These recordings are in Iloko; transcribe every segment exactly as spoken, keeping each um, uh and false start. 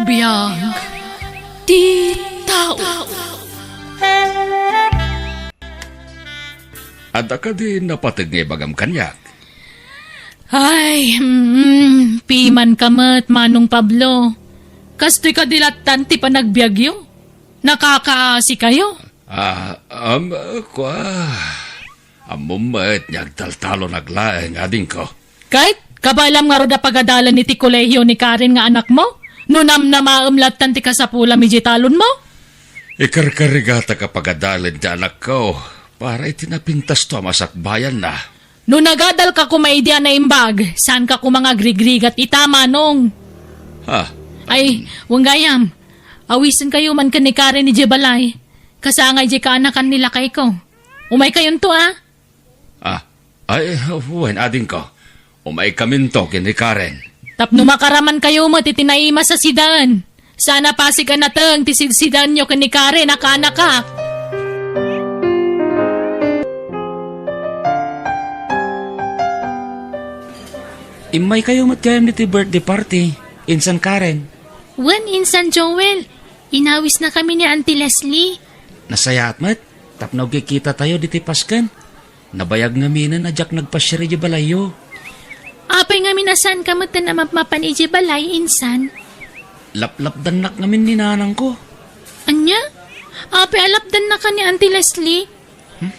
Biag ti tao. Adda kadi napateg nga ibagam kaniak? Ay, mm, pimanka met, Manong Pablo. Kastoy kadi lattan ti panagbiagyo? Nakakaasikayo? Ah, um, kua. Ammom met nga agtaltalonak laeng, adingko. Ket, kabaelam ngarud a pagadalen iti kolehio ni Karen nga anakmo? No namnamaem lattan ti kasapulam idiay talonmo? Ikarkarigatak a pagadalen ti anakko para iti napintasto a masakbayanna. No nagadalka koma idi a naimbag, saanka koma nga agrigrigat ita, Manong. Ha? Ay, wen gayam. Awisenkayo man ken ni Karen idiay balay. Kasangay diay kaanakan ni lakayko. Umaykayonto, a? Ah, ay, wen, adingko. Umaykaminto ken ni Karen. Tapno makaramankayo met iti naimas a sidaen. Saan a pasig a nateng ti sidsidaenyo ken ni Karen a kaanaka. Immaykayo met gayam ditoy birthday party, insan Karen. Wen, insan Joel. Inawisnakami ni Auntie Leslie. Nasayaat met, tapno agkikitatayo ditoy pasken. Nabayag ngaminen a diak nagpasiar idiay balayyo. Apay ngamin a saanka metten a mapmapan idiay balay, insan? Laplapdannak ngamin ni nanangko. Ania? Apay a lapdannaka ni Auntie Leslie? Hmm?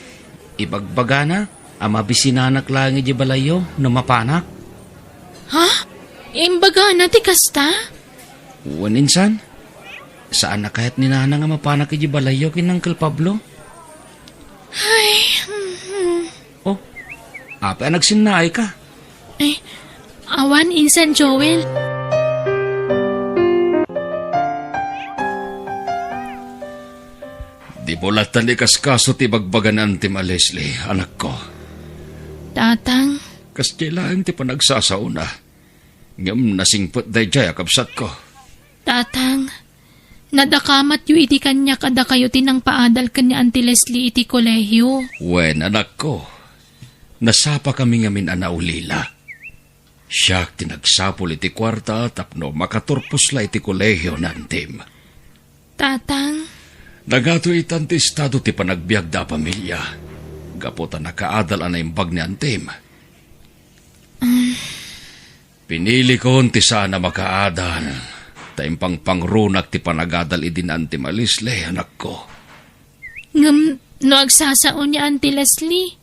Ibagbagana a mabisinanak laeng idiay balayyo no mapanak. Ha? Imbagana ti kasta? Wen, insan. Saan a kayat ni nanang a mapanak idiay balayyo ken Uncle Pablo? Ay, mhm. Oh, apay a nagsinnaayka? Eh, awan, insan Joel. Dimo lattan ikaskaso ti ibagbaga ni Antem a Leslie, anakko. Tatang. Kasdiay laeng ti panagsasaona. Ngem nasingpet daydiay a kabsatko. Tatang, nadakamatyo idi kaniak a dakayo ti nangpaadal ken ni Auntie Leslie iti kolehio. Wen, anakko, nasapakami ngamin a naulila. Siak ti nagsapul iti kuarta tapno makaturpos la iti kolehio ni Antem. Tatang. Nagatoy itan ti estado ti panagbiagda a pamilia, gapu ta nakaadal a naimbag ni Antem. Mm. Pinilikon ti saan a makaadal, ta impangpangrunak ti panagadal idi ni Antem a Leslie, anakko. Ngem no agsasao ni Auntie Leslie,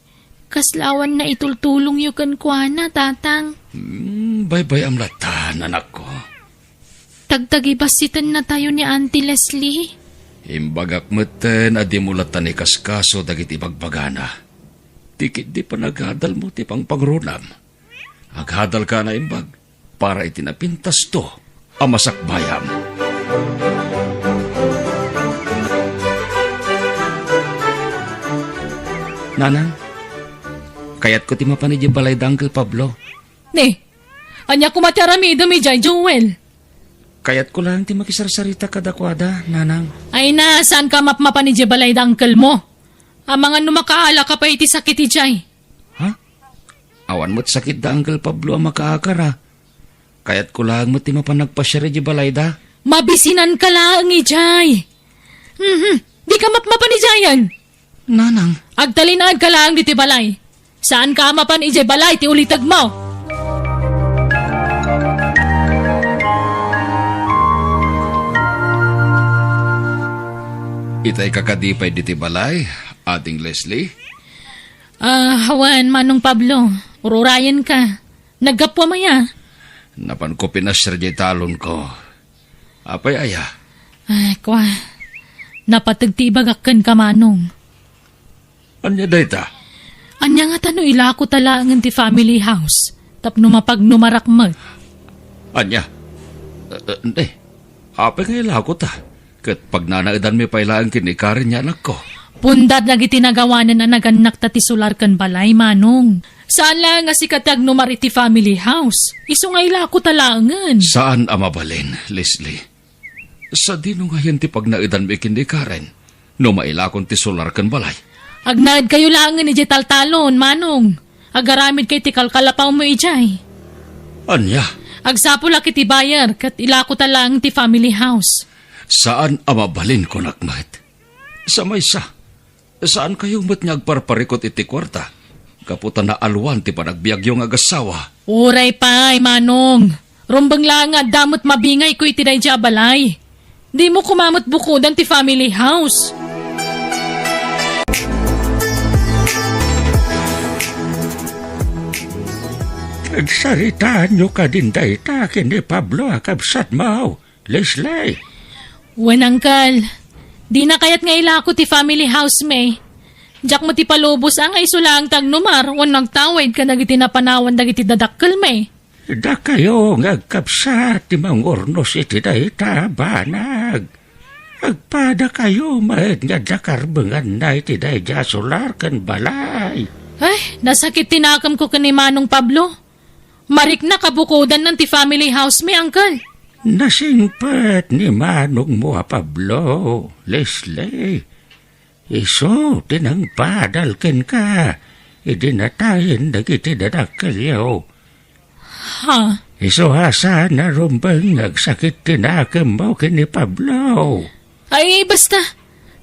kasla awan naitultulongyo kenkuana, Tatang? Hmm, baybay-am lattan, anakko. Tagtagibassitennatayo ni Auntie Leslie. Imbagak metten a dimo lattan ikaskaso dagiti ibagbagana. Ti ketdi panagadalmo ti pangpangrunam. Aghadalka a naimbag para iti napintasto a masakbayam. Nanang, kayatko ti mapan idiay balay da Uncle Pablo. Ne, ania koma ti aramidem idiay, Joel? Kayatko laeng ti makisarsarita kadakuada, Nanang. Ay na, saanka mapmapan idiay balay da uncle mo? Amangan no makaalaka pay iti sakit idiay. Ha? Awan met sakit da Uncle Pablo a makaakar, a. Kayatko laeng met ti mapan nagpasiar idiay balayda. Mabisinanka laeng idiay. Mhm. Dika mapmapan idiayen. Nanang. Agtalinaedka laeng ditoy balay. Saanka a mapan idiay balay ti ulitegmo. Itayka kadi pay ditoy balay, Ading Leslie? Ah, awan, Manong Pablo. Ururayenka. Naggapuam aya? Napanko pinasiar diay talonko. Apay aya? Ay, kua. Napateg ti ibagak kenka, Manong. Ania dayta? Ania ngata no ilakota laengen ti family house tapno mapagnumarak met? Ania? Eh, eh, ne, apay nga ilakota? Ket pagnanaedanmi pay laeng ken ni Karen nga anakko. Punda dagiti nagawanen a nagannakta ti solar ken balay, Manong. Saan laeng a sika ti agnumar iti family house. Isu nga ilakota laengen. Saan a mabalin, Leslie. Sadino ngayen ti pagnaedanmi ken ni Karen no mailakon ti solar ken balay? Agnaedkayo laengen idiay taltalon, Manong. Agaramidka iti kalkalapawmo idiay. Ania? Agsapulak iti buyer ket ilakota laeng ti family house. Saan a mabalin, kunak met. Sa maysa, saankayo met nga agparparikut iti kuarta gapu ta naalwan ti panagbiagyo nga agassawa. Uray pay, Manong. Rumbeng laeng nga adda met mabingayko iti daydiay a balay. Dimo koma met bukodan ti family house. Agsaritaanyo kadin dayta ken ni Pablo a kabsatmo, Leslie? Wen, Uncle. Dina kayat nga ilako ti family house mi. Diak met ipalubos a nga isu laeng ti agnumar wenno agtawid kadagiti napanawan dagiti dadakkelmi. Dakayo nga agkabsat ti mangurnos iti dayta a banag. Agpadakayo met nga adda karbenganna iti daydiay a solar ken balay. Ay, nasakit ti nakemko ken ni Manong Pablo. Mariknak a bukodannan ti family house mi, Uncle. Nasingpet ni manongmo a Pablo, Leslie. Isu ti nangpadal kenka idi natayen dagiti dadakkelyo. Ha? Isu a saan a rumbeng nga agsakit ti nakemmo ken ni Pablo. Ay, basta.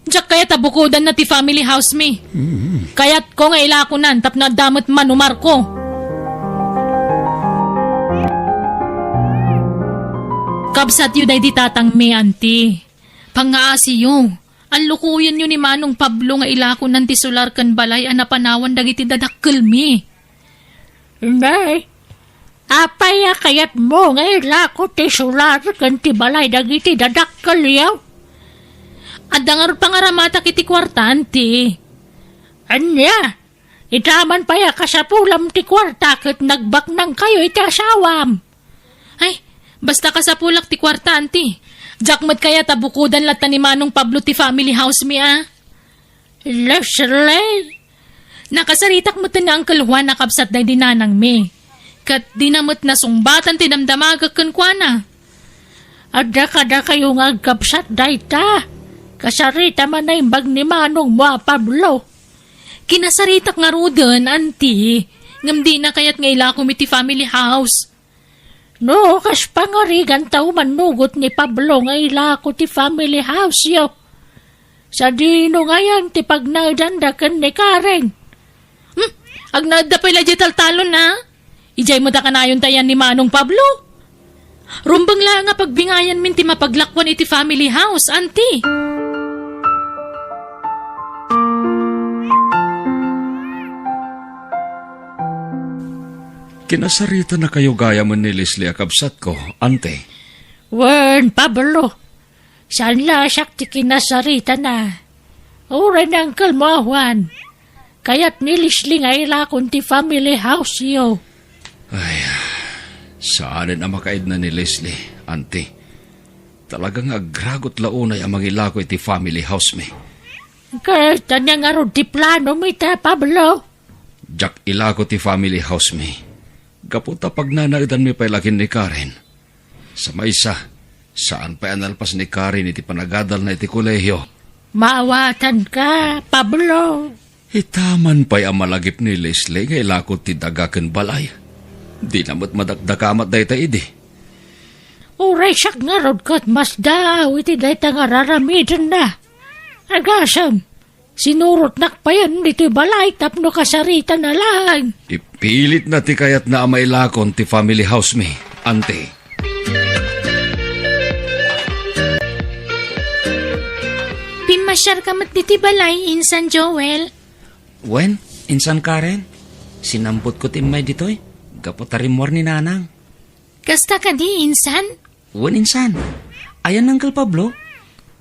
Diak kayat a bukodanna ti family house mi. Mm. Kayatko nga ilakonan tapno adda met manumarko. Kabsatyo daydi tatangmi, Auntie. Pangngaasiyo. Allukoyenyo ni Manong Pablo nga ilakonan ti solar ken balay a napanawan dagiti dadakkelmi. Nay, apay a kayatmo nga ilako ti solar ken ti balay dagiti dadakkelyo? Adda ngarud pangaramatak iti kuarta, Auntie. Ania? Ita man pay a kasapulam ti kuarta ket nagbaknangkayo iti asawam. Ay, basta kasapulak ti kuarta, Auntie. Diak met kayat a bukodan latta ni Manong Pablo ti family house mi, a. Leslie! Nakasaritak met ni Uncle Juan a kabsat daydi nanangmi. Ket dina met nasungbatan ti damdamagek kenkuana. Adda kadakayo nga agkabsat dayta. Kasarita man naimbag ni manongmo a Pablo. Kinasaritak ngaruden, Auntie, ngem dina kayat nga ilakom iti family house. No, kas pangarigan ta umannugot ni Pablo nga ilako ti family house-yo. Sadino ngayen ti pagnaedanda ken ni Karen? Hmm, agnaedda pay la diay taltalon, a? Idiay met a kanayon ta ayan ni Manong Pablo. Rumbeng laeng a pagbingayanmin ti mapaglakuan iti family house, Auntie. Kinasaritanakayo gayamen ni Leslie a kabsatko, Auntie. Wen, Pablo, saan la a siak ti kinasaritana. Uray ni Uncle mo a Juan. Kayat ni Leslie nga ilakon ti family house-yo. Ay, saanen a makaidna ni Leslie, Auntie. Talaga nga agragot la unay a mangilako iti family house mi. Ket ania ngarud ti planom ita, Pablo? Diak ilako ti family house mi. Gapu ta pagnanaedanmi pay la ken ni Karen. Sa maysa, saan pay a nalpas ni Karen iti panagadalna iti kolehio. Maawatanka, Pablo. Ita man pay a malagip ni Leslie nga ilako ti daga ken balay. Dina met madakdakamat dayta idi. Uray siak ngarud ket masdaaw iti dayta nga raramidenna. Agasem, sinurotnak payen ditoy balay tapno kasaritana laeng. Ipilitna ti kayatna a mailakon ti family house mi, Auntie. Pimmasiarka met ditoy balay, Insan Joel. Wen, Insan Karen, sinampotko ti immay ditoy, gapu ta rimmuar ni Nanang. Kasta kadi, Insan? Wen, Insan. Ayan ni Uncle Pablo?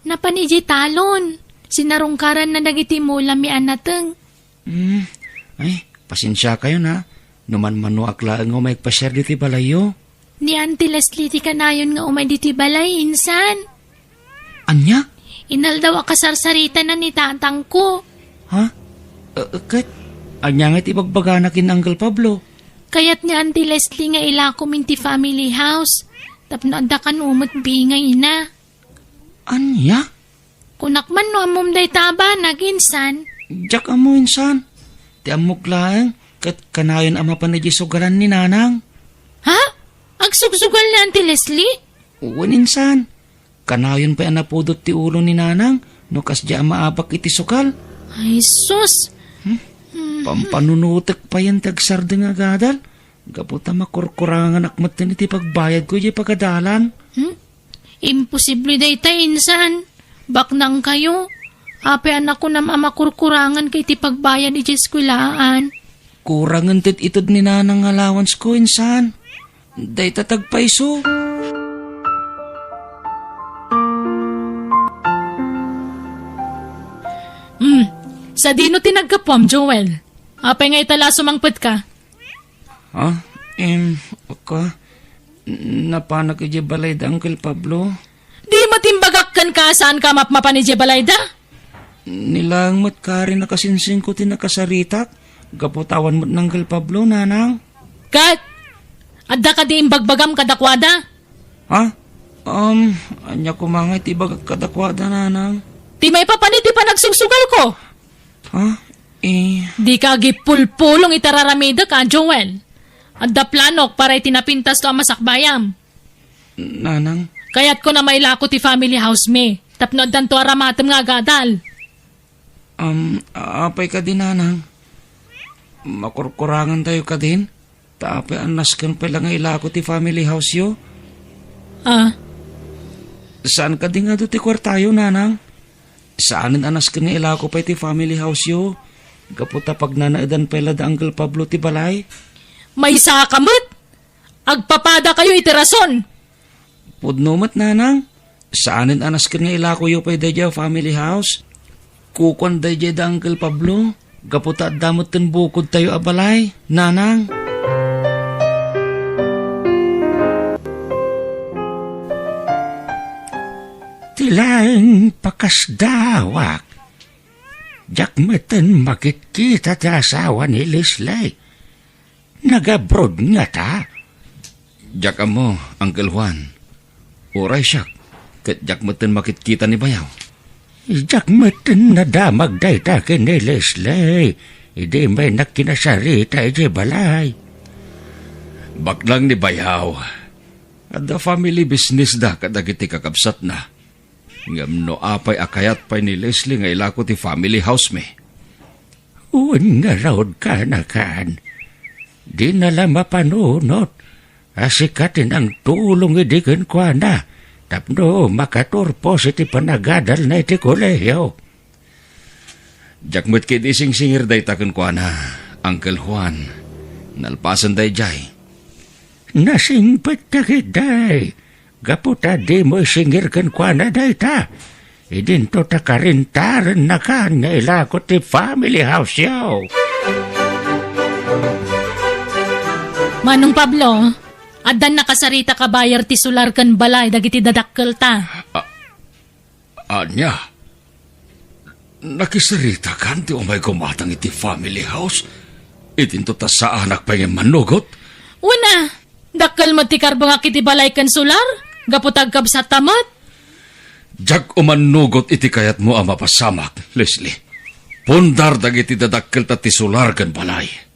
Napan idiay talon. Sinarungkaranna dagiti mula mi a nateng. Hmm. Ay, pasensiakayon, a. No manmanoak laeng nga umay agpasiar ditoy balayyo. Ni Auntie Leslie ti kanayon nga umay ditoy balay, Insan. Ania? Inaldaw a kasarsaritana ni tatangko. Ha? Eh, ket, ania nga iti ibagbagana ken Uncle Pablo? Kayat ni Auntie Leslie nga ilakom iti family house tapno adda kano met bingayna. Ania? Kunak man no ammom dayta a banag, Insan. Diak ammo, Insan. Ti ammok laeng, ket kanayon a mapan idiay sugaran ni Nanang. Ha? Agsugsugal ni Auntie Leslie? Wen, insan. Kanayon pay a napudot ti ulo ni Nanang no kasdiay a maabak iti sugal. Ay, sus. Hmm? Mm. Pampanunotek payen ti agsardeng a gadal. Gapu ta makurkuranganak metten iti pagbayadko iti pagadalan. Hmm? Imposible dayta, insan. Baknangkayo. Apay a nakunam a makurkuranganka iti pagbayad iti eskuelaan? Kurangen ti ited ni Nanang nga allowance ko, insan. Dayta ti agpayso. Hmm. Sadino ti naggapuam, Joel? Apay nga ita la sumangpetka? Ha? Em, ka, napanak idiay balay da Uncle Pablo. Di met imbagak kenka saanka a mapmapan idiay balayda? Ni laeng met kari nakasinsingko ti nakasaritak, gapu ta awan met ni Uncle Pablo, Nanang. Ket, adda kadi imbagbagam kadakuada? Ha? Um, ania koma nga iti ibagak kadakuada, Nanang? Ti maipapan iti panagsugsugalko. Ha? Eh. Dika agipulpulong iti ar-aramidek, a, Joel. Adda planok para iti napintasto a masakbayam. Nanang? Kayatko a mailako ti family house mi, tapno addanto a ramatem nga agadal. Um, apay kadi, Nanang? Makurkurangantayo kadin? Ta apay a nasken pay la nga ilako ti family house-yo? Ah. Saan kadi nga adu ti kuartayo, Nanang? Saanen a nasken nga ilako pay ti family house-yo, gapu ta pagnanaedan pay la da Uncle Pablo ti balay? Maysaka met! Agpapadakayo iti rason! Pudno met, Nanang. Saanen a nasken nga ilakoyo pay daydiay a family house. Kukuan daydiay da Uncle Pablo, gapu ta adda metten bukodtayo a balay, Nanang. Ti laeng pakasdawak, diak metten makitkita ti asawa ni Leslie. Nag-abroad ngata? Diak ammo, Uncle Juan. Uray siak, ket diak metten makitkita ni bayaw. Diak metten nadamag dayta ken ni Leslie, idi immay kinasarita idiay balay. Baknang ni bayaw, adda family business da kadagiti kakabsatna. Ngem no apay a kayat pay ni Leslie nga ilako ti family house mi? Wen ngarud, kanakan. Dina la mapanunot a sika ti nangtulong idi kenkuana tapno makaturpos iti panagadalna iti kolehiyo. Diak met ketdi singsingir dayta kenkuana, Uncle Juan. Nalpasen daydiay. Nasingpet ta ketdi, gapu ta dimo isingir kenkuana dayta. Idinto ta karintarennakan nga ilako ti family house-yo. Manong Pablo, addan nakasaritak a buyer ti solar ken balay dagiti dadakkelta. A-, Ania? Nakisaritakan ti umay gumatang iti family house? Idinto ta saanak pay nga immannugot? Wen a, dakkel met ti karbengak iti balay ken solar, gapu ta agkabsatta met. Diak umannugot iti kayatmo a mapasamak, Leslie. Pundar dagiti dadakkelta ti solar ken balay.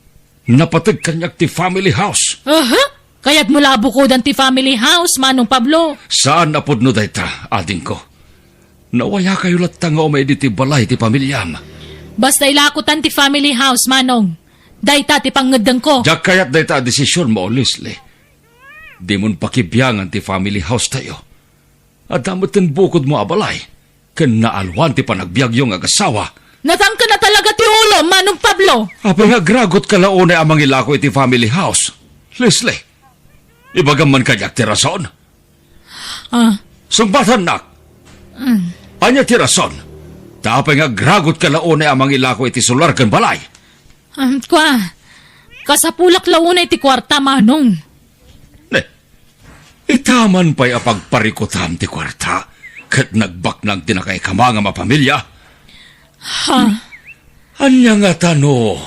Napateg kaniak ti family house. Aha? Kayatmo la a bukodan ti family house, Manong Pablo? Saan a pudno dayta, adingko. Nawayakayo latta nga umay ditoy balay ti familiam. Basta ilakotan ti family house, Manong. Dayta ti pangngeddengko. Diak kayat dayta a desisionmo, Leslie. Dimon pakibiangan ti family house tayo. Adda metten bukodmo a balay, ken naalwan ti panagbiagyo nga agasawa. Natangken a talaga ti ulo, Manong Pablo! Apay nga agragotka la unay a mangilako iti family house? Leslie, ibagam man kadiak ti rason? Ah. Sungbatannak! Mm. Ania ti rason? Ta apay nga agragotka la unay a mangilako iti solar ken balay? Um, kua, kasapulak la unay ti kuarta, Manong. Ne, ita man pay a pagparikutam ti kuarta, ket nagbaknang ti nakaikama nga mapamilia. Ha? Ania ngata no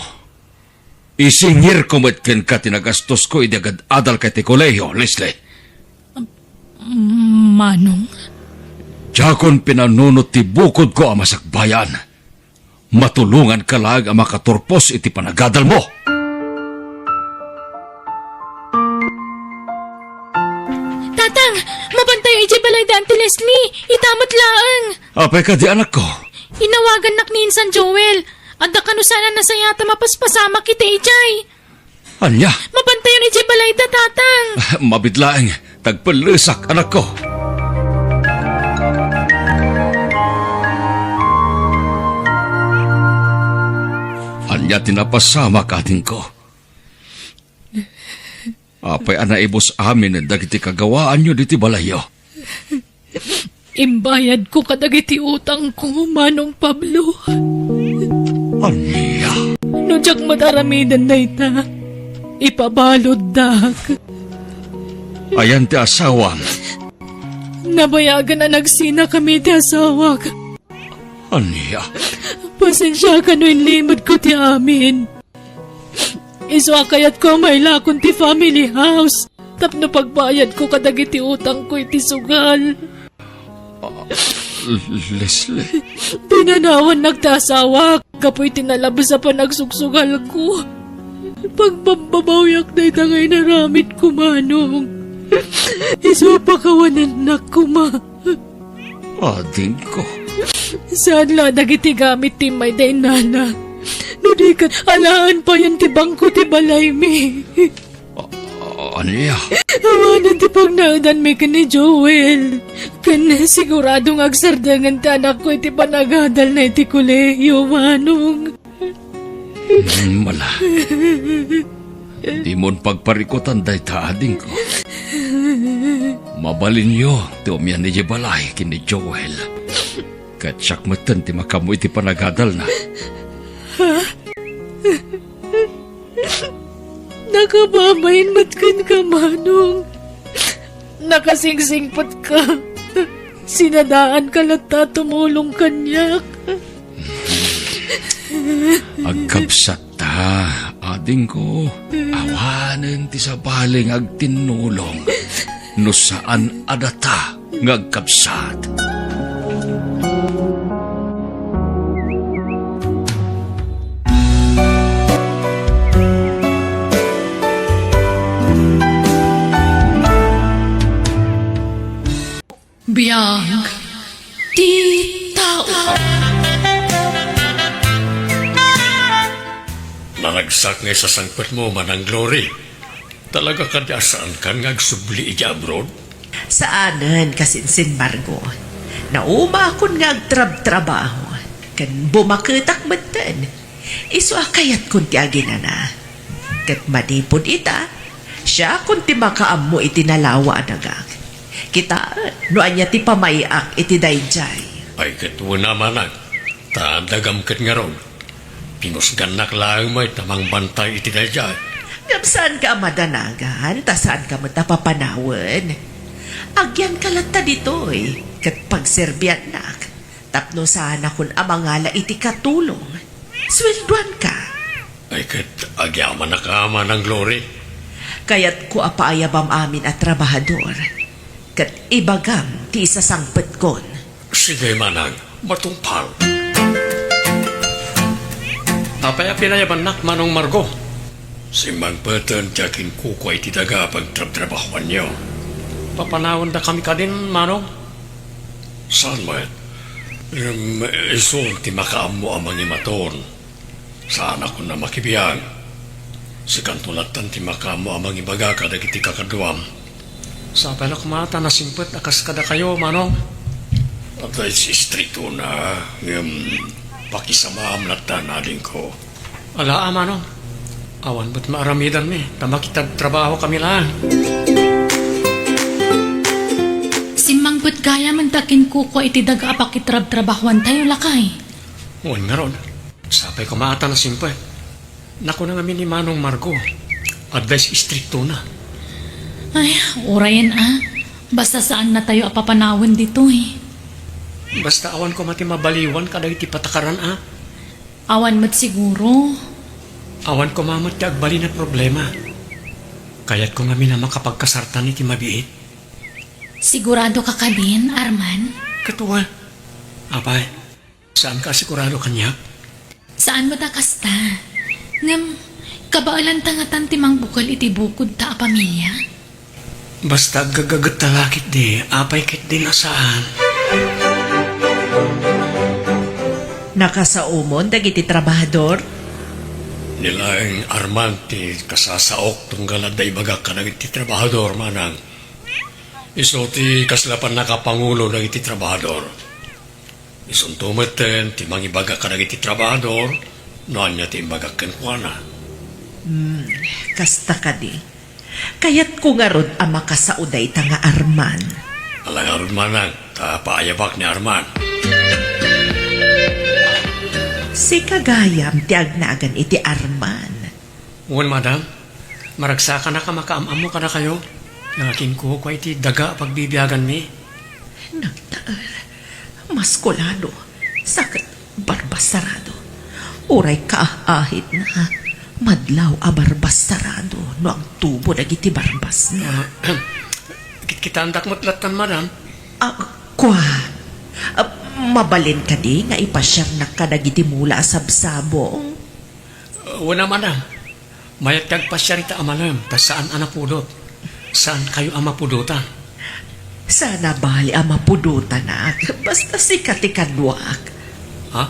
isingirko met kenka ti nagastosko idi agad-adalka iti kolehiyo, Leslie? Manong? Diakon pinanunot ti bukodko a masakbayan. Matulonganka laeng a makaturpos iti panagadalmo. Auntie Leslie, ita met laeng. Apay kadi, anakko? Inawagannak ni Insan Joel. Adda kano saan a nasayaat a mapaspasamak iti idiay. Ania? Mapantayon idiay balayda, Tatang. Mabiit laeng. Tagpellesak, anakko. Ania ti napasamak, adingko? Apay a naibus amin dagiti kagawaanyo ditoy balayyo? Imbayadko kadagiti utangko, Manong Pablo. Ania? No diak met aramiden dayta, ipabaluddak. Ayan ti asawam? Nabayagen a nagsinakami ti asawak. Ania? Pasensiaka no inlimedko ti amin. Isu a kayatko a mailakon ti family house tapno pagbayadko kadagiti utangko iti sugal. Ah, Leslie. Pinanawannak ti asawak gapu iti nalabes a panagsugsugalko. Pagbabbabawiak dayta nga inaramidko, Manong. Isu a pakawanennak koma. Adingko. Saan la dagiti gamit ti immayda innala. No di ket, alaen payen ti bangko ti balaymi. A-, ania? Awanen ti pagnaedanmi ken ni Joel. Ken sigurado nga agsardengen ti anakko iti panagadalna iti kolehiyo, Manong. Hmm, mala. Dimon pagparikutan dayta, adingko. Mabalinyo ti umian idiay balay ken ni Joel. Ket siak metten ti makaammo iti panagadalna. Nakababain met kenka, Manong. Nakasingsingpetka. Sinadaanka latta a tumulong kaniak. Agkabsatta, adingko, awanen ti sabali nga agtinnulong no saan a data nga agkabsat. Biag ti tao. Nanagsak nga isasangpetmo, Manang Glory. Talaga kadi a saankan nga agsubli idiay abroad? Saanen, Kasinsin Margo. Naumakon nga agtrabtrabaho, ken bumaketak metten. Isu a kayatkon ti aginana. Ket manipud ita, siakon ti makaammo iti nalawa a dagak. Kitaem no ania ti pamay-ak iti daydiay. Ay, ket wen a, Manang, ta dagam ket ngarud. Pinusgannak laeng met a mangbantay iti daydiay. Ngem saanka a madanagan, ta saanka met a papanawen. Agyanka latta ditoy, ket pagserbiannak. Tapno saanakon a mangala iti katulong, sueldoanka. Ay, ket agyamanak a, Manang Glory. Kayatko a paayabam amin a trabahador, ket ibagam ti isasangpetkon. Sige, Manang, matungpal. Apay a pinayabannak, Manong Margo? Simmangpeten ti akinkukua iti daga a pagtrabtrabahoanyo. Papanawendakami kadin, Manong? Saan met? Em, isu ti makaammo a mangimaton. Saanakon a makibiag. Sikanto lattan ti makaammo a mangibaga kadagiti kakaduam. Sapay la koma ta nasimpet a kas kadakayo, Manong. Adda iti istriktona, ngem pakisamaam lattan, adingko. Ala a, Manong. Awan met maaramidanmi, ta makitrabtrabahokami laeng. Simmangpet gayam ta akinkukua iti daga a pakitrabtrabahoantayo, lakay. Wen ngarud, sapay koma ta nasimpet. Nakuna ngamin ni Manong Margo, adda iti istriktona. Ay, urayen a. Basta saannatayo a papanawen ditoy. Basta awan koma ti mabaliwan kadagiti patakaran a. Awan met siguro. Awan koma met ti agbalin a problema. Kayatko ngamin a makapagkasartan iti mabiit. Siguradoka kadin, Arman? Ket wen. Apay, saanka a sigurado kaniak? Saan met a kasta. Ngem, kabaelanta ngatan ti mangbukel iti bukodta a pamilia? Basta aggaggagetta la ketdi, apay ketdin a saan? Nakasaomon dagiti trabahador? Ni laeng Arman ti kasasaok tunggal adda ibagak kadagiti trabahador, manang. Isu ti kasla pannakapangulo dagiti trabahador. Isunto metten ti mangibaga kadagiti trabahador no ania ti imbagak kenkuana. Hmm, kasta kadi. Kayatko ngarud a makasao dayta nga Arman. Ala ngarud manang, ta paayabak ni Arman. Sika gayam ti agnagan iti Arman. Wen, madam. Maragsakanak a makaam-ammo kadakayo. Nakakinkukua iti daga a pagbibiaganmi. Nagtaer. Maskulado. Sa ket barbasarado. Uray kaah-ahitna. Madlaw a barbasarado no agtubo dagiti barbasna. Ah, kit-, kitaendak met lattan, madam. Ah, kua. Ah, mabalin kadi nga ipasiarnak kadagiti mula a sabsabong? Wen a, madam. Mayat ti agpasiar ita a malem, ta saan a napudot. Saankayo a mapudotan. Saan a bali a mapudotanak. Basta sika ti kaduak. Ha?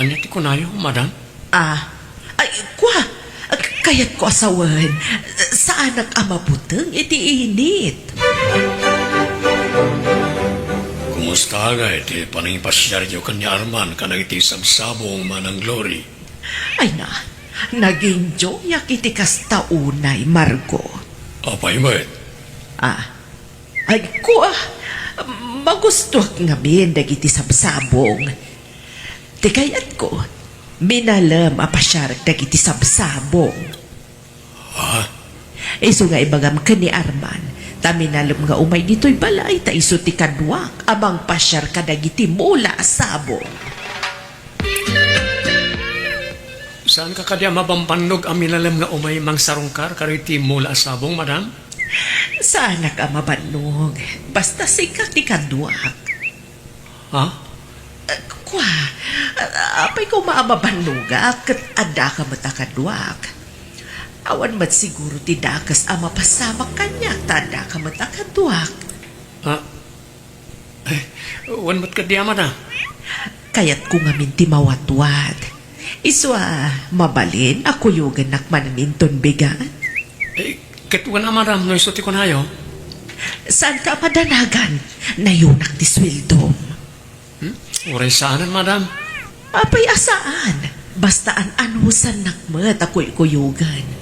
Ania ti kunayo, madam? Ah, ay, kua. K-, kayatko a sawen. Saanak a mabuteng iti init. Kumusta ngay ti panangipasiaryo ken ni Arman kadagiti sabsabong, Manang Glory? Ay na, nag-enjoyak iti kasta unay, Margo. Apay met? Ah, ay, kua, magustuak ngamin dagiti sabsabong. Ti kayatko, minalem a pasiarek dagiti sabsabong. Ha? Isu nga ibagam ken ni Arman, ta minalem nga umay ditoy balay, ta isu ti kaduak a mangpasiar kadagiti mula a sabong. Saanka kadi a mabambannog a minalem nga umay mangsarungkar kadagiti mula a sabong, madam? Saanak a mabannog. Basta sika ti kaduak. Ha? Eh, kua, apay koma a mabannogak ket addaka met a kaduak. Awan met siguro ti dakes a mapasamak kaniak ta addaka met a kaduak. Ah, eh, wen met kadi a, madam. Kayatko ngamin ti mawatwat. Isu a mabalin a kuyogennak manen inton bigat. Eh, ket wen a, madam, no isu ti kunayo. Saanka a madanagan? Nayunak ti sueldom. Hmm? Uray saanen, madam. Apay a saan? Basta an-anusannak met a kuykuyogen.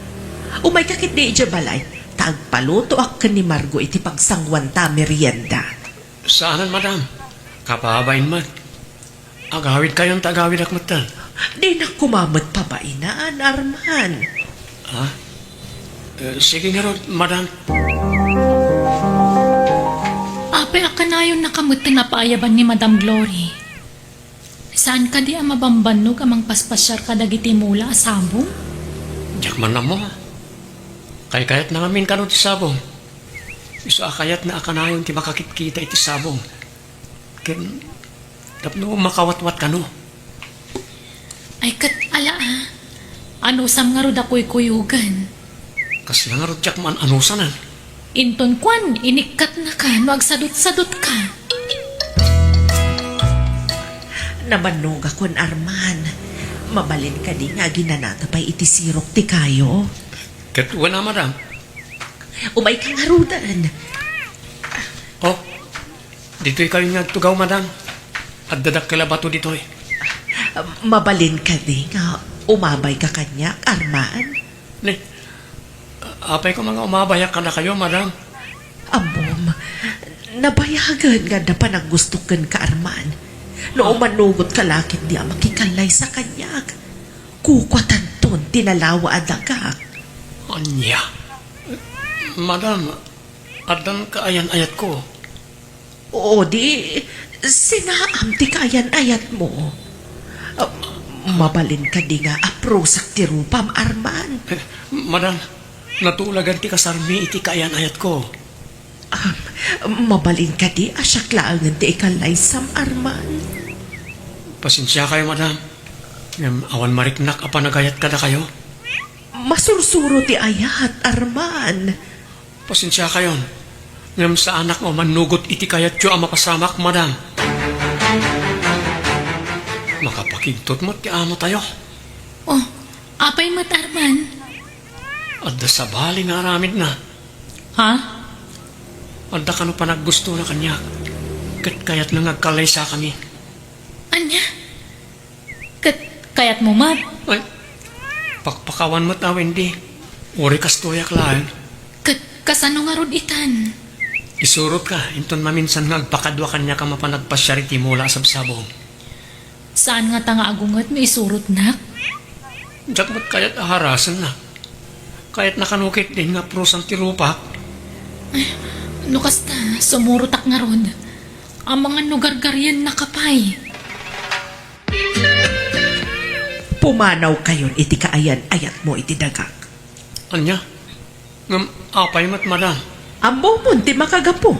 Umayka ketdi idiay balay, ta agpalutoak ken ni Margo iti pagsanguanta a merienda. Saanen, madam. Kababain met. Agawidkayon ta agawidak metten. Dinak koma met pabainan, Arman. Ah? Eh, sige ngarud, madam. Apay a kanayonnaka metten a paayaban ni Madam Glory? Saan kadi a mabambannog a mangpaspasiar kadagiti mula a sabong? Diak man ammo. Kaykayatna ngamin kano ti sabong. Isu a kayatna a kanayon ti makakitkita iti sabong. Ken tapno makawatwat kano. Ay, ket ala, a. Anusam ngarud a kuykuyogen. Kasla ngarud diak maan-anusanen. Inton kuan, inikkatnaka no agsadutsadutka. Nabannogakon, Arman. Mabalin kadi nga aginanata pay iti sirok ti kayo? Ket wen a, madam. Umayka ngaruden. Oh, ditoy kayo nga agtugaw, madam. Adda dakkel a bato ditoy. Mabalin kadi nga umabayka kaniak, Arman? Ni, apay koma nga umabayak kadakayo, madam? Ammom, nabayagen nga adda panaggustok kenka, Arman. No umanugotka la ketdi a makikallaysa kaniak, kukuatanton ti nalawa a dagak. Ania? Madam, addan kaayan-ayatko. O di, sinaam ti kaayan-ayatmo. Ah, mabalin kadi nga aprusak ti rupam, Arman? Eh, madam, natulagan ti kasarmi iti kaayan-ayatko. Ah, mabalin kadi a siak laengen ti ikallaysam, Arman? Pasensiakayo, madam. Ngem awan mariknak a panagayat kadakayo. Masursuro ti ayat, Arman. Pasensiakayon, ngem saanak nga umannugot iti kayatyo a mapasamak, madam. Makapakigtot met ti amatayo. Oh, apay met, Arman? Adda sabali nga aramidna. Ha? Adda kano panaggustona kaniak, ket kayatna nga agkallaysakami. Ania? Ket kayatmo met? Ay, pakpakawan met a, Wendy. Uray kastoyak laeng. Ket kasano ngarud itan? Isurotka, inton maminsan nga agpakadua kaniak a mapan agpasiar iti mula a sabsabong. Saan ngata nga agunget no isurotnak? Diak met kayat a harasenna. Kayatna kano ketdin nga prusan ti rupak. Ay, no kasta, sumurotak ngarud. Amangan no gargariyennaka pay. Pumanawkayon iti kaayan-ayatmo iti dagak. Ania? Ngem apay met, madam? Ammomon ti makagapu.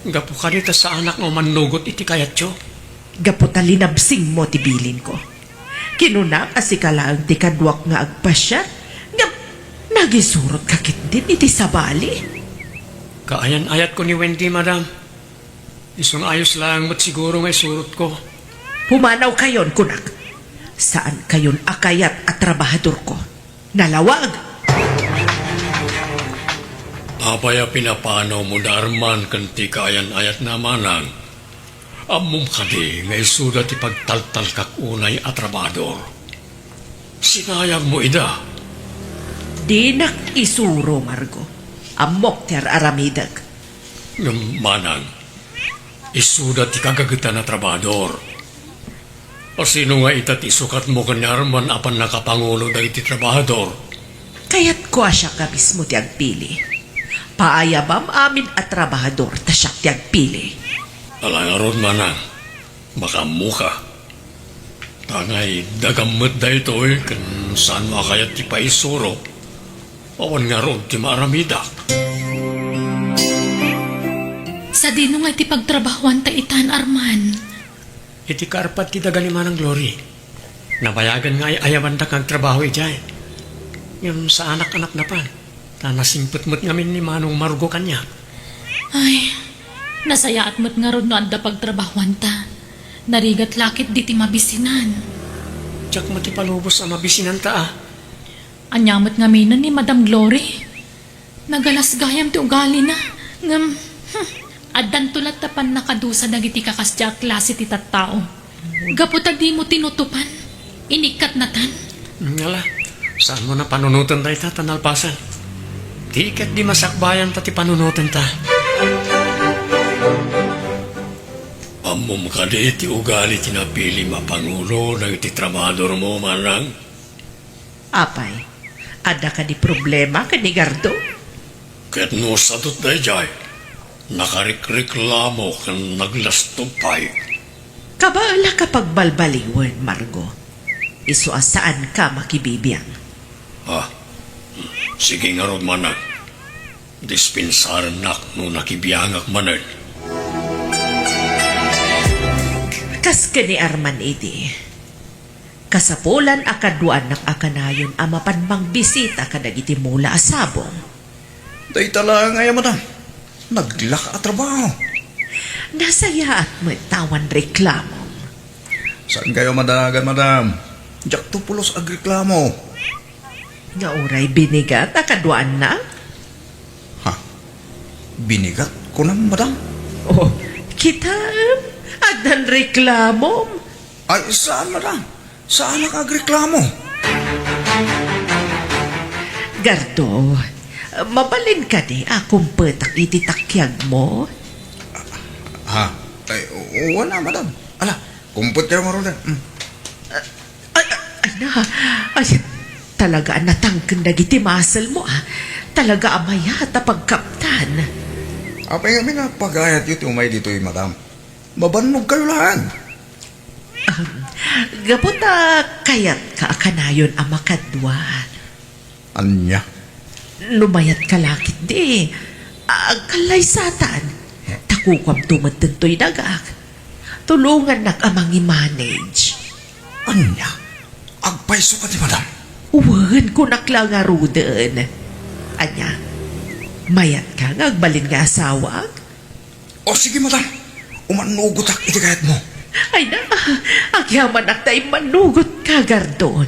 Gapu kadi ta saanak nga umannugot iti kayatyo? Gapu ta linabsingmo ti bilinko. Kinunak a sika laeng ti kaduak nga agpasiar, ngem nagisurotka ketdin iti sabali. Kaayan-ayatko ni Wendy, madam. Isu nga ayos laeng met siguro nga isurotko. Pumanawkayon, kunak. Saankayon a kayat a trabahadorko. Nalawag! Apay a pinapanawmo da Arman ken ti kaayan-ayatna, manang? Ammom kadi nga isuda ti pagtaltalkak unay a trabahador? Sinayangmo ida. Dinak isuro, Margo. Ammok ti ar-aramidek. Ngem, manang, isuda ti kagagetan a trabahador. A sino nga ita ti isukatmo ken ni Arman a pannakapangulo dagiti trabahador? Kayatko a siak a mismo ti agpili. Paayabam amin a trabahador ta siak ti agpili. Ala ngarud, manang, makaammoka. Ta ngay dagam met daytoy ken saanmo a kayat ti paisuro. Awan ngarud ti maaramidak. Sadino nga iti pagtrabahuanta itan, Arman? Iti kaarpad ti daga ni Manang Glory. Nabayagan nga ay-ayabandak nga agtrabaho idiay. Ngem saanak a napnapan, ta nasingpet met ngamin ni Manong Margo kaniak. Ay, nasayaat met ngarud no adda pagtrabahuanta. Narigat la ketdi ti mabisinan. Diak met ti palubos a mabisinanta a. Ania met ngaminen ni Madam Glory? Nagalas gayam ti ugalina, ngem, hmm, addanto latta pannakadusa dagiti kakasdiak a klase ti tattao. Gapu ta dimo tinutupan, inikkatnatan. Ngala, saanmo a panunoten dayta ta nalpasen? Ti ket di masakbayanta ti panunotenta. Ammom kadi ti ugali ti napilim a pangulo dagiti trabahadormo, manang? Apay, adda kadi problema ken ni Gardo? Ket no sadut daydiay, nakarikreklamo ken naglastog pay. Kabaelak a pagbalbaliwen, Margo. Isu a saanka makibibiang. Ah, sige ngarud, manang. Dispensarennak no nakibiangak manen. Kas ken ni Arman idi. Kasapulan a kaduanak a kanayon a mapan mangbisita kadagiti mula a sabong. Dayta laeng aya, madam. Naglaka a trabaho. Nasayaat met ta awan reklamom. Saankayo madanagan, madam. Diakto pulos agreklamo. Nga uray binigat a kaduaanna? Ha? Binigat, kunam, madam? Oh, kitaem, addan reklamom. Ay, saan, madam? Saanak agreklamo? Gardo, mabalin kadi a kumpetak iti takiagmo? Ha? Ay, wen a, madam. Ala, kumpet kayo ngaruden. Mm. Ay, ay, ay na. Ay, talaga a natangken dagiti muscle mo, ah. Talaga a mayat a pagkaptan. Apay ngamin a pagayatyo ti umay ditoy, madam? Mabannog kayo laeng. Um, gapu ta kayatka a kanayon a makadua. Ania? No mayatka la ketdi, agkallaysatan. Ta kukuamto met ditoy dagak. Tulongannak a mangi-manage. Ania? Agpayso kadi, madam? Wen, kunak la ngaruden. Ania? Mayatka nga agbalin nga asawak? O, sige, madam. Umannugotak iti kayatmo. Ay na, agyamanak ta immannugotka, Gardo.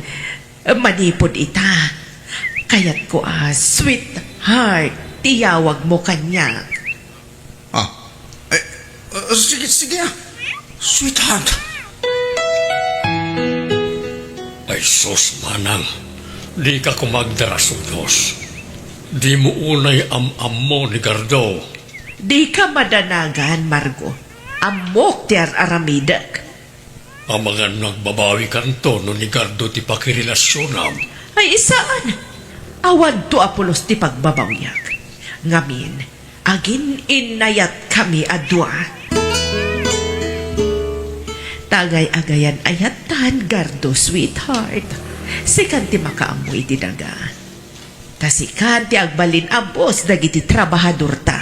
Manipud ita, kayatko a sweetheart ti yawagmo kaniak. Ah, eh, eh, sige, sige, ah. Sweetheart. Ay sus, manang, dika koma agdarasudos. Dimo unay am-ammo ni Gardo. Dika madanagan, Margo. Ammok ti ar-aramidek. Amangan no agbabawikanto no ni Gardo ti pakirelasionam. Ay, saan. Awanto a pulos ti pagbabawiak. Ngamin, agin-innayatkami a dua. Ta agay-agayan ayattan, Gardo, sweetheart. Sikan ti makaammo iti daga. Ta sikan ti agbalin a boss dagiti trabahadorta.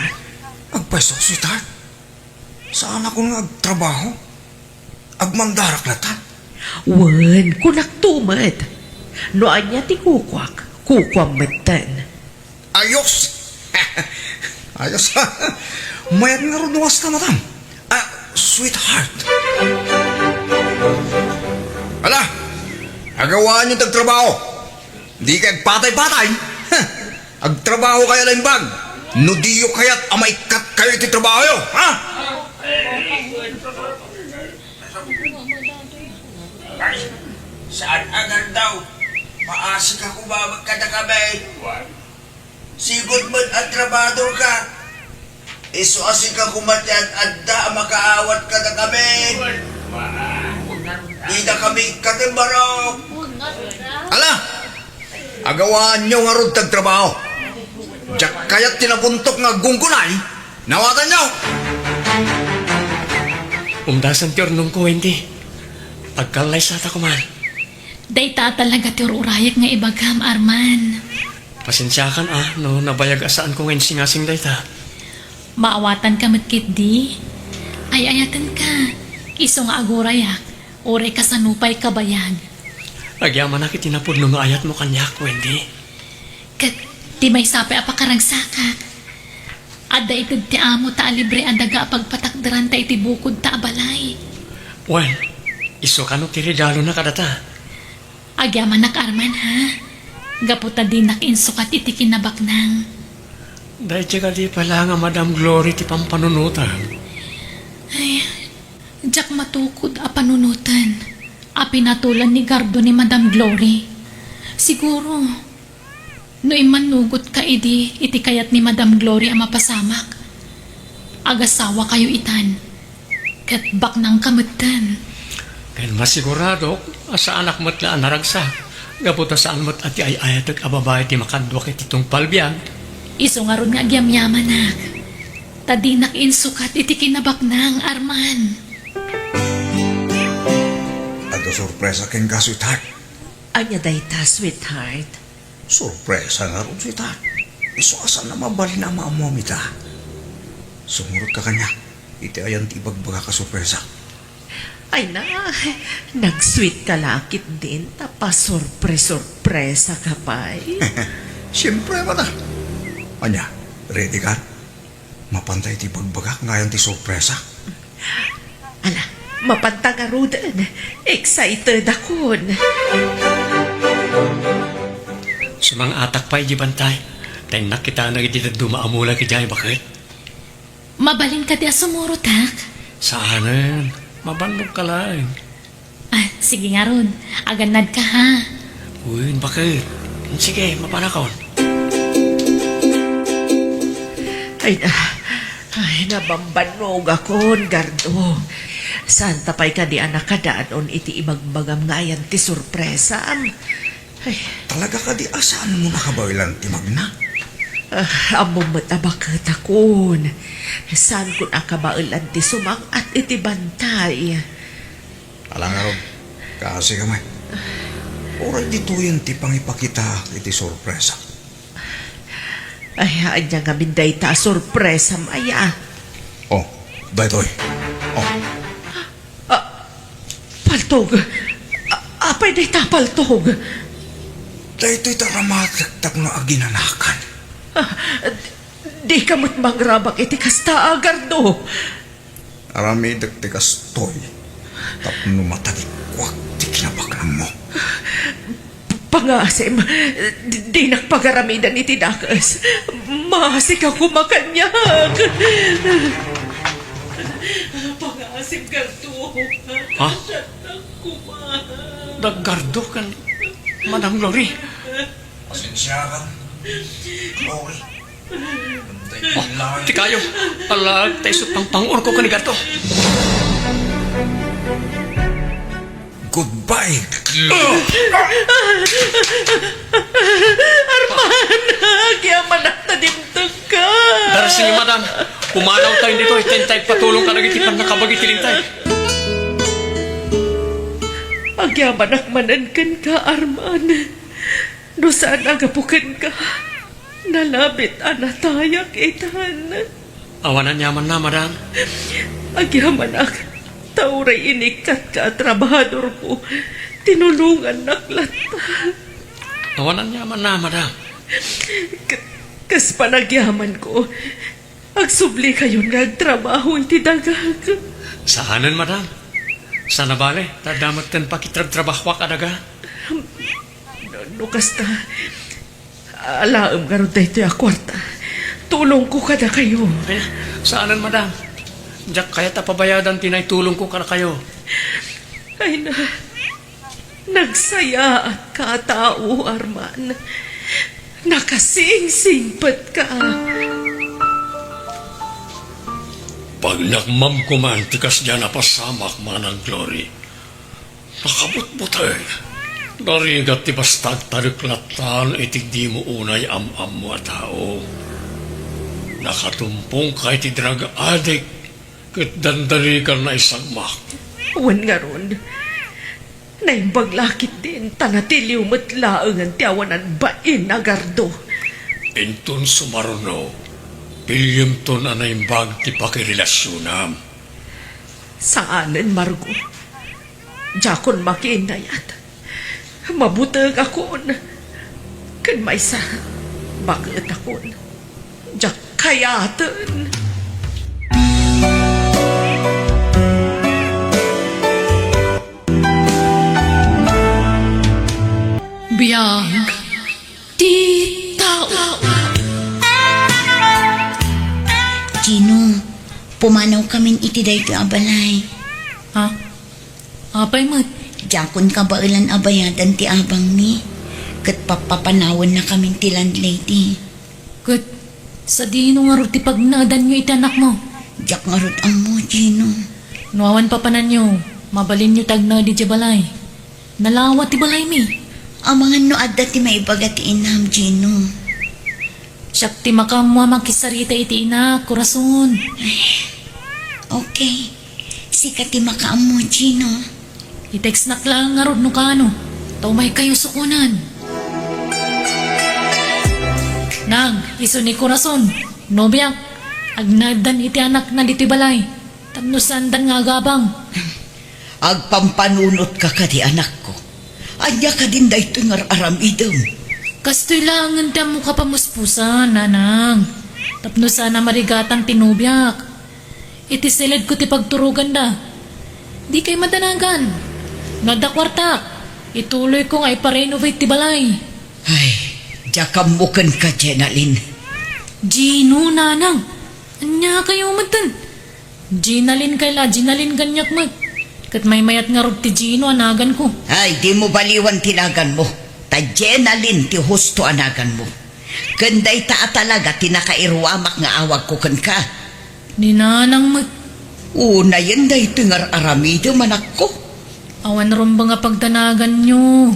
Agpayso, sweetheart. Saanakon nga agtrabaho? Agmandarak latta? Wen, kunakto met. No ania ti kukuak, kukuam metten. Ayos! Ayos. Mayat ngarud no kasta, madam. Ah, sweetheart. Ala, agawaanyo ti agtrabaho. Dikay agpatay-patay. Agtrabaho kayo, naimbag. No diyo kayat a maikkat kayo iti trabahoyo, ha? Ay, saan a Gardo? Maasika koma met kadakami. Sigud met a trabahadorka. Isu a sika koma ti ad-adda a makaawat kadakami. Didakami ikkat ti barok. Ala, agawaanyo ngarud ti agtrabaho. Diak kayat ti nabuntok nga aggunggunay. Nawatanyo! Umdasan ti urnongko, Wendy. Agkallaysata koman. Dayta talaga ti ur-urayek nga ibagam, Arman. Pasensiakan a no nabayag a saanko nga insingasing dayta. Maawatanka met ketdi. Ay-ayatenka. Isu nga agurayak, uray kasano pay kabayag. Agyamanak iti napudno nga ayatmo kaniak, Wendy. Ket ti maysa pay a pakaragsakak, adda ited ti amo ta a libre a daga a pagpatakderanta iti bukodta a balay. Wen, isu kano ti regalona kadata? Agyamanak, Arman, ha? Gapu ta dinak insukat iti kinabaknang. Daydiay kadi pay la nga Madam Glory ti pampanunotam? Ay, diak matukod a panunoten a pinatolan ni Gardo ni Madam Glory. Siguro, no immannugotka idi iti kayat ni Madam Glory a mapasamak, agasawakayo itan. Ket baknangka metten. Ken masiguradok a saanak met la a naragsak, gapu ta saan met a ti ay-ayatek a babai ti makaduak iti tungpal biag. Isu ngarud nga agyamyamanak, ta dinak insukat iti kinabaknang, Arman. Adda sorpresa kenka, sweetheart. Ania dayta, sweetheart? Sorpresa ngarud, sweetheart. Isu a saan a mabalin a maammuam ita. Sumurotka kaniak iti ayan ti ibagbagak a sorpresa. Ay na, nag-sweet ka la ketdin ta pasorpre-sorpresa ka pay. Siempre, mata. Ania, ready ka? Mapanta iti bagbagak nga ayan ti sorpresa. Ala, mapanta ngaruden. Excited akon. Sumang-atak pay di bantay. Ta innak kitaen iti dadduma a mulak idiay baket. Mabalin kadi a sumurotak? Saanen. Mabannogka laeng. Ah, sige ngarud. Agannadka, ha? Uy, baket. Sige, mapanakon. Ay na, ay, nabambannogakon, Gardo. Saanta pay kadi a nakadanon iti ibagbagam nga ayan ti sorpresam? Ay. Talaga kadi a saanmo nakabaelan ti magna? Ah, ammom met a baketakon. Saankon a kabaelan ti sumang-at iti bantay. Ala ngarud, kaasi ka met. Uray ditoyen ti pangipakitaak iti sorpresa. Ay, ania ngamin dayta a sorpresam aya? Oh, daytoy. Oh. Ah, paltog. A-, apay dayta a paltog? Daytoy ti aramatek tapno aginanakan. Ah, Dika met mangrabak iti kasta, Agardo. Aramidek ti kastoy tapno matadikuak ti kinabaknangmo. Pangaasim, di-, dinak pagaramidan iti dakes. Maasika koma kaniak. Pangaasim, Gardo. Ha? Siak koma. Daggardo ken Madam Glory. Pasensiakan, Glory. Oh, ti kayo. Ala, ta isu pangpang-urko ken ni Gardo. Goodbye, Glory. Arman, agyamanak ta dimtengka. Darasimi, madam. Pumanaw tayo dito. Itay patulong ka dagiti pannakabagi ti lintay. Agyamanak manen kenka, Arman. No saan a gapu kenka, nalabit a natayak itan. Awan aniamanna, madam. Agyamanak, ta uray inikkatka a trabahadorko, tinulongannak latta. Awan aniamanna, madam. K-, kas panagyamanko, agsublikayon nga agtrabaho iti dagak. Saanen, madam. Saan a bale, ta adda metten pakitrabtrabahoak a daga. No, no kasta, alaem ngarud daytoy a kuarta. Tulongko kadakayo. Ay, saanen, madam. Diak kayat a pabayadan ti naitulongko kadakayo. Ay na, nagsayaatka a tao, Arman. Nakasingsingpetka. Pagnakmamko man ti kasdiay a napasamak, Manang Glory. Nakabutbuteng. Narigat ti bastag ta dek lattan iti dimo unay am-ammo a tao. Nakatumpongka iti drug addict ket dandani ka naisagmak. Wen ngarud, naimbag la ketdin ta natiliw met laengen ti awanan bain a Gardo. Inton sumaruno, pillemton a naimbag ti pakirelasionam. Saanen, Margo. Diakon makiinnayat. Mabutengakon. Ken maysa, baketakon. Diak kayaten. Biag ti tao. Gino, pumanawkamin iti daytoy a balay. Ha? Apay met? Diakon kabaelan a bayadan ti abangmi, ket pappapanawennakamin ti landlady. Ket sadino ngarud ti pagnaedanyo iti anakmo? Diak ngarud ammo, Gino. No awan papananyo, mabalinyo ti agnaed idiay balay. Nalawa ti balaymi. Amangan no adda ti maibaga ti inam, Gino. Siak ti makaammo a makisarita iti inak, Corazon. Okay. Sika ti makaammo, Gino. I-textnak laeng ngarud no kaano. Ta umaykayo sukonan. Nang, isu ni Corazon, nobiak, agnaeddan iti anakna ditoy balay. Tapno saandan nga agabang. Agpampanunotka kadi, anakko? Ania kadin daytoy nga ar-aramidem? Kastoy laengen ti ammok a pamuspusan, nanang. Tapno saan a marigatan ti nobiak. Iti siledko ti pagturoganda. Dikay madanagan. No adda kuartak, ituloyko nga iparenovate ti balay. Ay, diak ammo kenka, Jenalyn. Gino, nanang. Ania kayo metten? Jenalyn kay la, Jenalyn kaniak met. Ket maymayat ngarud ti Gino a naganko. Ay, dimo baliwan ti naganmo. Ta Jenalyn ti husto a naganmo. Ken dayta a talaga ti nakairuamak nga awagko kenka. Ni nanang met. Unayen daytoy nga ar-aramidem, anakko. Awan rumbeng a pagdanaganyo.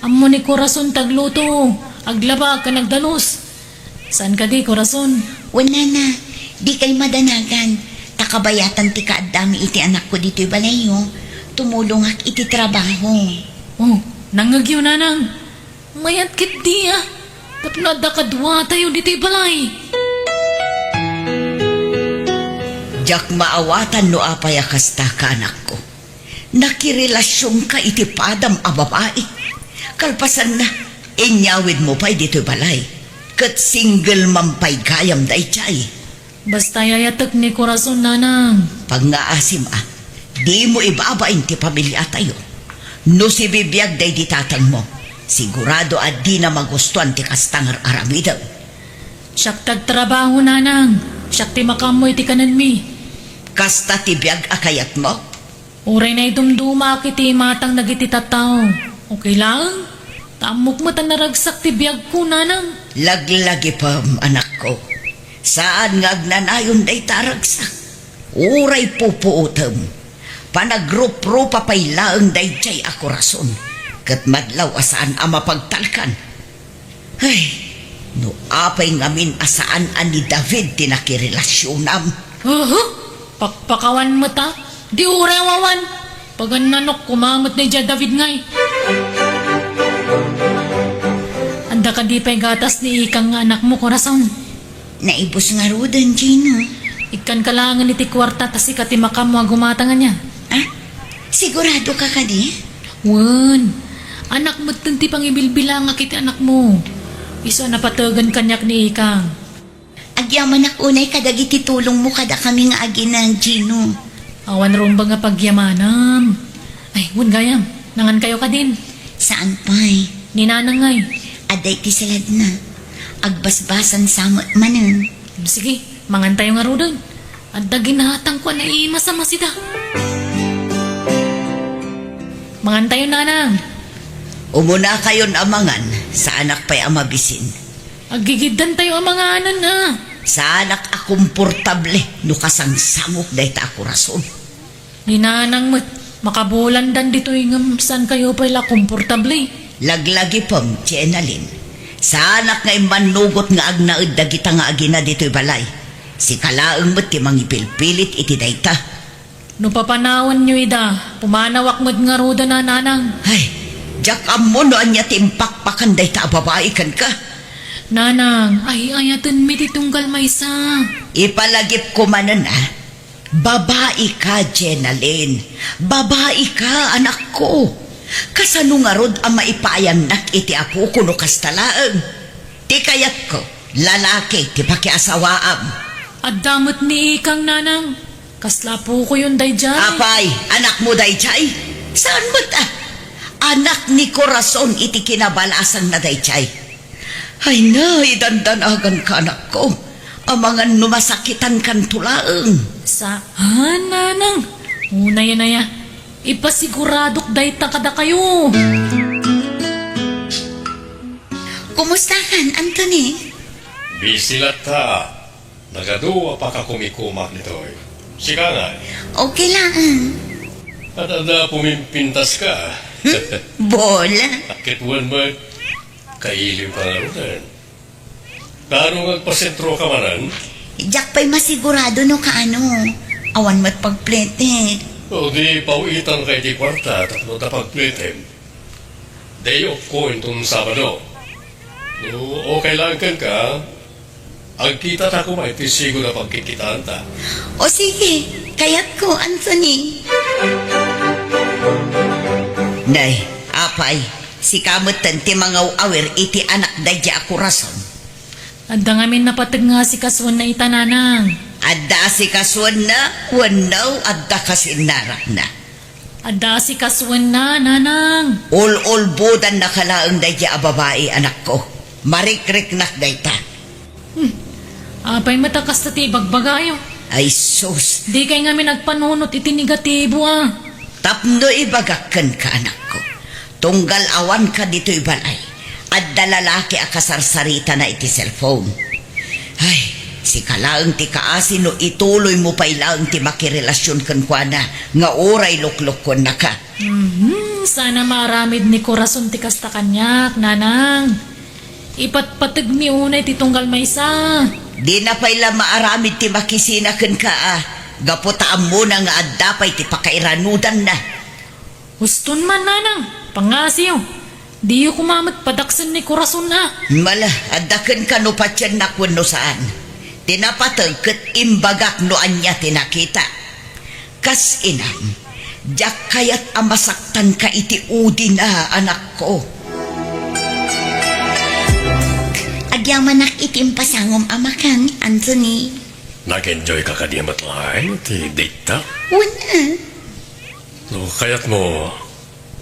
Ammo ni Corazon ti agluto, aglaba, ken agdalus. Saan kadi, Corazon? Wen, nana, dikay madanagan. Ta kabayatan ti kaaddami iti anakko ditoy balayyo, tumulongak iti trabaho. Oh, nangngegyo, nanang. Mayat ketdi a. Tapno adda kaduatayo ditoy balay. Diak maawatan no apay a kasta, anakko. Nakirelasionka iti padam a babai. Kalpasanna, inyawidmo pay ditoy balay. Ket single mom pay gayam daydiay. Basta ayatek ni Corazon, nanang. Pangngaasim a, dimo ibabain ti pamiliatayo. No sibibiag daydi tatangmo, sigurado a dina magustuan ti kasta nga ar-aramidem. Siak ti agtrabaho, nanang. Siak ti makaammo iti kanenmi. Kasta ti biag a kayatmo? Uray naidumdumaak iti imatang dagiti tattao. Okay laeng? Ta ammok met a naragsak ti biagko, nanang. Laglagipem, anakko. Saan nga agnanayon dayta a ragsak. Uray pupuotem. Panagruprupa pay laeng daydiay a Corazon. Ket madlaw a saan a mapagtalkan. Ay, no apay ngamin a saan a ni David ti nakirelasionam. Aha? Pakpakawan met a? Di uray awan. Pagannanok koma met daydiay David ngay. Adda kadi pay gatas ni ikang nga anakmo, Corazon? Naibus ngaruden, Gino. Ikkanka laengen iti kuarta ta sika ti makaammo a gumatang ania. Ah? Sigurado ka kadi? Wen, anak metten ti pangibilbilangak iti anakmo. Isu a napategan kaniak ni ikang. Agyamanak unay kadagiti tulongmo kadakami nga agina, Gino. Awan rumbeng a pagyamanam. Ay, wen gayam, nangankayo kadin. Saan pay? Ni nanang ngay. Adda iti saladna. Agbasbasan sa met manen. Sige, mangantayo ngaruden. Adda ginatangko a naimasamasida. Mangantayo, nanang. Umunakayon a mangan, saanak pay a mabisin. Aggigiddantayo a manganen, a. Saanak a komportable no kasangsamok dayta a Corazon. Ni nanang met, makabulandan ditoy ngem saankayo pay la komportable. Laglagipem, Jenalyn. Saanak nga immannugot nga agnaed dagita nga agina ditoy balay. Sika laeng met ti mangipilpilit iti dayta. No papanawanyo ida, pumanawak met ngaruden a, nanang. Ay, diak ammo no ania ti impakpakan dayta a babai kenka. Nanang, ay-ayatenmi ti tunggal maysa. Ipalagipko manen a, babai ka, Jenalyn. Babai ka, anakko. Kasano ngarud a maipaayannak iti apoko no kasta laeng? Ti kayatko, lalaki ti pakiasawaam. Adda met ni ikang, nanang. Kasla apokoyon daydiay. Apay, anakmo daydiay? Saan met a? Anak ni Corazon iti kinabalasangna daydiay. Ay na, idandanaganka, anakko. Amangan no masakitankanto laeng. Saan, nanang? Unayen aya, ipasiguradok dayta kadakayo. Kumustakan, Anthony? Busy latta. Nagadu a pakakumikumak ditoy. Sika ngay? Okay laeng. Adda pumimpintaska. Hmm? Bola. Ket wen met, kailiwka ngaruden. Kaano nga agpasentroka manen? Diak pay masigurado no kaano. Awan met pagplete. O di, pawitanka iti kuarta tapno ta pagpletem. Day off ko inton Sabado. No okay laeng kenka, agkitata koma iti sigud a pagkitkitaanta. O sige, kayatko, Anthony. Nay, apay, sika metten ti mangaw-awir iti anak daydiay a Corazon. Adda ngamin napateg nga asikasuenna ita, nanang. Adda asikasuenna wenno adda kasinnarakna? Adda asikasuenna, nanang. Ul-ulbodannaka laeng daydiay a babai, anakko. Marikriknak dayta. Hmm. Apay met a kasta ti ibagbagayo? Ay sus! Dikay ngamin agpanunot iti negatibo a. Tapno ibagak kenka, anakko. Tunggal awanka ditoy balay, adda lalaki a kasarsaritana iti cellphone. Ay, sika laeng ti kaasi no ituloymo pay laeng ti makirelasion kenkuana nga uray luklukkonnaka. Mhm, saan a maaramid ni Corazon ti kasta kaniak, nanang. Ipatpategmi unay ti tunggal maysa. Dina pay la maaramid ti makisina kenka a, gapu ta ammona nga adda pay ti pakairanudanna. Huston man, nanang, pangngasiyo. Diyo koma met padaksen ni Corazon a. Mala, adda kenka no patiennak wenno saan. Ti napateg ket imbagak no ania ti nakita. Kas inam, diak kayat a masaktanka iti udina, anakko. Ag Agyamanak iti impasangom a makan, Anthony. Nag-enjoy ka kadi met laeng iti date ta? Wen, a. No kayatmo,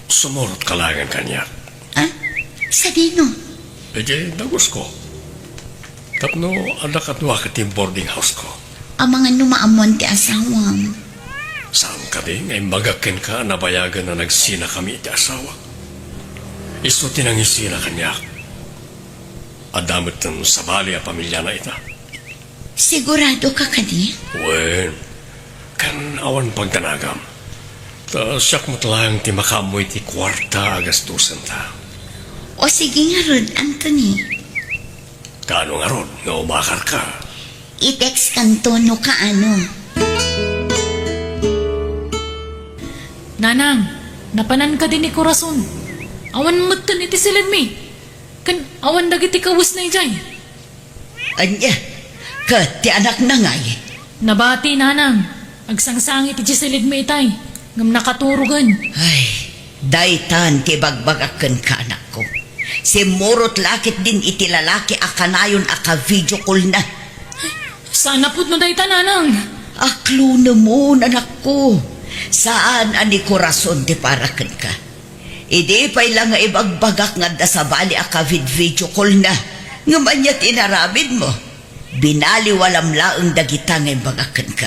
sumurot ka laengen kaniak. A? Sadino? Idiay dagusko. Tapno adda kaduak iti boarding house ko. Amangan no maammoan ti asawam. Saan kadi nga imbagak kenka a nabayagen a nagsinakami iti asawak? Isu ti nangisina kaniak. Adda met ti sabali a pamiliana ita. Sigurado ka kadi? Wen, ken awan pagdanagam. Ta siak met laeng ti makaammo iti kuarta a gastusenta. O sige ngarud, Anthony. Kaano ngarud nga umakar ka? I-text kanto no kaano. Nanang, napanan kadi ni Corazon? Awan metten iti siled mi. Ken awan dagiti kawesna idiay. Ania? Ket ti anakna ngay? Nabati, Nanang. Agsangsangit idiay siled mi itay. Ngem nakaturogen. Ay, daytan ti ibagbagak kenka, anakko. Simmurot la ketdin iti lalaki a kanayon a ka-video call-na. Saan a pudno dayta, Nanang? Aklonemon, anakko. Saan a ni Corazon ti para kenka. Idi pay la nga ibagbagak nga adda sabali a ka-vid-video call-na, ngem ania ti inaramidmo? Binaliwalam laeng dagita nga imbagak kenka.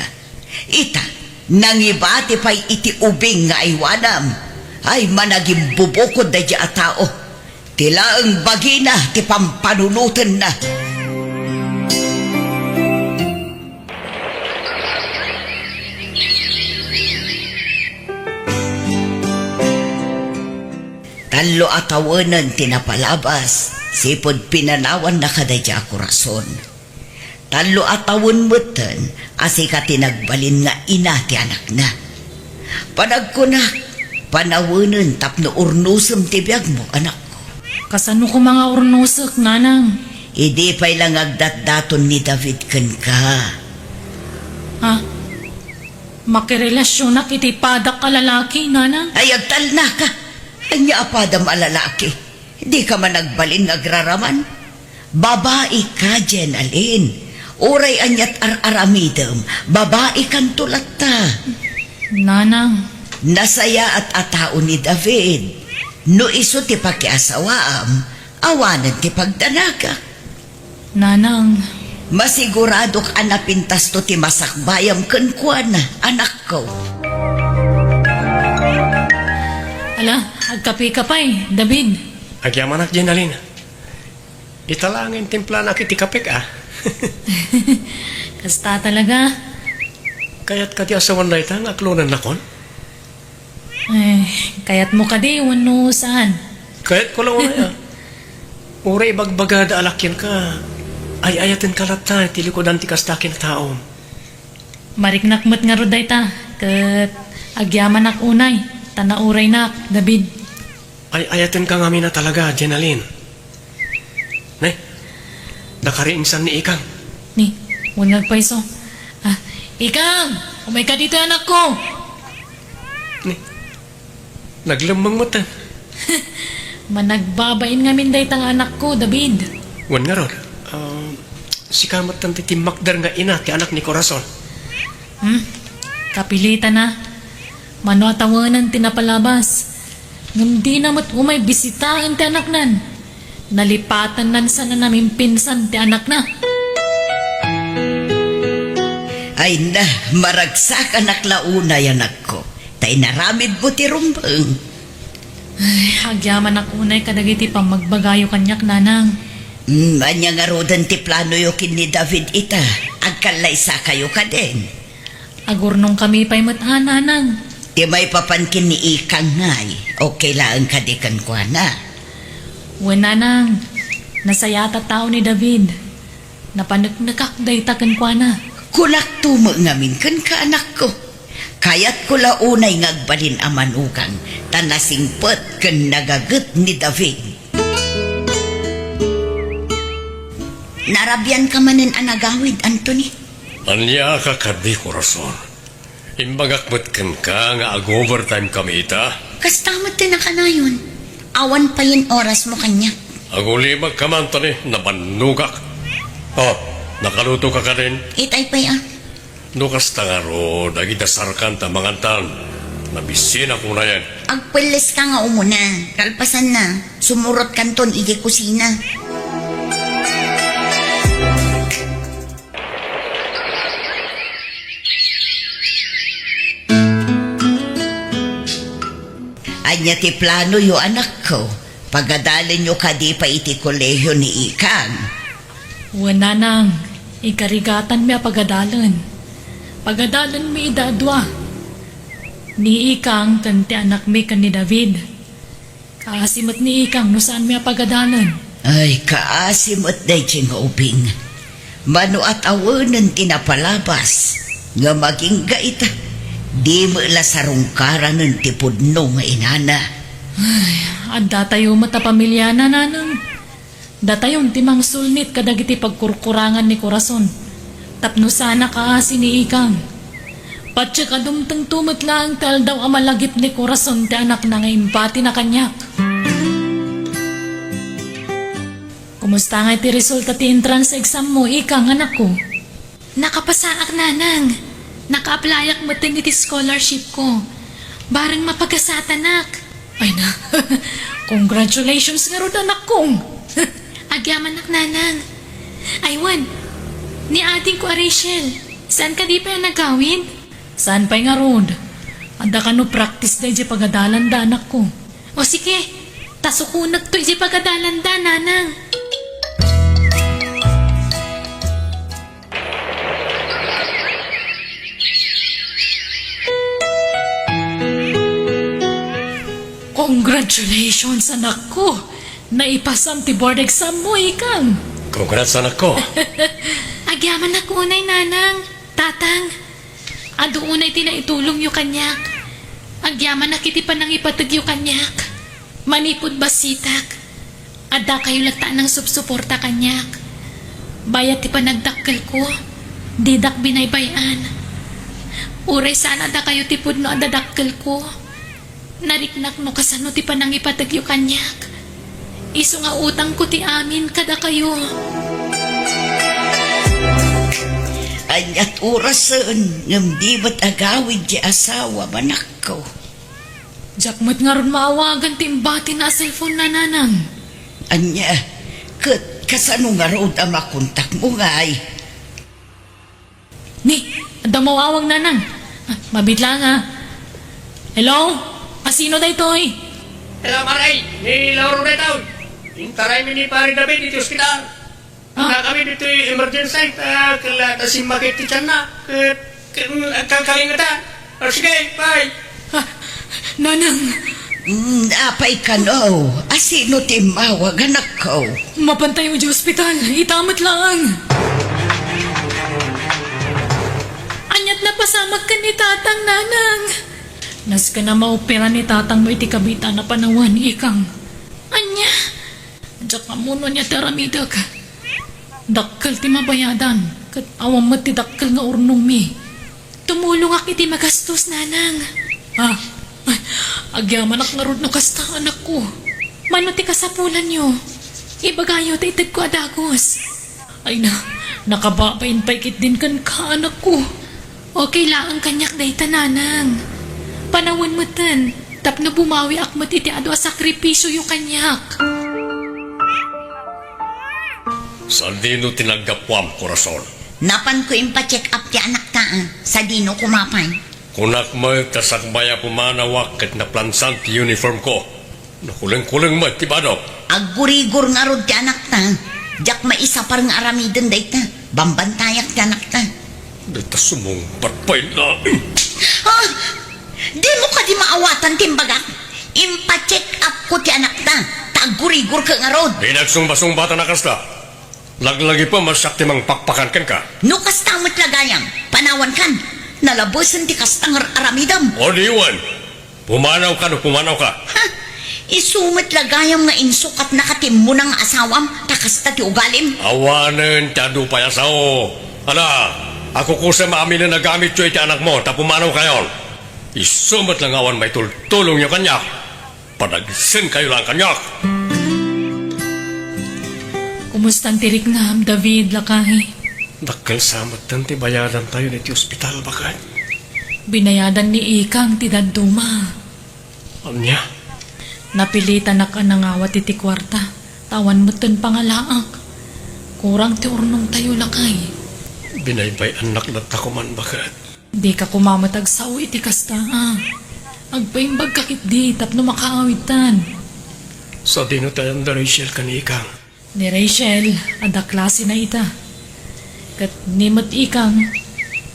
Ita, nangibati pay iti ubing nga aywanam. Ay, managimbubukod daydiay a tao. Ti laeng bagina ti pampanunotenna. Tallo a tawenen ti napalabas, sipud pinanawanna kadaydiay a Corazon. Tallo a tawen metten a sika ti nagbalin nga ina ti anakna. Panagkunak, panawenen tapno urnosem ti biagmo, anakko. Kasano koma nga urnosek, Nanang? Idi pay la nga agdatdaton ni David kenka. Ha? Makirelasionak iti padak a lalaki, Nanang? Ay, agtalnaka! Ania a padam a lalaki? Dika man agbalin nga agraraman? Babaika, Jenalyn. Uray aniat ar-aramidem, babaikanto latta. Nanang. Nasayaat a tao ni David. No isu ti pakiasawaam, awanen ti pagdanagak. Nanang. Masiguradok a napintasto ti masakbayam kenkuana, anakko. Ala, agkapeka pay, David. Agyamanak, Jenalyn. Ita laeng timplanak iti kapek, a. Kasta talaga. Kayat kadi a sawen dayta nga aklonennakon? Eh, kayatmo kadi wenno saan? Kayatko la unay, a. Uray ibagbagada a la kenka, ay-ayatenka latta iti likudan ti kasta a kinataom. Mariknak met ngarud dayta, ket agyamanak unay, ta nauraynak, David. Ay-ayatenka ngamin a talaga, Jenalyn. Ne? Dakari insan ni Ikang. Ni, wen nga agpayso. A, Ikang! Umayka ditoy, anakko! Ne? Naglemmeng metten. Managbabain ngamin dayta nga anakko, David. Wen ngarud, a, sika metten ti timmakder nga ina ti anak ni Corazon. Hmm? Kapilitan a. Mano a tawenen ti napalabas. Ngem dina met umay bisitaen ti anaknan. Nalipatannan sana namimpinsan ti anakna. Ay na, maragsakanak la unay, anakko, ta inaramidmo ti rumbeng. Ay, agyamanak unay kadagiti pammagbagayo kaniak, Nanang. Hmm, ania ngaruden ti planoyo ken ni David ita? Agkallaysakayo kadin? Agurnongkami pay met a, Nanang. Ti maipapan ken ni Ikang ngay, okay laeng kadi kenkuana? Wen, Nanang. Nasayaat a tao ni David. Napaneknekak dayta kenkuana. Kunakto met ngamin kenka, anakko. Kayatko la unay nga agbalin a manugang, ta nasingpet ken nagaget ni David. Narabianka manen a nagawid, Anthony? Ania ka kadi, Corazon? Imbagak met kenka nga ag-overtime kami ita. Kasta met ti nakanayon. Awan payen orasmo kaniak. Agulimagka man ta ni nabannogak. Oh, nakalutoka kadin? Itay pay a. No kasta ngarud, agidasarkan ta mangantan. Nabisinak unayen. Agpelleska nga umuna. Kalpasanna, sumurotkanton idiay kusina. Ania ti planoyo, anakko? Pagadalenyo kadi pay iti kolehio ni Ikang? Wen, nanang, ikarigatanmi a pagadalen. Pagadalenmi ida a dua. Ni Ikang ken ti anakmi ken ni David. Kaasi met ni Ikang no saanmi a pagadalen. Ay, kaasi met daytoy nga ubing. Mano a tawenen ti napalabas, ngem agingga ita, di met la sarungkaranen ti pudno nga inana. Ay, addatayo met a pamiliana, nanang. Datayon ti mangsulnit kadagiti pagkurkurangan ni Corazon tapno saan a kaasi ni Ikang. Patiek a dumtengto met laeng ti aldaw a malagip ni Corazon ti anakna nga impatina kaniak. Kumusta ngay ti resulta ti entrance exam mo, Ikang, anakko? Nakapasaak, nanang. Naka-applyak metten iti scholarship ko. Bareng mapagasatanak. Ay na, congratulations ngarud, anakko. Agyamanak, nanang. Ay wen, ni adingko a Rachel, saan kadi pay a nagawid? Saan pay ngarud? Adda kano practice da idiay pagadalanda, anakko. O sige, ta sukonekto idiay pagadalanda, nanang. Congratulations, anakko! Naipasam ti board exam mo, Ikang! Congrats, anakko! Agyamanak unay, nanang, tatang. Adu unay ti naitulongyo kaniak. Agyamanak iti panangipategyo kaniak. Manipud bassitak, addakayo latta a nangsupsuporta kaniak. Bayat ti panagdakkelko, didak binaybay-an. Uray saan a dakayo ti pudno a dadakkelko, nariknak no kasano ti panangipategyo kaniak. Isu nga utangko ti amin kadakayo. Ania't orasen ngem di met agawid ti asawam, anakko? Diak met ngarud maawagan ti imbatina a cellphone na, nanang. Ania, ket kasano ngarud a makontakmo ngay? Ni, adda maawag, nanang. Ah, mabiit laeng, ah. Hello? Asino daytoy? Hello, Maray. Ni Lauro daytoy. Intaraymi ni Pare David iti ospital. Ah. Nakami ditoy emergency, ta, kala ta simmakit ti tianna. Ket, ket, agkalkalingeta. O, sige, bye. Ah, nanang. Mm, apay kano? Asino ti immawag, anakko? Mapantayo idiay ospital. Ita met laeng. Ania't napasamak ken ni tatang, nanang? Nasken a maopera ni tatangmo iti kabitaen a panawen, Ikang. Ania? Diak ammo no ania ti aramidek. Dakkel ti mabayadan, ket awan met ti dakkel nga urnongmi. Tumulongak iti magastos, nanang. Ah, ay, agyamanak ngarud no kasta, anakko. Mano ti kasapulanyo? Ibagayo ta itedko a dagus. Ay na, nakababain pay ketdin kenka, anakko. Okay laeng kaniak dayta, nanang. Panawen metten, tapno bumawiak met iti adu a sakripisioyo kaniak. Sadino ti naggapuam, Corazon? Napanko impa-check up ti anakta, ah. Sadino koma pay? Kunak met ta sakbay a pumanawak ket naplansan ti uniformko. Nakulengkuleng met ti badok. Aggurigor ngarud ti anakta. Diak maisapar nga aramiden dayta. Bambantayak ti anakta. Dayta sumungbat pay laeng. Ah! Dimo kadi maawatan ti imbagak? Impa-check up ko ti anakta, ta aggurigorka ngarud. Di nagsungbasungbatan a kasta. Laglagipem a siak ti mangpakpakan kenka. No kasta met la gayam, panawankan. Nalabesen ti kasta nga ar-aramidem. O di wen, pumanawka no pumanawka. Ha? Isu met la gayam nga insukatnaka ti immuna nga asawam, ta kasta ti ugalim? Awanen ti adu pay a sao. Ala, akukusem aminen a gamityo iti anakmo, ta pumanawkayon. Isu met la nga awan maitultulongyo kaniak. Padagsenkayo laeng kaniak. Kumusta ti riknam, David, lakay? Dakkel sa metten ti bayadantayo iti ospital, baket. Binayadan ni Ikang ti dadduma. Ania? Napilitanak a nangawat iti kuarta, ta awan metten pangalaak. Kurang ti urnongtayo, lakay. Binaybay-annak latta koman, baket. Dika koma met agsao iti kasta, a. Agpaimbagka ketdi tapno makaawidtan. Sadino ti ayan da Rachel ken Ikang? Ni Rachel, adda klasena ita. Ket ni met Ikang,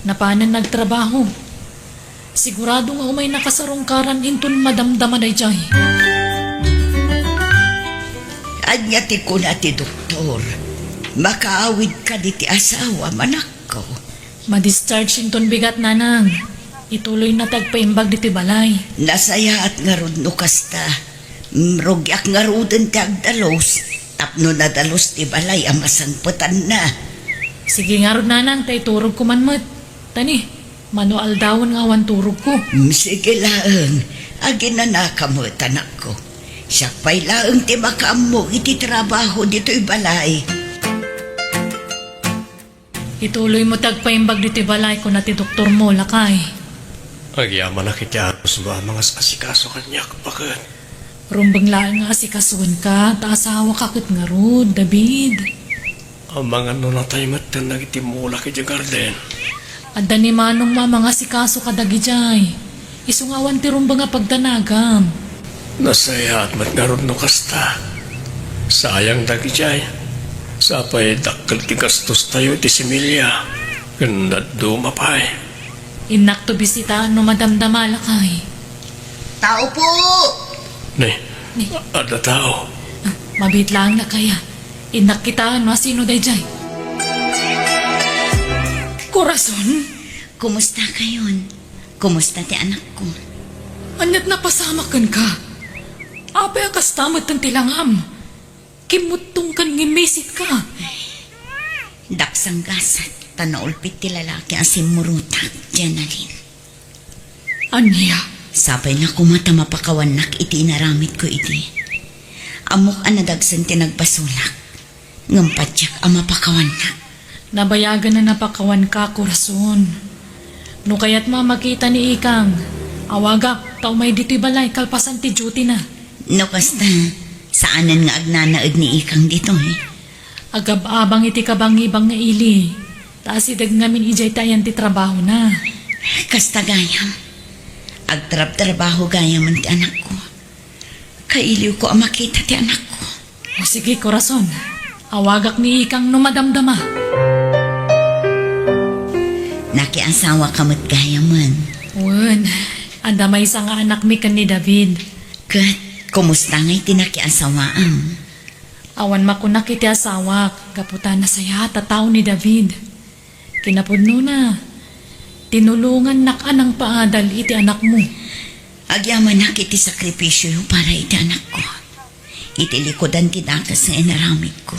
napanen nagtrabaho. Sigurado nga umayna kasarungkaran inton madamdama daydiay. Ania ti kuna ti doktor? Makaawid kadi ti asawam, anakko? Ma-discharge inton bigat, nanang. Ituloyna ti agpaimbag ditoy balay. Nasayaat ngarud no kasta. Mm, rugiak ngaruden ti agdalus, tapno nadalus ti balay a masangpetanna. Sige ngarud, nanang, ta iturogko man met. Tani, mano aldawen nga awan turogko. Mm, sige laeng, aginanaka met, anakko. Siak pay laeng ti makaammo iti trabaho ditoy balay. Ituloymo ti agpaimbag ditoy balay, kuna ti doktormo, lakay. Agyamanak iti anosmo a mangas-asikaso kaniak, baket. Rumbeng laeng nga asikasoenka, ta asawaka ket ngarud, David. Amangan no natay metten dagiti mulak idiay garden. Adda ni manongmo a mangasikaso kadagidiay. Isu nga awan ti rumbeng a pagdanagam. Nasayaat met ngarud no kasta. Sayang dagidiay. Sapay dakkel ti gastostayo iti similya. Ken dadduma pay. Innakto bisitaan no madamdama, lakay. Tao po! Ne, Ne. Adda tao. Ah, mabiit laeng, lakay, a. Innak kitaan no asino daydiay. Corazon? Kumusta kayon? Kumusta ti anakko? Aniat napasamak kenka? Apay a kasta metten ti langam? Kimmuttongkan ngem misitka. Daksang gasat, ta naulpit ti lalaki a simmurotak, Jenalyn. Ania? Sapay la koma ta mapakawannak iti inaramidko idi. Ammok a nadagsen ti nagbasolak, ngem patiek a mapakawannak. Nabayagen a napakawanka, Corazon. No kayatmo a makita ni Ikang, awagak ta umay ditoy balay kalpasan ti duty-na. No kasta, saanen nga agnanaed ni Ikang ditoy. Agab-abang iti kabangibang nga ili, ta asideg ngamin idiay ti ayan ti trabahona. Kasta gayam. Agtrabtrabaho gayamen ti anakko. Kailiwko a makita ti anakko. O sige, Corazon. Awagak ni Ikang no madamdama. Nakiasawaka met gayamen. Wen, adda maysa nga anakmi ken ni David. Ket, kumusta ngay ti nakiasawaam? Awan makunak iti asawak, gapu ta nasayaat a tao ni David. Kinapudnona, tinulongannak a nangpaadal iti anakmo. Agyamanak iti sakripisioyo para iti anakko. Iti likudan ti dakes nga inaramidko,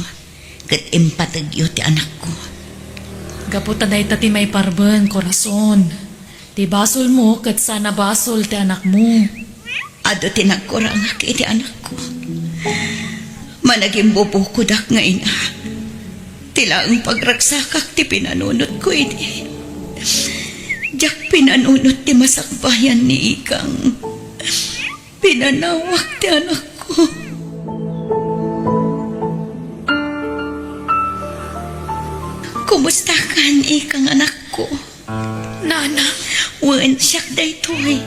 ket impategyo ti anakko. Gapu ta dayta ti maiparben, Corazon. Ti basolmo ket saan a basol ti anakmo. Adu ti nagkurangak iti anakko. Managimbubukodak nga ina. Ti laeng pagragsakak ti pinanunotko idi. Diak pinanunot ti masakbayan ni Ikang. Pinanawak ti anakko. Kumustakan, Ikang, anakko? Nana. Wen, siak daytoy.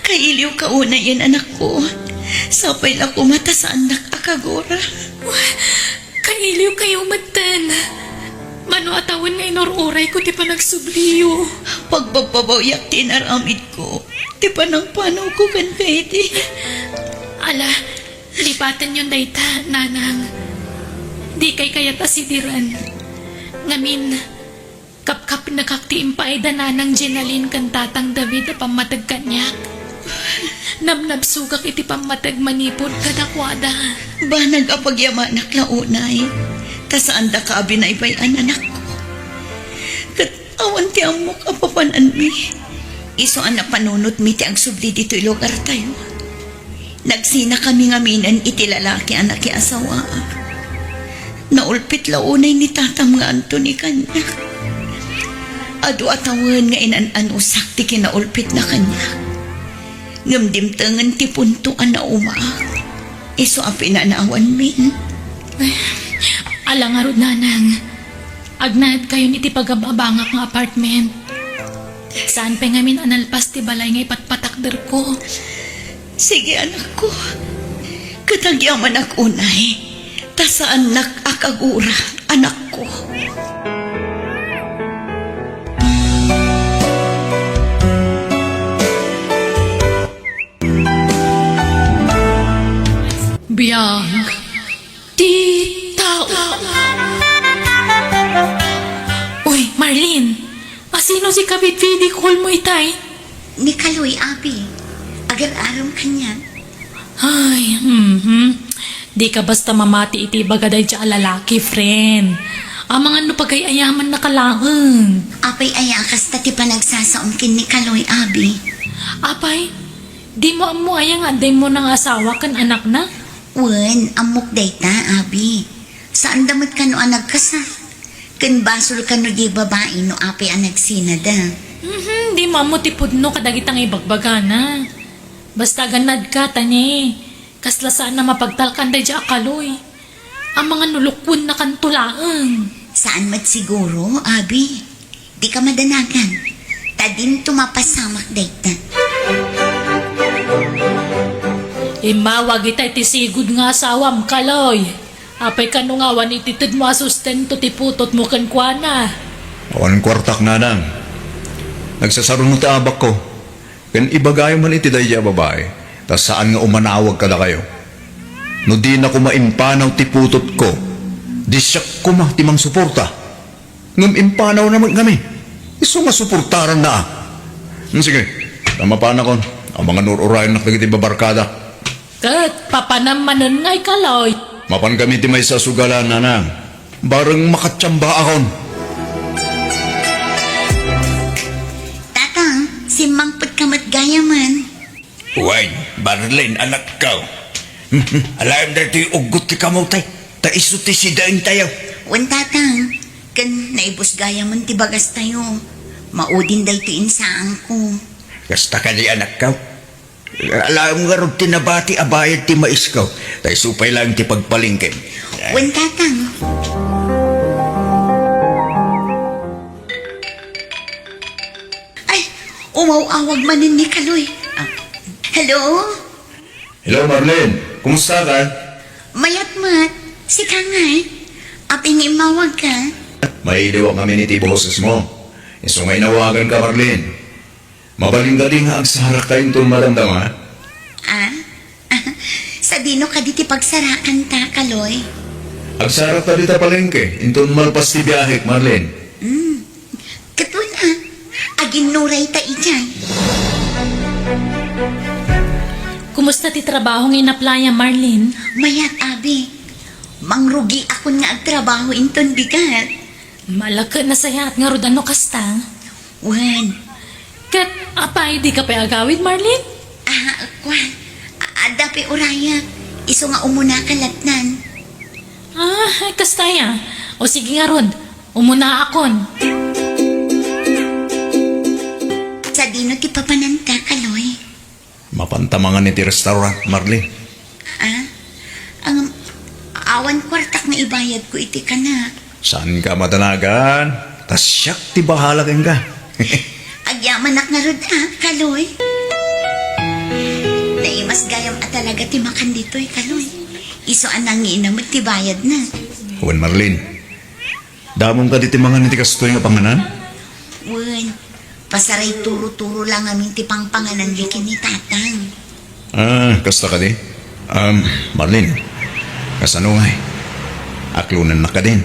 Kailiwka unayen, anakko. Sapay la koma ta saannak a kagura. Kailiwkayo metten. Mano a tawen nga inur-urayko ti panagsubliyo. Pagbabbabawiak ti inaramidko. Ti panangpanawko kenka idi. Ala, lipatenyon dayta, nanang. Dikay kayat a sidiren. Ngamin, kapkapnekak ti impaay da Nanang Jenalyn ken Tatang David a pammateg kaniak. Namnabsogak iti pammateg manipud kadakuada. Banag a pagyamanak la unay, ta saandaka a binaybay-an, anakko. Ket awan ti ammok a papan-anmi. Isu a napanunotmi ti agsubli ditoy lugartayo. Nagsinakami ngaminen iti lalaki a nakiasawaak. Naulpit la unay ni tatam nga Anthony kaniak. Adu a tawen nga inan-anusak ti kinaulpitna kaniak. Ngem dimtengen ti punto a naumaak. Isu a pinanawanmi. Ala ngarud, nanang. Agnaedkayon iti pagababangak nga apartment. Saan pay ngamin a nalpas ti balay nga ipatpatakderko. Sige, anakko. Ket agyamanak unay, ta saannak a kagura, anakko. Biag ti tao. Uy, Marlene! Asino ti kabidbidi call mo itay? Ni Kaloy, abi. Agar-aram kaniak. Ay, mhm. Dika basta mamati iti ibaga daydiay a lalaki, friend. Amangan no pagay-ayamannaka laeng. Apay aya a kasta ti panagsasaom ken ni Kaloy, abi? Apay, dimo ammo aya nga adda immuna nga asawa ken anakna? Wen, ammok dayta, abi. Saanda met kano a nagkasar. Ken basol kano diay babai no apay a nagsinada. Mhm, dimo ammo ti pudno kadagita nga ibagbagana. Basta agannadka, ta ne, kasla saan a mapagtalkan daydiay a Kaloy. Amangan no lukwennakanto laeng. Saan met siguro, abi? Dika madanagan, ta dinto mapasamak dayta. Immawag itay ti sigud nga asawam, Kaloy. Apay kano nga awan itedmo a sustento ti putotmo kenkuana? Awan kuartak, nanang. Nagsasaruno ti abakko. Ken ibagayo man iti daydiay a babai, ta saan nga umanawag kadakayo. No dina koma impanaw ti putotko, di siak koma ti mangsuporta. Ngem impanawna met ngamin. Isu nga suportaranna a. Hmm, sige, ta mapanakon. Amangan ur-urayennak dagiti babarkadak. Ket papanam manen ngay, Kaloy? Mapankami ti maysa a sugalan, nanang. Bareng makatiambaakon. Tatang, simmangpetka met gayamen. Wen, Marlene, anakko. Alaem daytoy uggot ti kamote, ta isu ti sidaentayo. Wen, Tatang, ken naibus gayamen ti bagastayo. Maudin daytoy insaanko. Kasta kadi, anakko? Alaem ngarud ti nabati a bayad ti maisko, ta isu pay laeng ti pagpalengkem. Wen, Tatang. Ay, umaw-awag manen ni Kaloy. Ah, hello? Hello, Marlene. Kumusta ka? Mayat met. Sika ngay? Apay nga immawagka? Mailiwak ngamin iti bosesmo. Isu nga inawaganka, Marlene. Mabalin kadi nga agsarakta inton madamdama? Ah? Sadino kadi ti pagsarakanta, Kaloy? Agsarakta dita palengke inton malpas ti biahek, Marlene. Hmm. Ket wen a, aginnurayta idiay. Kumusta ti trabaho nga inaplayam, Marlene? Mayat, abi. Mangrugiakon nga agtrabaho inton bigat. Ala ket nasayaat ngarud a no kasta. Wen. Ket apay, dika pay agawid, Marlene? Ah, kuan. A-, adda pay urayak. Isu nga umunaka lattan. Ah, kasta aya. O sige ngarud, umunaakon. Sadino ti papananta, Kaloy? Mapanta mangan iti restaurant, Marlene. Ah? Ang, awan kuartak nga ibayadko iti kanak. Saanka madanagan, ta siak ti bahala kenka. Agyamanak ngarud a, Kaloy. Naimas gayam a talaga ti makan ditoy, Kaloy. Isu a nangina met ti bayadna. Wen, Marlene. Damom kadi ti mangan iti kastoy nga panganan? Wen, pasaray turo-turo la ngamin ti pangpanganan ken ni Tatang. Ah, kasta kadi? Um, Marlene, kasano ngay? Aklonennak kadin?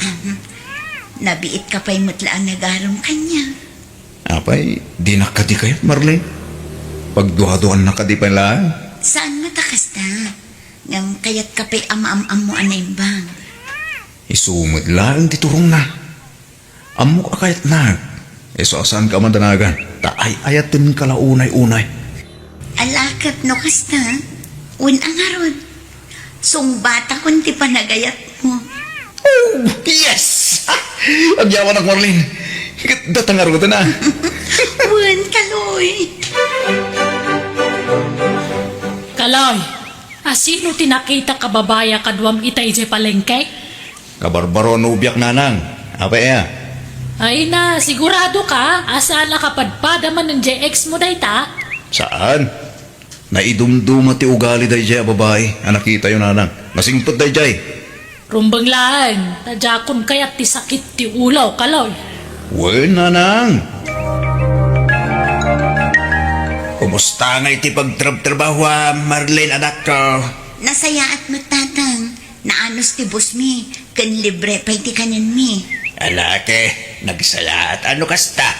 Ahem. Nabiitka pay met la a nagaram kaniak. Apay, dinak kadi kayat, Marlene? Pagduaduannak kadi pay laeng? Saan met a kasta? Ngem kayatka pay a maam-ammo a naimbag. Isu met laeng ti turongna. Ammok a kayatnak. Isu a saanka a madanagan, ta ay-ayatenka la unay-unay. Ala ket no kasta, wen a ngarud, sungbatakon ti panagayat. Oh, yes! Agyawanak, Marlene. Ket data ngaruden a. Wen, Kaloy. Kaloy, asino ti nakita a babai a kaduam ita idiay palengke? Kabarbaro a nobiak, nanang. Apay aya? Ay na, sigurado ka a saan a kapadpada manen diay ex mo dayta? Saan? Naidumduma ti ugali daydiay a babai a nakitayo, nanang. Nasingpet daydiay. Rumbeng laeng, ta diakon kayat ti sakit ti ulo, Kaloy. Wen, nanang. Kumusta ngay ti pagtrabtrabahoam, Marlene, anakko? Nasayaat met, tatang. Naanus ti busmi, ken libre pay ti kanenmi. Ala, ket nagsayaat a no kasta.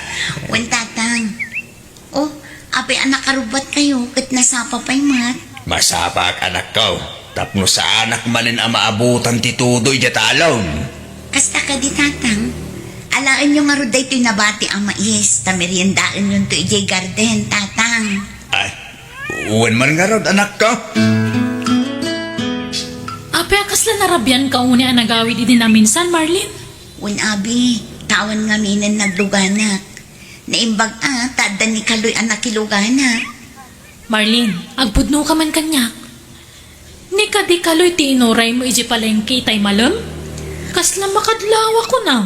Wen, tatang. Oh, apay a nakarubbatkayo ket nasapa pay met? Masapaak, anakko, tapno saanak manen a maabutan ti tudo idiay talon. Kasta kadi, tatang? Alaenyo ngarud daytoy nabati a mais, ta meriendaenyonto idiay garden, tatang. Ay, wen man ngarud, anakko. Apay a kasla narabianka unay a nagawid idi naminsan, Marlene? Wen, abi, ta awan ngaminen nagluganak. Naimbag a, ta adda ni Kaloy a nakiluganak. Marlene, agpudnoka man kaniak. Ni kadi Kaloy ti inuraymo idiay palengke itay malem? Kasla makadlawakon a.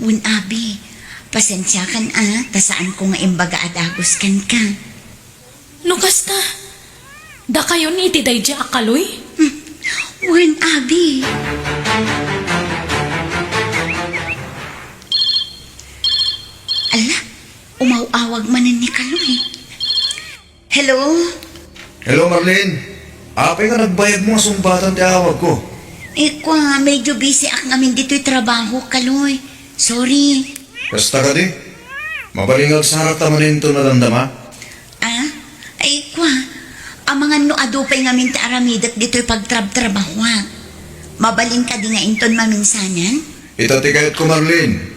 Wen, abi, pasensiakan a, ta saanko nga imbaga a dagus kenka. No kasta, dakayon iti daydiay a Kaloy? Hmm. Wen, abi. Ala, umaw-awag manen ni Kaloy. Hello? Hello, Marlene. Apay nga nagbayagmo a sungbatan ti awagko? Eh, kua, medyo busy ak ngamin ditoy trabaho, Kaloy. Sorry. Kasta kadi? Mabalin nga agsarakta manen inton madamdama? Ah? Ay, kua. Amangan no adu pay ngamin ti aramidek ditoy pagtrabtrabahoak. Mabalin kadi nga inton maminsanan? Ita ti kayatko, Marlene.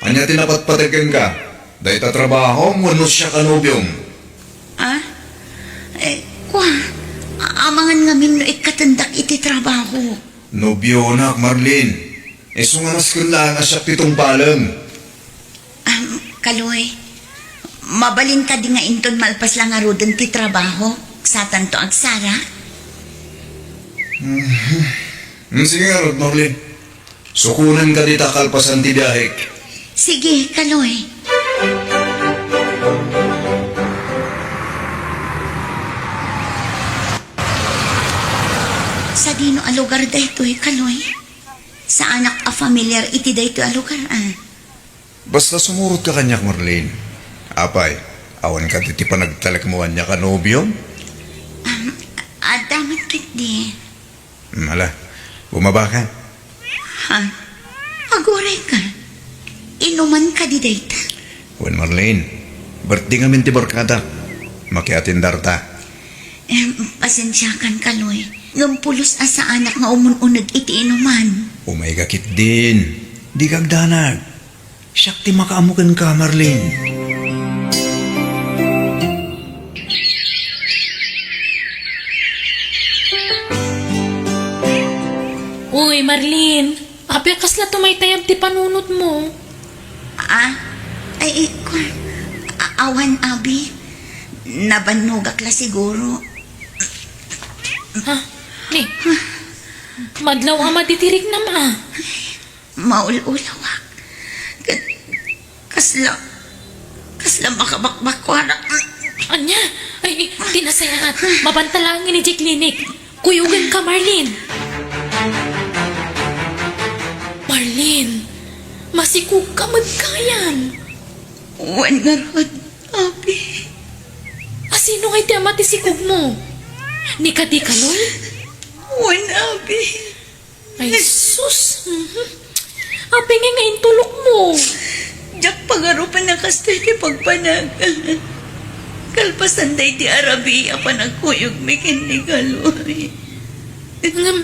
Ania ti napatpateg kenka? Dayta trabahom wenno siak a nobiom? Ah? Eh, kua, a-, amangan ngamin no ikkatendak iti trabaho. Nobionak, Marlene. Isu nga nasken laeng a siak ti tungpalem. Am, Kaloy, mabalin kadi nga inton malpas la ngaruden ti trabaho, satanto agsara? Mhm. Mm, sige ngarud, Marlene. Sukonen ka dita kalpasan ti biahek. Sige, Kaloy. Sadino a lugar daytoy, Kaloy? Saanak a familiar iti daytoy a lugar, ah. Basta sumurot ka kaniak, Marlene. Apay, awan kadi ti panagtalekmo kaniak a nobiom? Um, adda met ketdi. Hmm, ala, bumaba ka. Ha? Aguray ka? Inuman kadi dayta? Wen, Marlene, birthday ngamin ti barkadak. Makiatendarta. Em, pasensiakan, Kaloy. Ngem pulos a saanak nga umun-uneg iti inuman. Umay ka ketdin. Dika agdanag. Siak ti makaammo kenka, Marlene. Uy, Marlene, apay a kasla tumaytayab ti panunotmo? Ah? Ay, ay, kua. A-, awan, abi. Nabannogak la siguro. Ha? Ni, madlaw a madi ti riknam, ah. Maul-ulawak. Ket kasla, kasla makabakbakkuanak. Ania? Ay, ti nasayaat. Mabanta laeng idiay klinik. Kuyogen ka, Marlene. Marlene, masikog ka met kayan. Wen ngarud, abi. Asino ngay ti ama ti sikogmo? Ni kadi Kaloy? Wen, abi. Ay, sus! Mhm. Apay ngay nga intulokmo? Diak pagarupen a kasta ti pagpanagan. Kalpasan daydi a rabii a panagkuyogmi ken ni Kaloy. Ngem,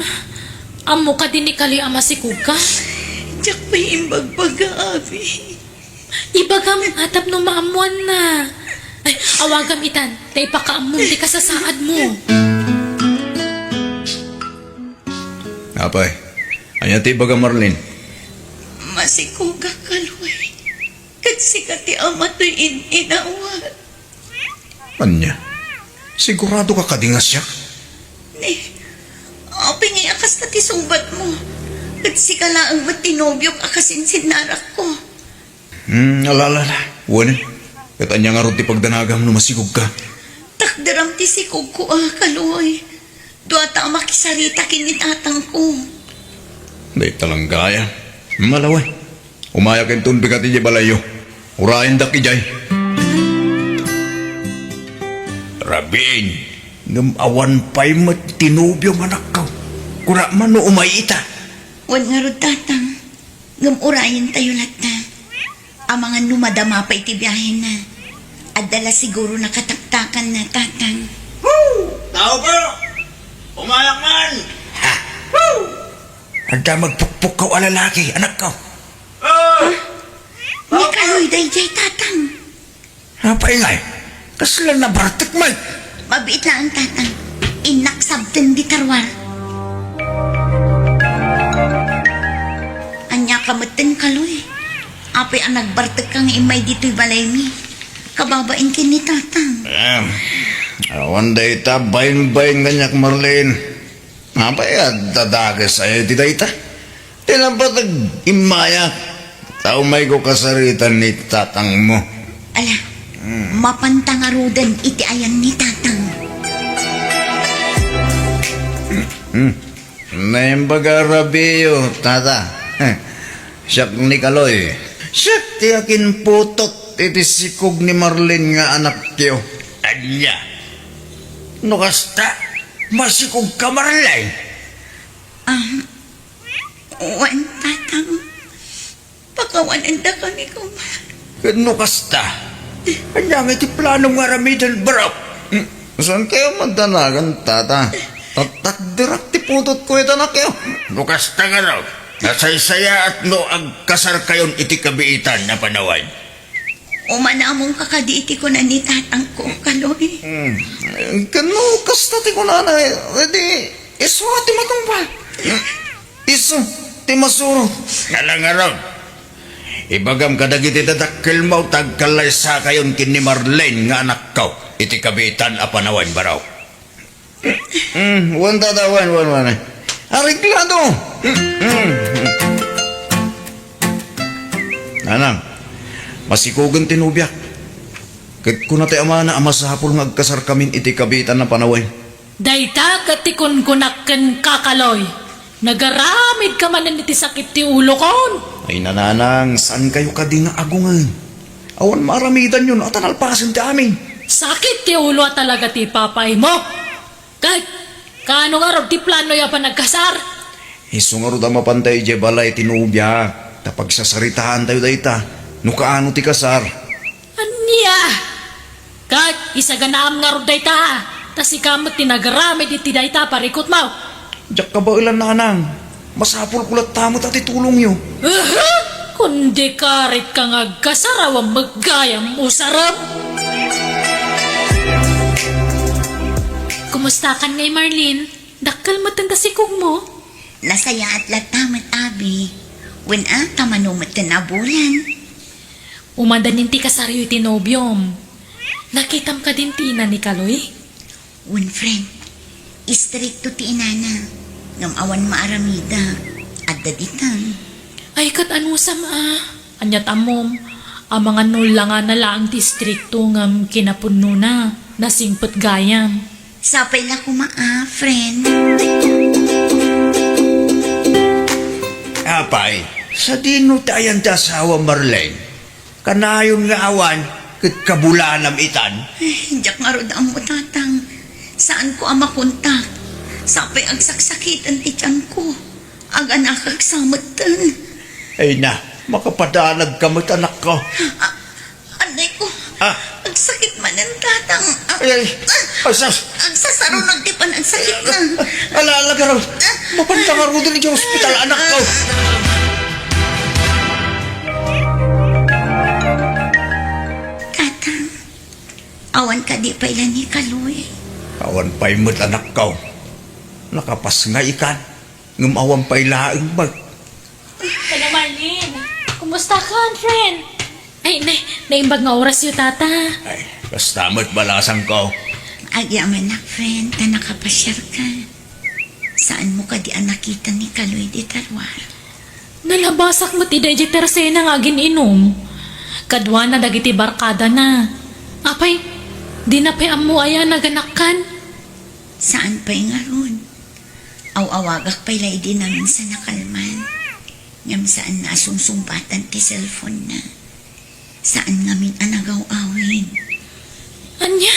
ammo kadi ni Kaloy a masikog ka? Diak pay imbagbaga, abi. Ibagam a tapno maammoanna. Ay, awagam itan, ta ipakaammom ti kasasaadmo. Apay, ania ti ibaga, Marlene? Masikogak, Kaloy. Ket sika ti ama toy in-inawat. Ania? Siguradoka kadi nga siak? Ni, apay ngay a kasta ti sungbatmo? Ket sika laeng met ti nobiok a kasinsinnarakko. Hmm, ala, ala, ala. Wen, ket ania ngarud ti pagdanagam no masikogka? Takderam ti sikogko a, Kaloy. Duata a makisarita ken ni tatangko. Dayta lang gayam. Malawen. Umayak inton bigat idiay balayyo. Urayendak idiay. Rabiin, ngem awan pay met ti nobiom, anakko. Kuna man no umay ita. Wen ngarud, tatang. Ngem urayentayo latta. Amangan no madama pay ti biahena. Adda la siguro nakataktakanna, tatang. Woo! Tao po! Umayak man! Ha! Woo! Adda magpukpukkaw a lalaki, anakko. Ah! Ni Kaloy daydiay, tatang. Apay ngay, kasla nabartek met? Mabiit laeng, tatang. Innak sabten di tarwar. Ania ka metten, Kaloy? Apay a nagbartekka nga immay ditoy balaymi? Kababain ken ni tatang. Em, awan dayta bainbain kaniak, Marlene. Apay a dadakes aya iti dayta? Ti napateg immayak, ta umayko kasaritan ni tatangmo. Ala, hmm, mapanta ngaruden iti ayan ni tatang. Hmm. Naimbag a rabiyo, tata. Siak ni Kaloy. Siak ti akinputot iti sikog ni Marlene nga anakyo. Ania? No kasta, masikogka, Marlene? Ah, wen, tatang. Pakawanendakami koma. Ket no kasta, ania ngay ti planom nga aramiden, barok? Hmm, saan kayo madanagan, tata? Tatakderak ti putotko ita, anakyo. No kasta ngarud, nasaysayaat no agkasarkayon iti kabiitan a panawen. Umanamonka kadi iti kuna ni tatangko, Kaloy? Hmm. Ken no kasta ti kunana, edi isu ti matungpal. Isu ti masuro. Ala ngarud, ibagam kadagiti dadakkelmo ta agkallaysakayon ken ni Marlene nga anakko iti kabiitan a panawen, barok. Mm, wen, tata, wen, wen, wen. Areglado. Mm, mm. Nanang, masikogen ti nobiak. Ket kuna ti amana a masapul nga agkasarkamin iti kabiitan a panawen. Dayta ket ti kunkunak kenka, Kaloy. Nagaramidka manen iti sakit ti ulokon. Ay, nanang, saan kayo kadi nga agungen? Awan maaramidanyo no ata nalpasen ti amin. Sakit ti ulo a talaga ti ipapaymo. Ket, kaano ngarud ti planoyo a panagkasar? Isu ngarud a mapanta idiay balay ti nobiak, ta pagsasaritaantayo dayta, no kaano ti kasar. Ania? Ket isaganaam ngarud dayta, ta sika met ti nagaramid iti dayta a parikutmo. Diak kabaelan, nanang. Masapulko latta met a ti tulongyo. Aha! Kundi karit ka nga agkasar, awan met gayam usarem. Kumustakan ngay, Marlene? Dakkel met ti sikogmo? Nasayaat latta met, abi. Wen a, ta mano met ti nabulan. Umandanin ti kasaryo iti nobiom. Nakitam kadin ti ina ni Kaloy? Wen, friend, istrikto ti inana, ngem awan maaramida. Adda ditan. Ay, ket anusam a? Aniat ammom, amangan no langana laeng ti istrikto ngem kinapudnona, nasingpet gayam. Sapay la koma a, friend. Apay, sadino ti ayan ti asawa, Marlene? Kanayon nga awan ket kabulanam itan. Ay, diak ngarud ammo, Tatang. Saanko a makontak. Sapay agsaksakiten ti tianko. Aganakak sa metten. Ay na, makapadanag ka met, anakko. Ah, anay ko. Ah. Agsakit manen, Tatang. Ah, ay, ay. Ah. Ay, sus. Agsasaro nagtipan agsakit na. Ala, ala, garaw. Ah. Mapanta ngaruden iti ospital, anakko. Tatang, awan kadi pay la ni Kaloy? Awan pay met, anakko. Nakapasngay ikan. Ngem awan pay laeng met. Hello, Marlene. Kumusta ka, friend? Ay, na, naimbag nga orasyo, tata. Ay, kasta met balasangko. Agyamanak, friend, ta nakapasiarka. Saanmo kadi a nakita ni Kaloy dita ruar? Nalabasak met idiay terasena nga agin-inum. Kaduana dagiti barkadana. Apay, dina pay ammo aya a naganakkan? Saan pay ngarud? Aw-awagak pay la idi naminsan a kalman. Ngem saanna a sungsungbatan ti cellphone-na. Saan ngamin a nagaw-awid. Ania?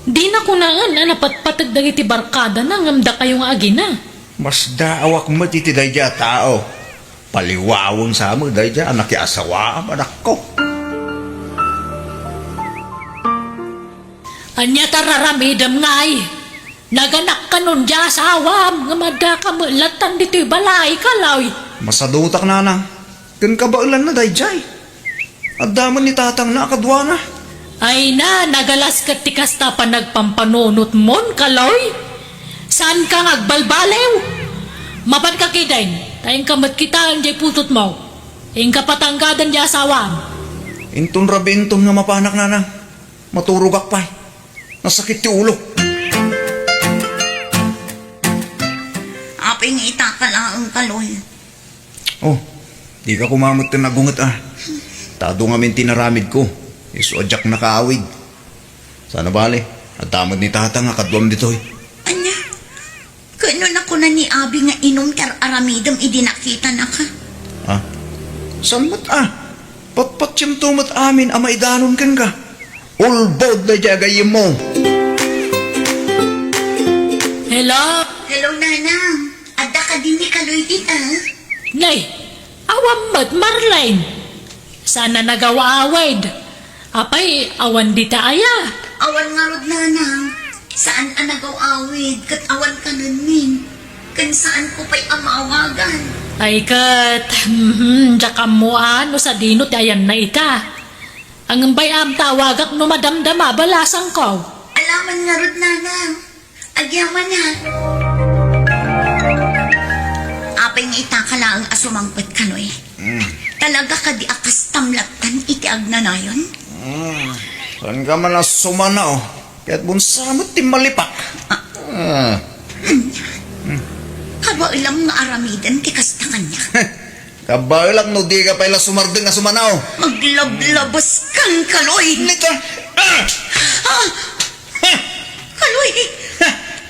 Dina kunaen a napatpateg dagiti barkadana ngem dakayo nga agina. Masdaawak met iti daydiay a tao. Paliwawen sa met daydiay a nakiasawaam, anakko. Ania ti ar-aramidem ngay? Naganakkan undiay asawam, ngem addaka met lattan ditoy balay, Kaloy. Masadutak, nanang. Ken kabaelanna daydiay. Adda met ni tatangna a kaduana. Ay na, nagalas ket ti kasta a panagpampanunotmon, Kaloy. Saanka nga agbalbaliw. Mapanka ketdin, ta inka met kitaen diay putotmo. Inka patanggadan diay asawam. Inton rabii inton nga mapanak, nanang. Maturogak pay. Nasakit ti ulo. Apay nga ita ka laeng, Kaloy? Oh, dika koma met ti nagunget a. Ta adu ngamin ti inaramidko. Isu a diak nakaawid. Sana bale, adda met ni tatang a kaduam ditoy. Ania? Ket no nakuna ni abi nga inum ti ar-aramidem idi nakitanaka? Ah? Saan met a? Patpatiemto met amin a maidanon kenka. Ulbod daydiay a gayyemmo. Hello? Hello, Nanang. Adda kadi ni Kaloy dita? Nay, awan met, Marlene. Saan a nagaw-awid? Apay, awan dita aya? Awan ngarud, Nanang. Saan a nagaw-awid ket awan kanenmin. Ken saanko pay a maawagan. Ay ket, mhm, diak ammo a no sadino ti ayanna ita. Ngem bay-am ta awagak no madamdama, balasangko. Alaman ngarud, Nanang. Agyamanak. Apay nga ita ka laeng a sumangpet, Kaloy? Mm. Talaga kadi a kastam lattan iti agnanayon? Mm. Saanka man a sumanaw. Ket bunsa met ti malipak. Ah. Ah. Kabaelam nga aramiden ti kasta kaniak. Kabaelak no dika pay la sumardeng a sumanaw. Maglablabas kan, Kaloy. Nita. Ah! Ah! Kaloy!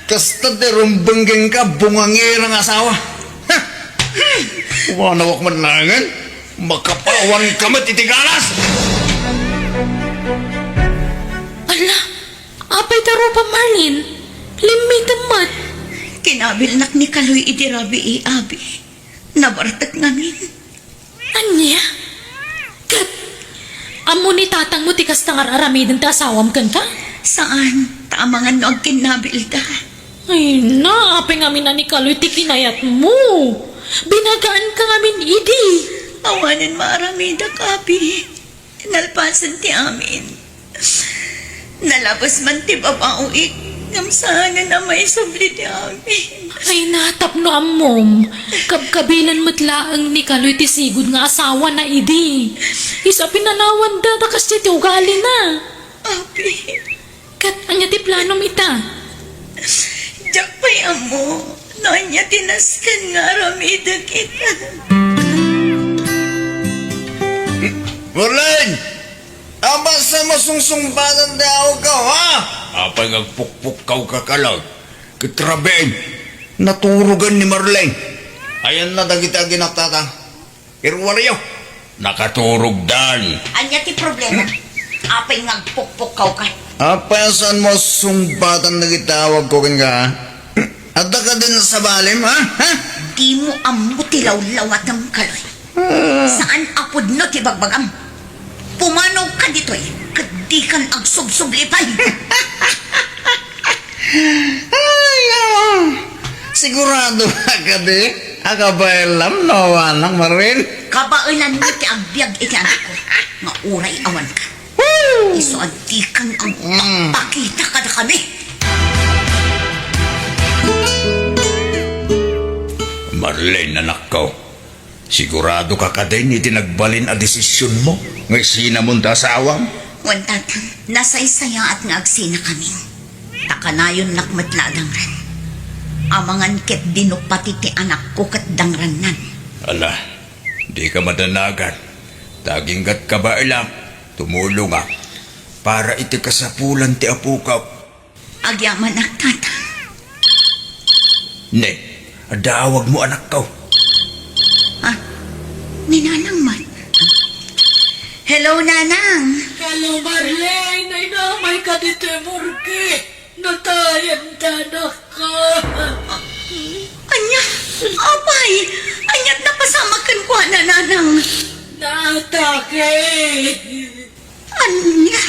Kasta ti rumbeng kenka, bungangera nga asawa. Umanawak man nangen, makapawan ka met iti galas! Ala, apay ta rupa, Marlene? Limmitem met. Kinabilnak ni Kaloy idi rabii, abi. Nabartek ngamin. Ania? Ket, ammo ni tatangmo ti kasta nga ar-aramiden ti asawam kenka? Saan, ta amangan no agkinnabilda. Ay na, apay ngamin a ni Kaloy ti kinayatmo. Binagaanka ngamin idi. Awanen maaramidak, abi. Nalpasen ti amin. Nalabas man ti babaoik, ngem saanen a maisubli ti amin. Ay na, tapno ammom, kabkabilan met laeng ni Kaloy ti sigud nga asawana idi. Isu a pinanawanda ta kasdiay ti ugalina. Abi. Ket ania ti planom ita? Diak pay ammo no ania ti nasken nga aramidek ita. Marlene! Apay sa masungsungbatan ti awagko, ha? Apay nga agpukpukkaw ka, Kaloy? Ket rabiin, naturogan ni Marlene. Ayanna dagiti aginak, tata. Iruwariyo. Nakaturogdan. Ania ti problema? Apay nga agpukpukkaw ka? Apay a saanmo a sungbatan dagiti awagko kenka, ha? Adda kadin sabalem, ha? Ha? Dimo ammo ti lawlawatem, Kaloy. Ah. Saan a pudno ti bagbagam. Pumanaw ka ditoy, ket dikan agsubsubli pay. Ay, awa. Sigurado ka kadi a kabaelam no awanak, Marlene? Kabaelanmi ti agbiag iti anakko nga uray awanka. Woo! Isu a dikan agpakpakita kadakami. Arlene, anakko, sigurado ka kadin iti nagbalin a desisionmo nga isinamon ta asawam? Wen, Tatang, nasaysayaat nga agsinakami. Ta kanayonnak met la a dangran. Amangan ket dino pati ti anakko ket dangrannan. Ala, dika madanagan. Ta agingga't kabaelak, tumulongak para iti kasapulan ti apokak. Agyamanak, Tatang. Ne, adda awagmo, anakko. Ah, ni Nanang man. Hello, Nanang. Hello, Marlene. Ay, namayka ditoy morgue. Natayan ta, anakko. Ania? Apay, ania't napasamak kenkuana, Nanang? Naatake. Ania?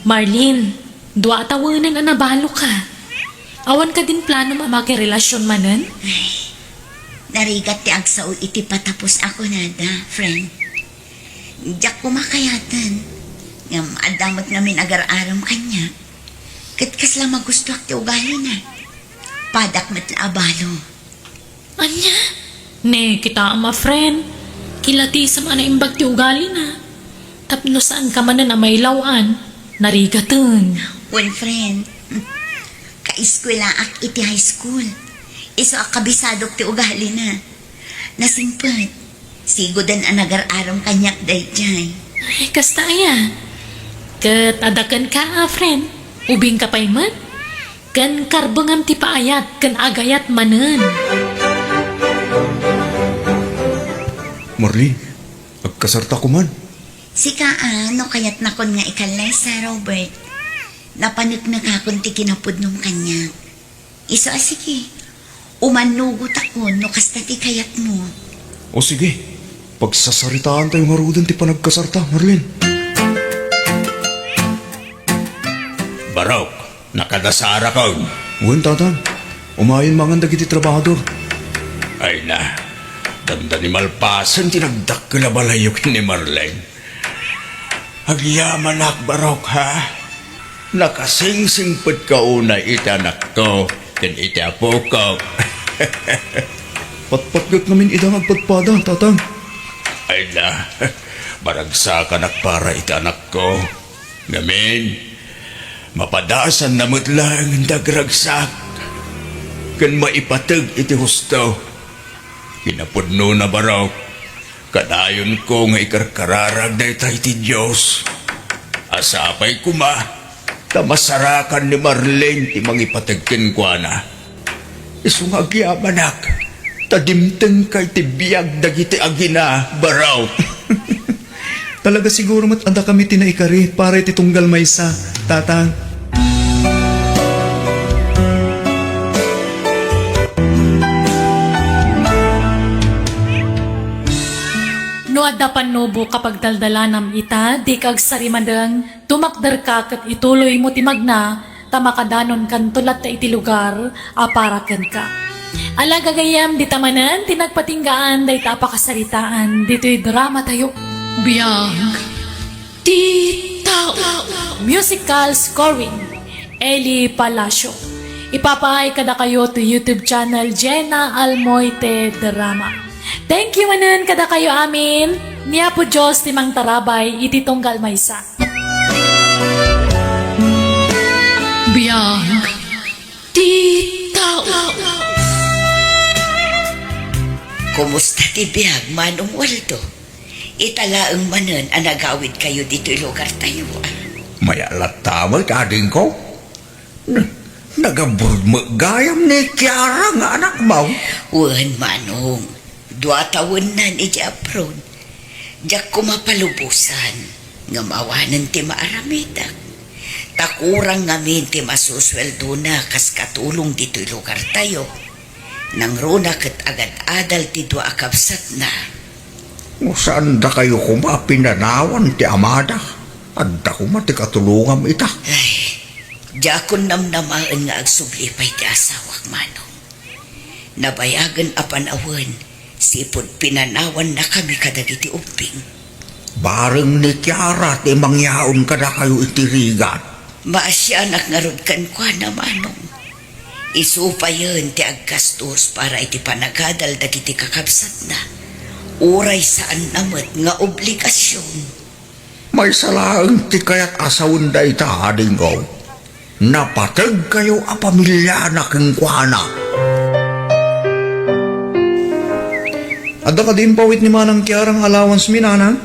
Marlene, dua a tawenen a nabaloka. Awan kadin planom a makirelasion manen? Ay, narigat ti agsao iti patapos a kunada, friend. Diak koma kayaten. Ngem adda met ngamin agar-aram kaniak. Ket kasla magustoak ti ugalina. Padak met la a balo. Ania? Ne, kitaem a friend. Kilatisem a naimbag ti ugalina. Tapno saanka manen a mailaw-an, narigaten. Wen, friend. Kaeskuelaak iti high school. Isu a kabisadok ti ugalina. Nasingpet. Sigoden a nagar-aram kaniak daydiay. Ay, kasta aya. Ket adda kenka a friend. Ubingka pay met. Ken karbengam ti paayat ken agayat manen. Marlene, agkasarta koman. Sika a, no kayatnakon nga ikallesa, Robert. Napaneknekakon ti kinapudnom kaniak. Isu a, sige. Umannugotakon no kasta ti kayatmo. O sige, pagsasaritaantayo ngaruden ti panagkasarta, Marlene. Barok, nakadasarakon. Wen, Tatang. Umayen mangan dagiti trabahador. Ay na, dandani malpasen ti nagdakkel a balayyo ken ni Marlene. Agyamanak, Barok, ha? Nakasingsingpetka unay iti anakko ken iti apoko. Patpatgek ngamin ida nga agpadpada, Tatang. Ay na, maragsakanak para iti anakko. Ngamin, mapadasanna met laeng ti agragsak ken maipateg iti husto. Kinapudnona, Barok, kanayonko nga ikarkararag dayta iti Dios. A sapay koma ta masarakan ni Marlene ti mangipateg kenkuana. Isu nga agyamanak, ta dimtengka iti biag dagiti agina, Barok. Talaga siguro met adda kami ti naikari para iti tunggal maysa, Tatang. No adda pannubok a pagdaldalanam ita, dika agsarimadeng, tumakderka ket ituloymo ti magna, ta makadanonkanto latta iti lugar a para kenka. Ala, gagayyem, dita manen ti nagpatinggaan dayta a pakasaritaan ditoy dramatayo. Biag ti tao. Musical scoring, Eli Palacio. Ipapaay kadakayo to YouTube channel Jenna Almoite Drama. Thank you manen kadakayo amin. Ni Apo Dios ti mangtarabay iti tunggal maysa. Biag ti tao. Kumusta ti biag, Manong Waldo? Ita laeng manen a nagawidkayo ditoy lugartayo, a? Mayat latta met, adingko. N-, nagabur met gayam ni Kiara nga anakmo. Wen, Manong. Dua tawennan idiay abroad. Diak koma palubosan, ngem awanen ti maaramidak. Ta kurang ngamin ti masusueldona kas katulong ditoy lugartayo. Nangruna ket agad-adal ti dua a kabsatna. No saandakayo koma a pinanawan ti amada, adda koma ti katulongam ita. Ay, diakon namnamaen nga agsubli pay ti asawak, Manong. Nabayagen a panawen, sipud pinanawannakami kadagiti ubbing. Bareng ni Kiara ti mangyaon kadakayo iti rigat. Maasianak ngarud kenkuana, Manong. Isu payen ti aggastos para iti panagadal dagiti kakabsatna. Uray saanna met nga obligasion. Maysa laeng ti kayat a sawen dayta, adingko. Napateg kayo a pamiliana kenkuana. Adda kadi impawit ni Manang Kiara nga allowance mi, Nanang?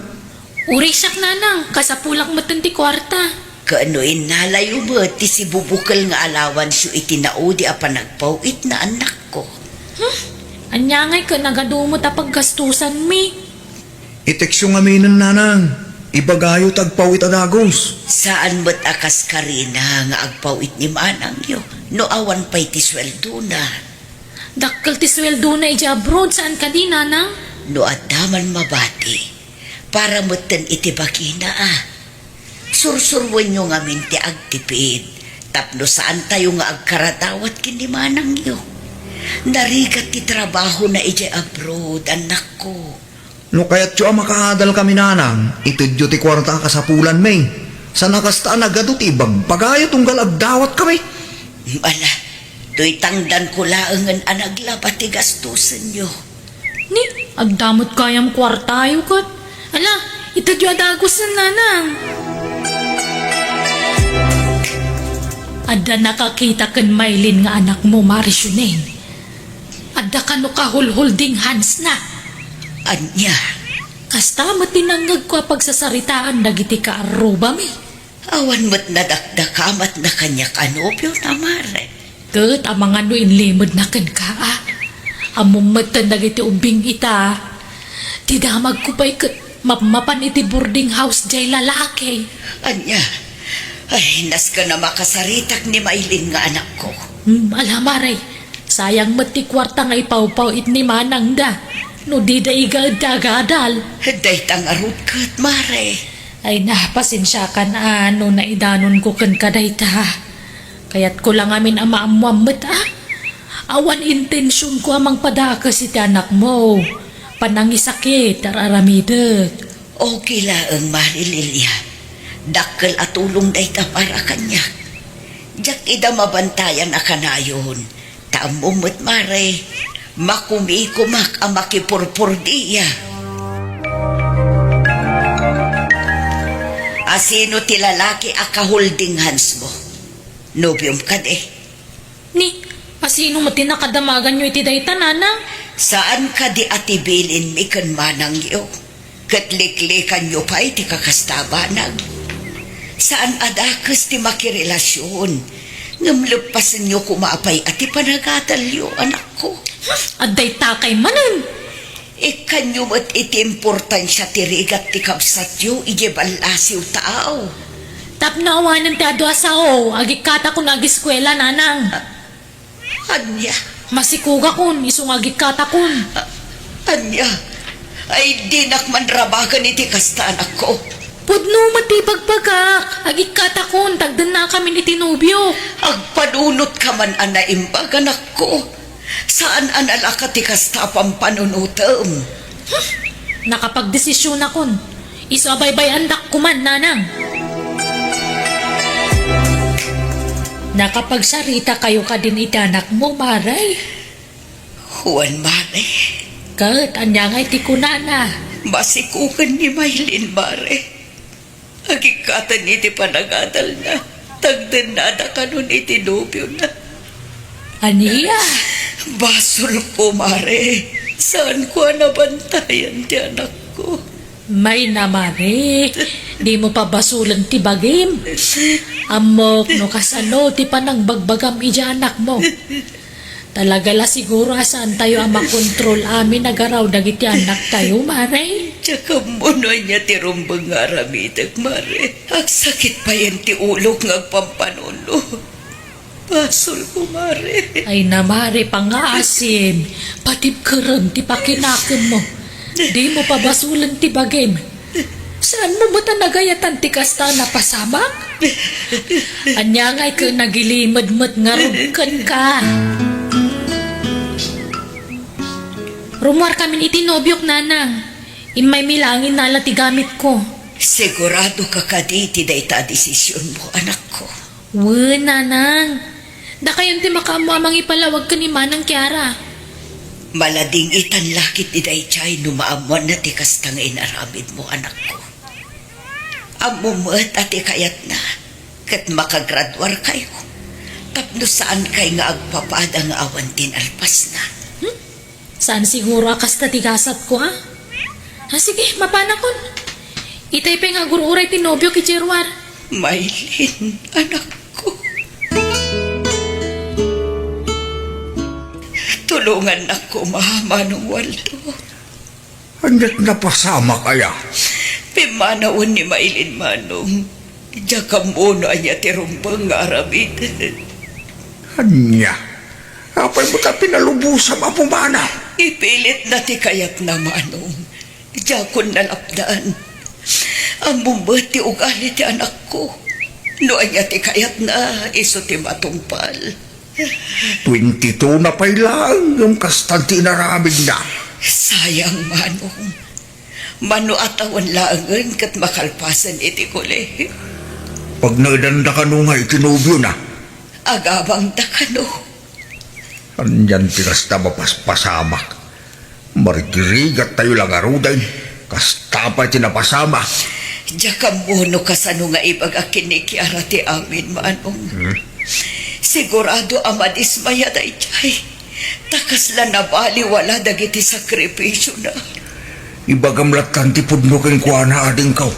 Uray siak, Nanang, kasapulak metten ti kuarta. Ken no innalayo met ti sibubukel nga allowance-yo iti naudi a panagpaw-itna, annakko. Hmm? Ania ngay ket nagadu met a paggastosanmi? I-text-yo ngaminen, Nanang. Ibagayo ta agpaw-it a dagus. Saan met a kas karina nga agpaw-it ni manangyo no awan pay ti sueldona. Dakkel ti sueldona idiay abroad, saan kadi, Nanang? No adda man mabati, para metten iti bagina, a. Sursuroenyo ngamin ti agtipid tapno saantayo nga agkaradawat ken ni manangyo. Narigat ti trabahona idiay abroad, annakko. No kayatyo a makaadal kami, Nanang, itedyo ti kuarta a kasapulanmi. Saan a kasta a nagadu ti ibagbagayo tunggal agdawatkami. Ala, toy tangdanko laengen a naglaba ti gastosenyo. Ni, adda met gayam kuartayo ket. Ala, itedyo a dagusen, Nanang. Adda nakakita ken Maylin nga anakmo, Mare Shuneng. Adda kano kahulhulding handsna. Ania? Kasta met ti nangngegko a pagsasaritaan dagiti kaarrubami. Awan met nadakdakamatna kaniak a nobiona, Mare. Ket amangan no inlimedna kenka, a. Ammom metten dagiti ubbing ita. Ti damagko pay ket mapmapan iti boarding house jay lalaki. Ania? Ay, nasken a makasaritak ni Maylin nga anakko. Hmm, ala, Mare. Sayang met ti kuarta nga ipawpaw-it ni manangda no dida igaed ti agadal. Dayta ngarud ket, Mare. Ay na, pasensiakan a no naidanonko kenka dayta. Kayatko la ngamin a maammoam met, a. Awan intensionko a mangpadakes iti anakmo. Panangisakit, ar-aramidek. Okay laeng, Mare Lilia. Dakkel a tulong dayta para kaniak. Diak ida mabantayan a kanayon. Ta ammom met, Mare, makumikumak a makipurpurdia. Asino ti lalaki a ka-holding hands mo? Nobiom kadi? Ni, asino met ti nakadamaganyo iti dayta, Nanang? Saan kadi a ti bilinmi ken manangyo? Ket liklikanyo pay ti kakasta a banag. Saan a dakes ti makirelasion, ngem leppasenyo koma pay a ti panagadalyo, anakko. Adda itakay manen! Ikkanyo met iti importansia ti rigat ti kabsatyo idiay ballasiw taaw. Tapno awanen ti adu a sao, agikkatakon nga agiskuela, Nanang. Ania? Masikugakon, isu nga agikkatakon. A-, ania? Ay, dinak man rabagen iti kasta, anakko. Pudno met ti ibagbagak, agikkatakon, tagdennakamin iti nobiok. Agpanunotka man a naimbag, anakko. Saan a nalaka ti kasta a pampanunotem. Hmm, nakapagdesisionakon. Isu a baybay-andak koman, Nanang. Nakapagsarita kayo kadin iti anakmo, Mare? Wen, Mare. Ket ania ngay ti kunana? Masikugen ni Maylin, Mare. Agikkaten iti panagadalna, tagdennada kanon iti nobiona. Ania? Basolko, Mare. Saanko a nabantayan ti anakko. Mayna, Mare. Dimo pabasolen ti bagim. Ammok no kasano ti panangbagbagam idiay anakmo. Talaga la siguro a saantayo a makontrol amin a garaw dagiti annaktayo, Mare. Diak ammo no ania ti rumbeng nga aramidek, Mare. Agsakit payen ti ulok nga agpampanuno. Basolko, Mare. Ay na, Mare, pangngaasim. Patibkerem ti pakinakemmo. Dimo pabasolen ti bagim. Saanmo met a nagayatan ti kasta a napasamak? Ania ngay ket nagilimed met ngarud kenka? Rummuarkamin iti nobiok, Nanang. Immaymi laeng innala ti gamitko. Sigurado ka kadi iti dayta a desisionmo, anakko? Wen, nanang. Dakayon ti makaammo a mangipalawag ken ni Manang Kiara. Maladingitan la ketdi daydiay no maammoanna ti kasta nga inaramidmo, anakko. Ammom met a ti kayatna ket makagraduarkayo tapno saankay nga agpapada nga awan ti nalpasna. Hmm? Saan siguro a kasta ti gasatko, a? Ah, sige, mapanakon. Itay pay nga agur-uray ti nobio iti January. Maylin, anakko. Tulongannak koma, Manong Waldo. Ania't napasamak aya? Pimmanawen ni Maylin, Manong. Diak ammo no ania ti rumbeng nga aramiden. Ania? Apay met a pinalubosam a pumanaw? Ipilitna ti kayatna, Manong. Diakon nalapdan. Ammom met ti ugali ti anakko. No ania ti kayatna, isu ti matungpal. Twenty-two na pay laeng ngem kastan ti inaramidna. Sayang, Manong. Mano a tawen laengen ket makalpasen iti kole. Pagnaedanda kano nga iti nobiona? Agabangda kano. Anian ti kasta mapaspasamak? Marigrigattayo la ngaruden. Kasta pay ti napasamak. Diak ammo no kasano nga ibagak ken ni Kiara ti amin, Manong. Hmm? Sigurado a madismaya daydiay. Ta kasla nabaliwala dagiti sakrifisiona. Ibagam lattan ti pudno kenkuana, adingko.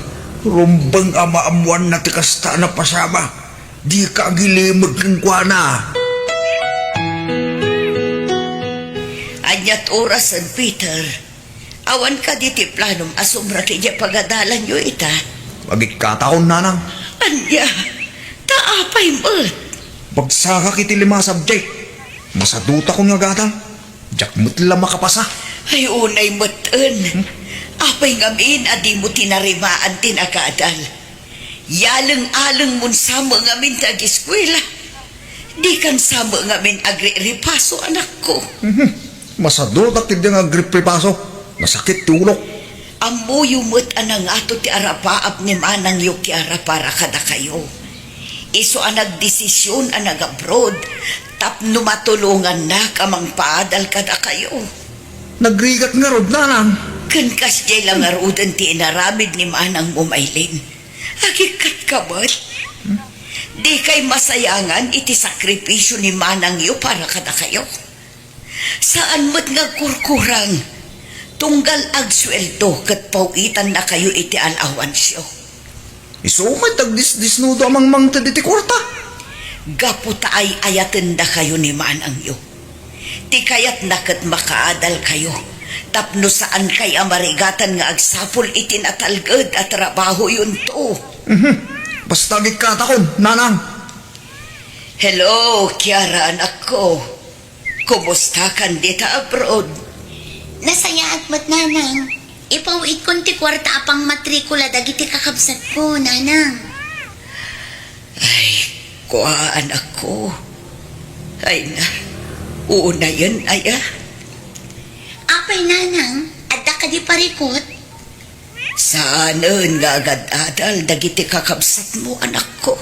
Rumbeng a maammoanna ti kasta a napasamak. Dika agilimeg kenkuana. Ania't orasen, Peter? Awan kadi ti planom a sumrek idiay pagadalanyo ita? Agikkatakon, nanang. Ania? Ta apay met? Bagsakak iti lima a subject. Masadutakon nga agadal. Diak met la makapasa. Ay, unay met, en. Hmm? Apay ngamin a dimo tinarimaan ti nagadal? Yaleng-alengmon sa met ngamin ti agiskuela. Dikan sa met ngamin agripaso, anakko. Mhm. Masadutak iti nga agripaso. Nasakit ti ulok. Ammoyo met a nangato ti arapaap ni manangyo Kiara para kadakayo. Isu a nagdesision a nag-abroad tapno matulongannak a mangpaadal kadakayo. Nagrigat ngarud, nanang. Ken kasdiay la ngaruden ti inaramid ni manangmo, Maylin. Agikkatka met. Dikay masayangan iti sakripisio ni manangyo para kadakayo. Saan met nga agkurkurang. Tunggal agsueldo ket paw-itannakayo iti alawansyo. Isu met agdisdisnudo a mangmangted iti kuarta. Gapu ta ay-ayatendakayo ni manangyo. Ti kayatna ket makaadalkayo tapno saankay a marigatan nga agsapul iti natalged a trabahoyonto. Mhm. Basta agikkatakon, nanang. Hello, Kiara, anakko. Kumustakan dita abroad? Nasayaat met, nanang. Ipaw-itkon ti kuarta a pangmatrikula dagiti kakabsatko, nanang. Ay, kua, anakko. Ay na, unayen aya. Apay, nanang, adda kadi parikut? Saanen nga agad-adal dagiti kakabsatmo, anakko.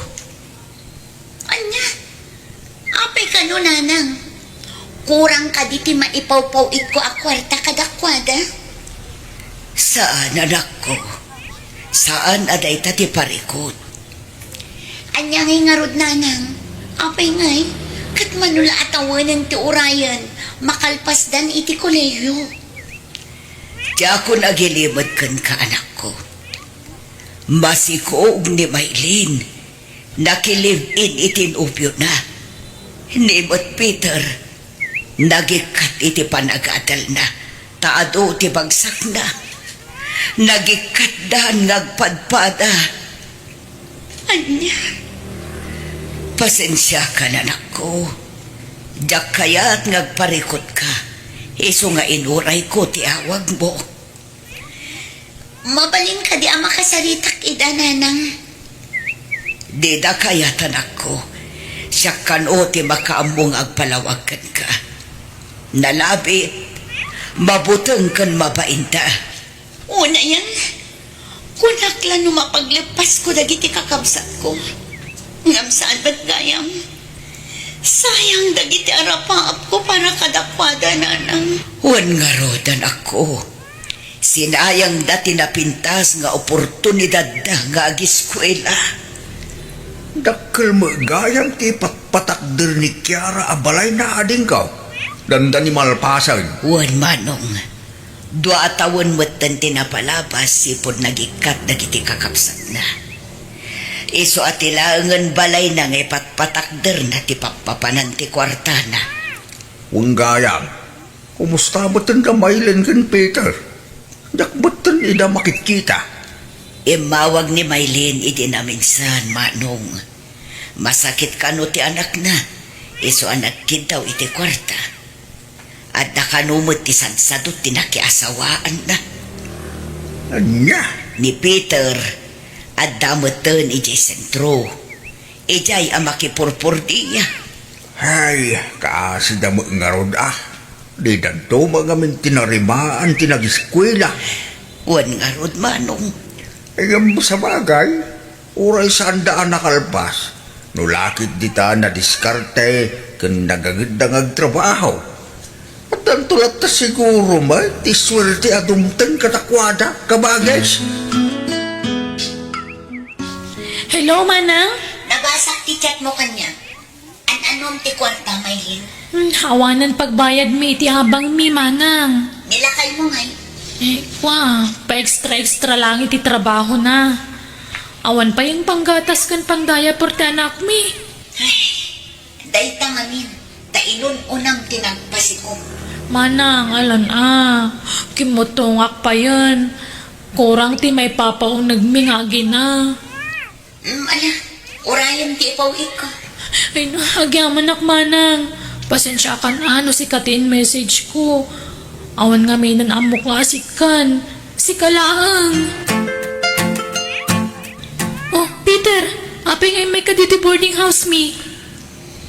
Ania? Apay kano, nanang? Kurang kadi ti maipawpaw-itko a kuarta kadakuada? Saan, anakko. Saan a dayta ti parikut. Ania ngay ngarud, nanang? Apay ngay, ket mano la a tawenen ti urayen, makalpasdan iti kolehiyo. Diakon agilimed kenka, anakko. Masikog ni Maylin. Nakilive-in iti nobiona. Ni met Peter, nagikkat iti panagadalna, ta adu ti bagsakna. Nagikkatdan nga agpadpada. Ania? Pasensiakan, anakko. Diak kayat nga agparikutka, isu nga inurayko ti awagmo. Mabalin kadi a makasaritak ida, nanang? Dida kayat, anakko. Siak kano ti makaammo nga agpalawag kenka. Nalabit, mabuteng ken mabainda. Unayen, kunak la no mapagleppasko dagiti kakabsatko. Ngem saan met gayam. Sayang dagiti arapaapko para kadakuada, nanang. Wen ngarud, anakko. Sinayangda ti napintas nga oportunidadda nga agiskuela. Dakkel met gayam ti patpatakder ni Kiara a balayna, adingko. Dandani malpasen. Wen, manong. Dua a tawen metten ti napalabas sipud nagikkat dagiti kakabsatna. Isu a ti laengen balayna nga ipatpatakderna ti pappapanan ti kuartana. Wen gayam, kumusta metten da Maylin ken Peter? Diak metten ida makitkita. Immawag ni Maylin idi naminsan, manong. Masakit kano ti anakna, isu a nagkiddaw iti kuarta. Adda kano met ti sadsadot ti nakiasawaanna. Ania? Ni Peter, adda metten idiay sentro. Idiay a makipurpordia. Hay, kaasida met ngarud a. Didanto met ngamin tinarimaan ti nagiskuela. Wen ngarud, manong. Ngem sabagay, uray saanda a nakalpas, no la ket dita nadiskarte ken nagangedda nga agtrabaho. Addanto latta siguro met ti suerte a dumteng kadakuada, kabages. Hello, manang? Nabasak ti chat mo kaniak. An-anom ti kuarta, Maylin? Hmm, awanen pagbayadmi iti abangmi, manang. Nilakaymo ngay? Eh, kua, pa-extra-extra lang iti trabahona. Awan pay panggatas ken pang-diaper ti anakmi. Ay, dayta ngamin, ta inun-unam ti nagpasikom. Manang, alan a, kimmutongak payen. Kurang ti maipapaunegmi nga agina. Mm, ala, urayem ti ipaw-itko. Ay, no, agyamanak, manang. Pasensiakan a no sika ti in-message ko. Awan ngamin ammok nga a sika. Sika laeng. Oh, Peter, apay nga immayka ditoy boarding house mi?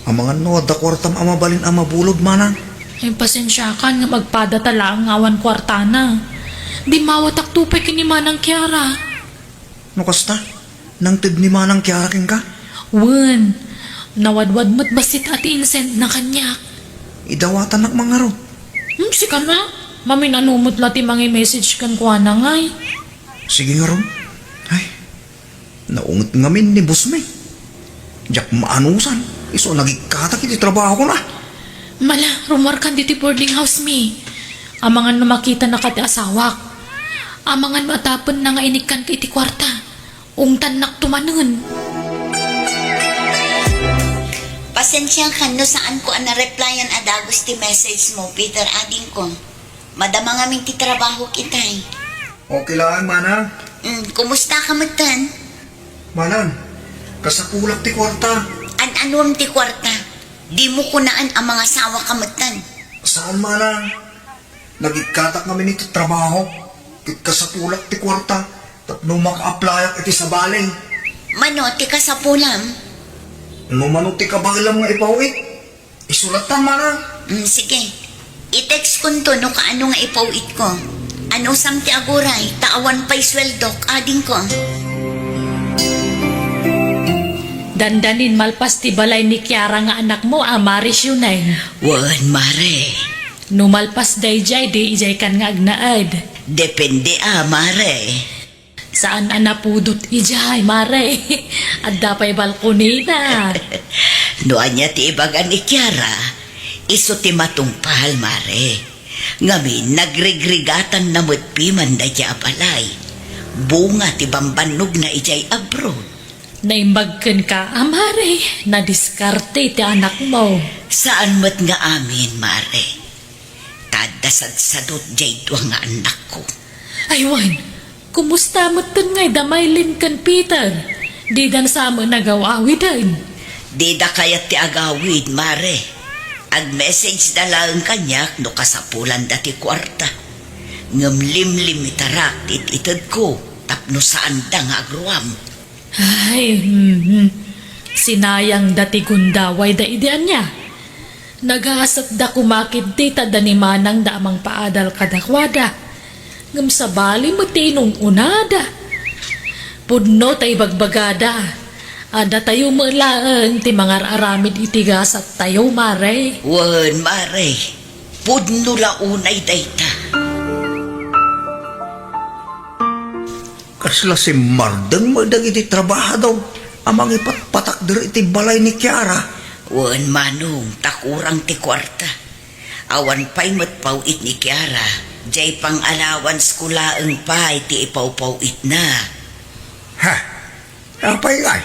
Amangan no adda kuartam a mabalin a mabulod, manang? Ay, pasensiakan nga agpadata laeng nga awan kuartana. Dimmawatakto pay ken ni Manang Kiara. No kasta, nangted ni Manang Kiara kenka? Wen, nawadwad met bassit a ti insendna kaniak. Idawatannak man ngarud. Hmm, sika na. Mamin-ano met la ti mangi-message kenkuana ngay. Sige ngarud. Ay, naunget ngamin ni boss mi. Diak maanusan, isu a nagikkatak iti trabahona. Mala, rummuarkan ditoy boarding house mi. Amangan no makitanaka ti asawak. Amangan no atapenna nga inikkanka iti kuarta. Ungtannakto manen. Pasensiakan no saanko a nareplyan a dagus ti message mo, Peter, adingko. Madama ngamin ti trabahok itay. Okay lang, manang. Mm, kumusta ka metten? Manang, kasapulak ti kuarta. An-anuem ti kuarta? Dimo kunaan a mangasawa ka metten. Saan, manang? Nagikkatak ngamin iti trabaho, ket kasapulak ti kuarta tapno maka-applyak iti sabali. Mano ti kasapulam? No mano ti kabaelam nga ipaw-it, isu latta, manang. Mm, sige. I-text konto no kaano nga ipaw-itko. Anusam ti aguray, ta awan pay sueldok, adingko. Dandanin malpas ti balay ni Kiara nga anakmo a Mare Shuneng. Wen, Mare. No malpas daydiay, di idiaykan nga agnaed. Depende a, Mare. Saan a napudot idiay, Mare. Adda pay balkonina. No ania ti ibaga ni Kiara, isu ti matungpal, Mare. Ngamin, nagrigrigatanna met piman daydiay a balay. Bunga ti bambannogna idiay abroad. Naimbag kenka a, Mare, nadiskarte ti anakmo. Saan met nga amin, Mare. Ta adda sadsadot diay dua nga annakko. Ay wen, kumusta metten ngay da Maylin ken Peter? Didan sa met agaw-awiden? Dida kayat ti agawid, Mare. Ag-message da laeng kaniak no kasapulanda ti kuarta. Ngem limlimitarak ti it-itedko tapno saanda nga agruam. Ay, hmm, hmm. Sinayangda ti gundawayda idi ania. Nagasatda koma ketdi ta adda ni manangda a mangpaadal kadakuada. Ngem sabali met ti inun-unada. Pudno ta ibagbagada a datayo met laeng ti mangar-aramid iti gasattayo, Mare. Wen, Mare. Pudno la unay dayta. Kasla simmardeng met dagiti trabahadon a mangipatpatakder iti balay ni Kiara. Wen, Manong, ta kurang ti kuarta. Awan pay met paw-it ni Kiara, diay pang-allowance ko laeng pay ti ipawpaw-itna. Ha? Apay ngay?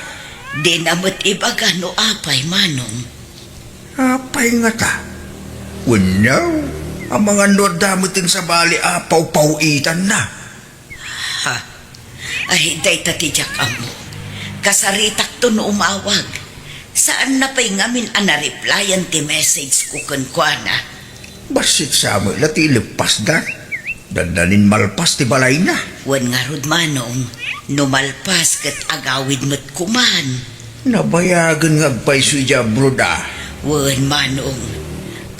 Dina met ibaga no apay, Manong. Apay ngata? Wenno, amangan no adda met ti sabali a pawpaw-itanna. Ha? Ay, dayta ti diak ammo. Kasaritakto no umawag. Saanna pay ngamin a na-replyan ti message ko kenkuana. Bassit sa met la ti ileppasda. Dandanin malpas ti balayna. Wen ngarud, Manong, no malpas ket agawid met koman. Nabayagen nga agpayso idiay abroad a. Wen, Manong,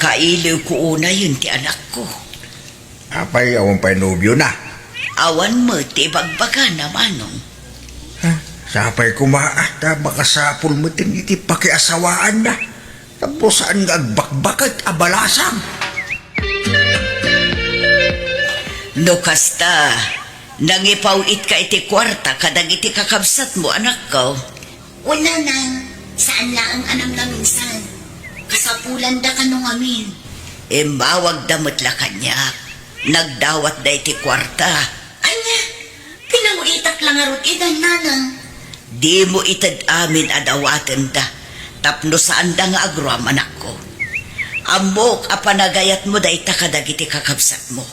kailiwko unayen ti anakko. Apay, awan pay nobiona? Awan met ti ibagbagana, Manong. Ha? Sapay koma, ah, ta makasapul met iti pakiasawaanna. Tapno saan nga agbakbaket a balasang. No kasta, nangipaw-itka iti kuarta kadagiti kakabsatmo, anakko. Wen, Nanang, saan laeng a namnaminsan. Kasapulanda kano ngamin. Immawagda met la kaniak. Nagdawatda iti kuarta. Ania? Pinaw-itak la ngarud idan, Nanang. Dimo ited amin a dawatenda tapno saanda nga agruam, anakko. Ammok a panagayatmo dayta kadagiti kakabsatmo.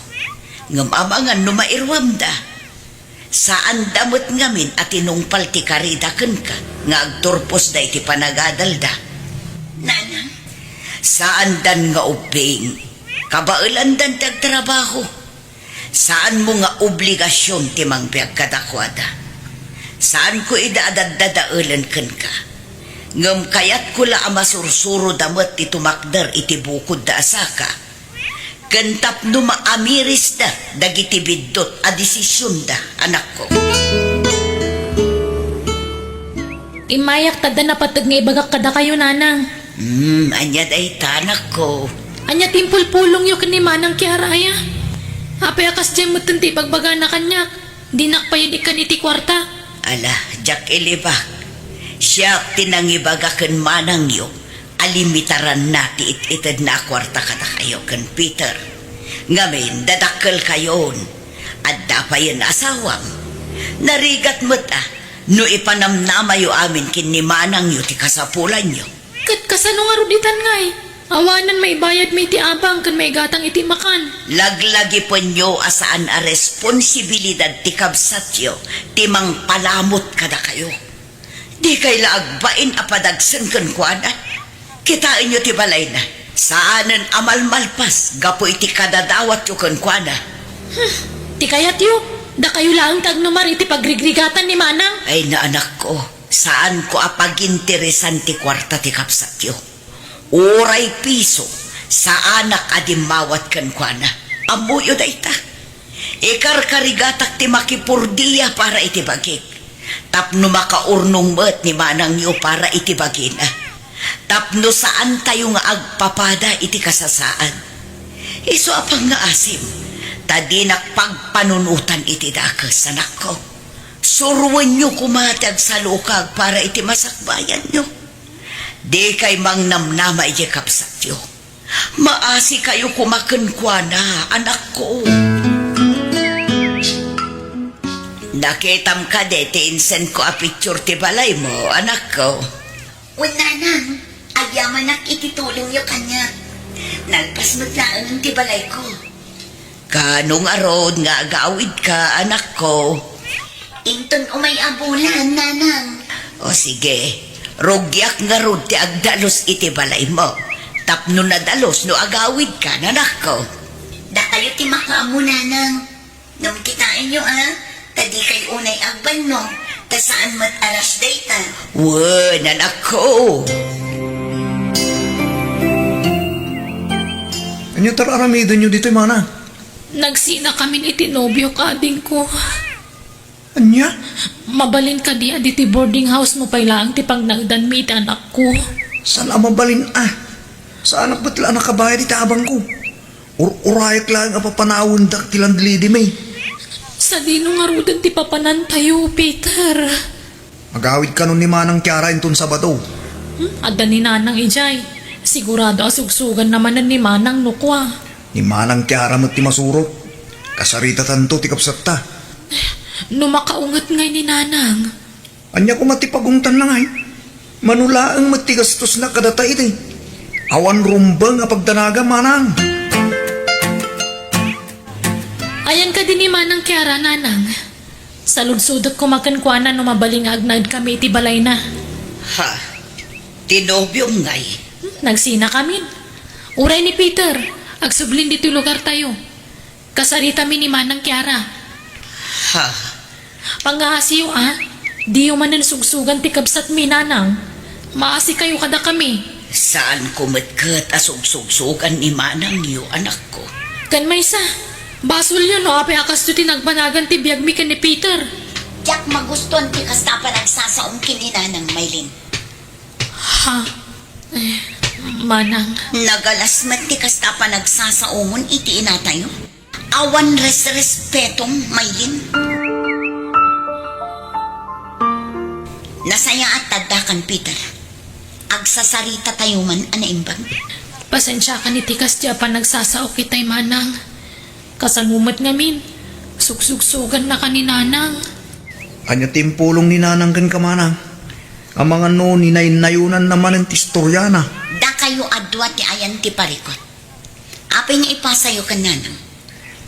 Ngem amangan no mairuamda. Saanda met ngamin a tinungpal ti karida kenka nga agturposda iti panagadalda. Nanang? Saandan nga ubbing. Kabaelandan ti agtrabaho. Saanmo nga obligasion ti mangbiag kadakuada. Saanko ida a daddadaelen kenka. Ngem kayatko la a masursuroda met ti tumakder iti bukodda a saka. Ken tapno maamirisda dagiti biddut a desisionda, anakko. Immayak ta adda napateg nga ibagak kadakayo, Nanang. Hmm, ania dayta, anakko? Ania ti impulpulongyo ken ni Manang Kiara aya? Apay a kasdiay metten ti ibagbagana kaniak? Dinak pay ikkan iti kuarta. Ala, diak ilibak. Siak ti nangibaga ken manangyo a limitaranna ti it-itedna a kuarta kadakayo ken Peter. Ngamin, dadakkelkayon. Adda payen asawam. Narigat met a no ipanamnamayo amin ken ni manangyo ti kasapulanyo. Ket kasano ngarud itan ngay? Awanen maibayadmi iti abang ken maigatang iti makan. Laglagipenyo a saan a responsibilidad ti kabsatyo ti mangpalamut kadakayo. Dikay la agbain a padagsen kenkuana. Kitaenyo ti balayna. Saanen a malmalpas gapu iti kadadawatyo kenkuana. Hmm, ti kayatyo, dakayo laeng ti agnumar iti pagrigrigatan ni Manang. Ay, naanakko, saanko a paginteresan ti kuarta ti kabsatyo. Uray piso, saanak a dimmawat kenkuana. Ammoyo dayta. Ikarkarigatak ti makipurdia para iti bagik, tapno makaurnong met ni manangyo para iti bagina, tapno saantayo nga agpapada iti kasasaan. Isu a pangngaasim, ta dinak pagpanunotan iti dakes, anakko. Suroenyo koma ti agsalukag para iti masakbayanyo. Dikay mangnamnama idiay kabsatyo. Maasikayo koma kenkuana, anakko. Nakitam kadi ti insendko a picture ti balaymo, anakko? Wen, Nanang, agyamanak iti tulongyo kaniak. Nalpas met laeng ti balayko. Kaano ngarud nga agawidka, anakko? Inton umay a bulan, Nanang. O sige, rugiak ngarud ti agdalus iti balaymo. Tapno nadalus no agawidka, anakko. Dakayo ti makaammo, Nanang. Ngem kitaenyo, a, ta dikay unay agbannog, ta saan met a rush dayta. Wen, anakko. Ania ti ar-aramidenyo ditoy, Manang? Nagsinakamin iti nobiok, adingko. Ania? Mabalin kadi a ditoy boarding house-mo pay laeng ti pagnaedanmi iti anakko? Saan a mabalin a? Saanak met la a nakabayad iti abangko. Ur-urayak laeng a papanawendak ti landlady-mi. Sadino ngaruden ti papanantayo, Peter? Agawid kanon ni Manang Kiara inton Sabado. Hmm, adda ni Nanang idiay. Sigurado a sugsuganna manen ni Manang no kua. Ni Manang Kiara met ti masurot. Kasaritatanto ti kabsatta. No makaunget ngay ni Nanang. Ania koma ti pagungtanna ngay? Mano laeng met ti gastosna kadata idi. Awan rumbeng a pagdanagan, Manang. Ayan kadi ni Manang Kiara, Nanang? Saludsodek koma kenkuana no mabalin nga agnaedkami iti balayna. Ha? Ti nobiom ngay? Hmm, nagsinakamin. Uray ni Peter, agsublin ditoy lugartayo. Kasaritami ni Manang Kiara. Ha? Pangaasiyo, a? Diyo manen sugsugan ti kabsatmi, Nanang. Maasikayo kadakami. Saanko met ket a sugsugsugan ni Manangyo, anakko. Ken maysa, basolyo no apay a kastoy ti nagbanagan ti biagmi ken ni Peter. Diak magustuan ti kasta a panagsasaom ken ni Nanang, Maylin. Ha? Eh, Manang. Nagalas met ti kasta a panagsasaomon iti inatayo. Awan resrespetom, Maylin. Nasayaat ta addakan, Peter. Agsasaritayo man a naimbag. Pasensiakan iti kasdi a panagsasaok itay, Manang. Kasano met ngamin, sugsugsugannaka ni Nanang. Ania ti impulong ni Nanang kenka, Manang? Amangan no ninaynayonanna manen ti istoriana. Dakayo a dua ti ayan ti parikut. Apay nga ipasayo ken Nanang?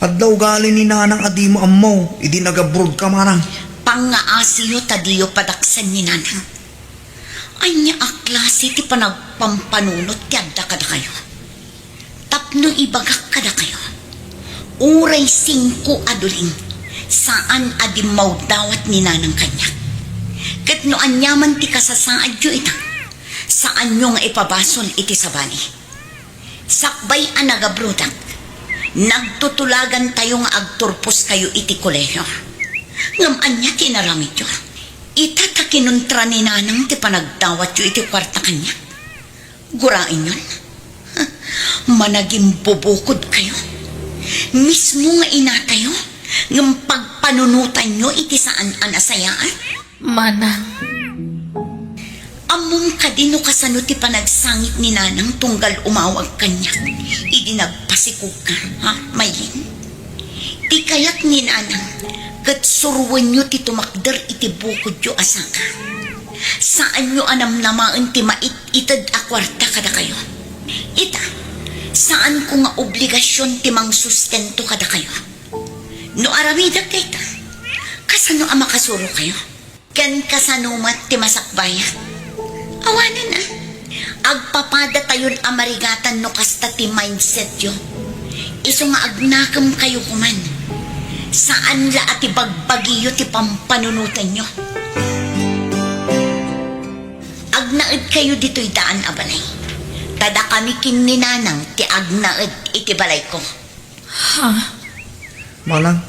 Adda ugali ni Nanang a dimo ammo idi nagabrodka, Manang. Pangaasiyo ta diyo padaksen ni Nanang. Ania a klase ti panagpampanunot ti adda kadakayo? Tapno ibagak kadakayo, uray singko a duling, saan a dimmawdawat ni Nanang kaniak. Ket no aniaman ti kasasaadyo ita, saanyo nga ipabasol iti sabali. Sakbay a nagabrodak, nagtutulagantayo nga agturposkayo iti kolehio. Ngem ania ti inaramidyo? Ita ta kinuntra ni Nanang ti panagdawatyo iti kuarta kaniak. Guraenyon, managimbubukodkayo. Mismo nga inatayo, ngem pagpanunotanyo iti saan a nasayaat. Manang. Ammom kadi no kasano ti panagsangit ni Nanang tunggal umawag kaniak idi nagpasikogka, ha, Maylin? Ti kayat ni Nanang ket suroenyo ti tumakder iti bukodyo a saka. Saanyo a namnamaen ti mait-ited a kuarta kadakayo. Ita, saanko nga obligasion ti mangsustento kadakayo. No aramidek dayta, kasano a makasurokayo? Ken kasano met ti masakbayak? Awanen a. Agpapadatayon a marigatan no kasta ti mindsetyo. Isu nga agnakemkayo koman. Saan la a ti bagbagiyo ti pampanunotenyo. Agnaedkayo ditoy daan a balay. Ta dakami ken ni Nanang ti agnaed iti balayko. Ha? Manang,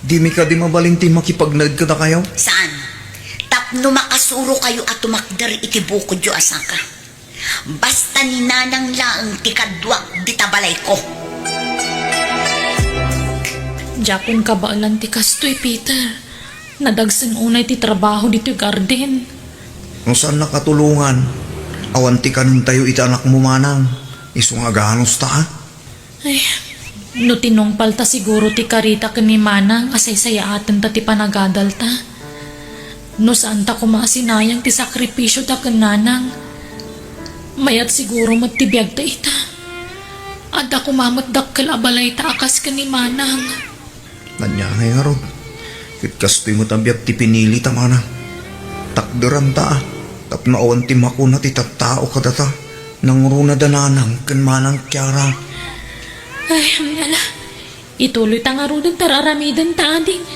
dimi kadi mabalin ti makipagnaed kadakayo? Saan? Tapno makasurokayo a tumakder iti bukodyo a saka. Basta ni Nanang laeng ti kaduak dita balayko. Diakon kabaelan ti kastoy, Peter. Nadagsen unay ti trabaho ditoy garden. No saannak a tulongan, awan ti kanentayo iti anakmo, Manang. Isu nga aganusta, a? Ay, no tinungpalta siguro ti karita ken ni Manang a saysayaatenta ti panagadalta. No saanta koma a sinayang ti sakripisioda ken Nanang, mayat siguro met ti biagta ita. Adda koma met dakkel a balayta a kas ken ni Manang. Ania ngay ngarud? Ket kastoy met a biag ti pinilita, Manang. Takderanta, a, tapno awan ti makuna ti tattao kadata. Nangruna da Nanang ken Manang Kiara. Ay, ala. Ituloyta ngaruden ta ar-aramidenta, ading.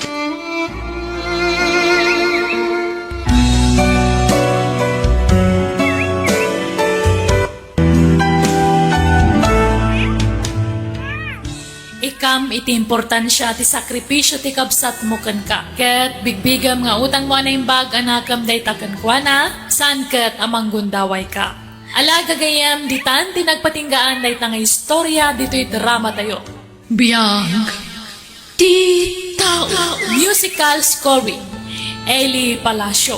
Kam iti importansia ti sakripisio ti kabsatmo kenka, ket bigbigem nga utangmo a naimbag a nakem dayta kenkuana, saan ket a manggundawayka. Ala, gagayyem, ditan ti nagpatinggaan dayta nga istorya ditoy dramatayo. Biag ti tao. Musical scoring, Eli Palacio.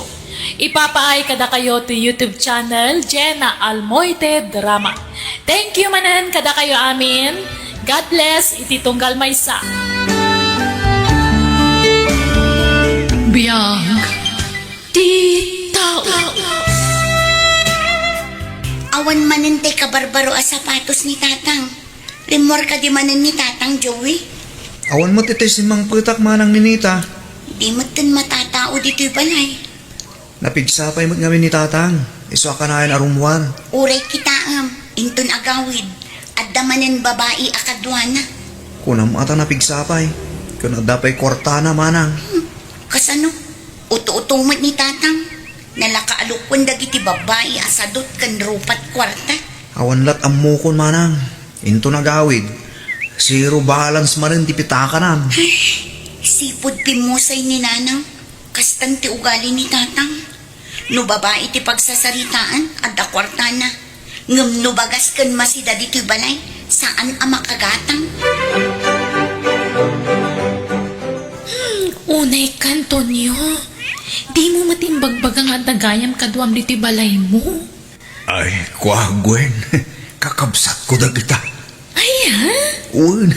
Ipapaay kadakayo ti YouTube channel, Jenna Almoite Drama. Thank you manen kadakayo amin. God bless iti tunggal maysa. Biag ti tao. Awan manen tay kabarbaro a sapatos ni Tatang. Rimmuar kadi manen ni Tatang, Joey? Awan met itay simmangpetak, Manang Ninita. Di metten matatao ditoy balay. Napigsa pay met ngamin ni Tatang. Isu a kanayon a rummuar. Uray kitaem, inton agawid, adda manen babai a kaduana. Kunam a ta napigsa pay. Ken adda pay kuartana, Manang. Hmm, kasano? Uto-uto met ni Tatang. Nalakaalukon dagiti babai a sadot ken rupat kuarta. Awan lat ammokon, Manang. Inton agawid, zero balance manen ti pitakanan. Ay, sipud pimmusay ni Nanang. Kastan ti ugali ni Tatang. No babai ti pagsasaritaan, adda kuartana. Ngem no bagas ken masida ditoy balay, saan a makagatang. Hmm, unay ka, Antonio. Dimo met imbagbaga nga adda gayam kaduam ditoy balaymo. Ay, kua, Gwen. Kakabsatko dagita. Ay, ha? Wen.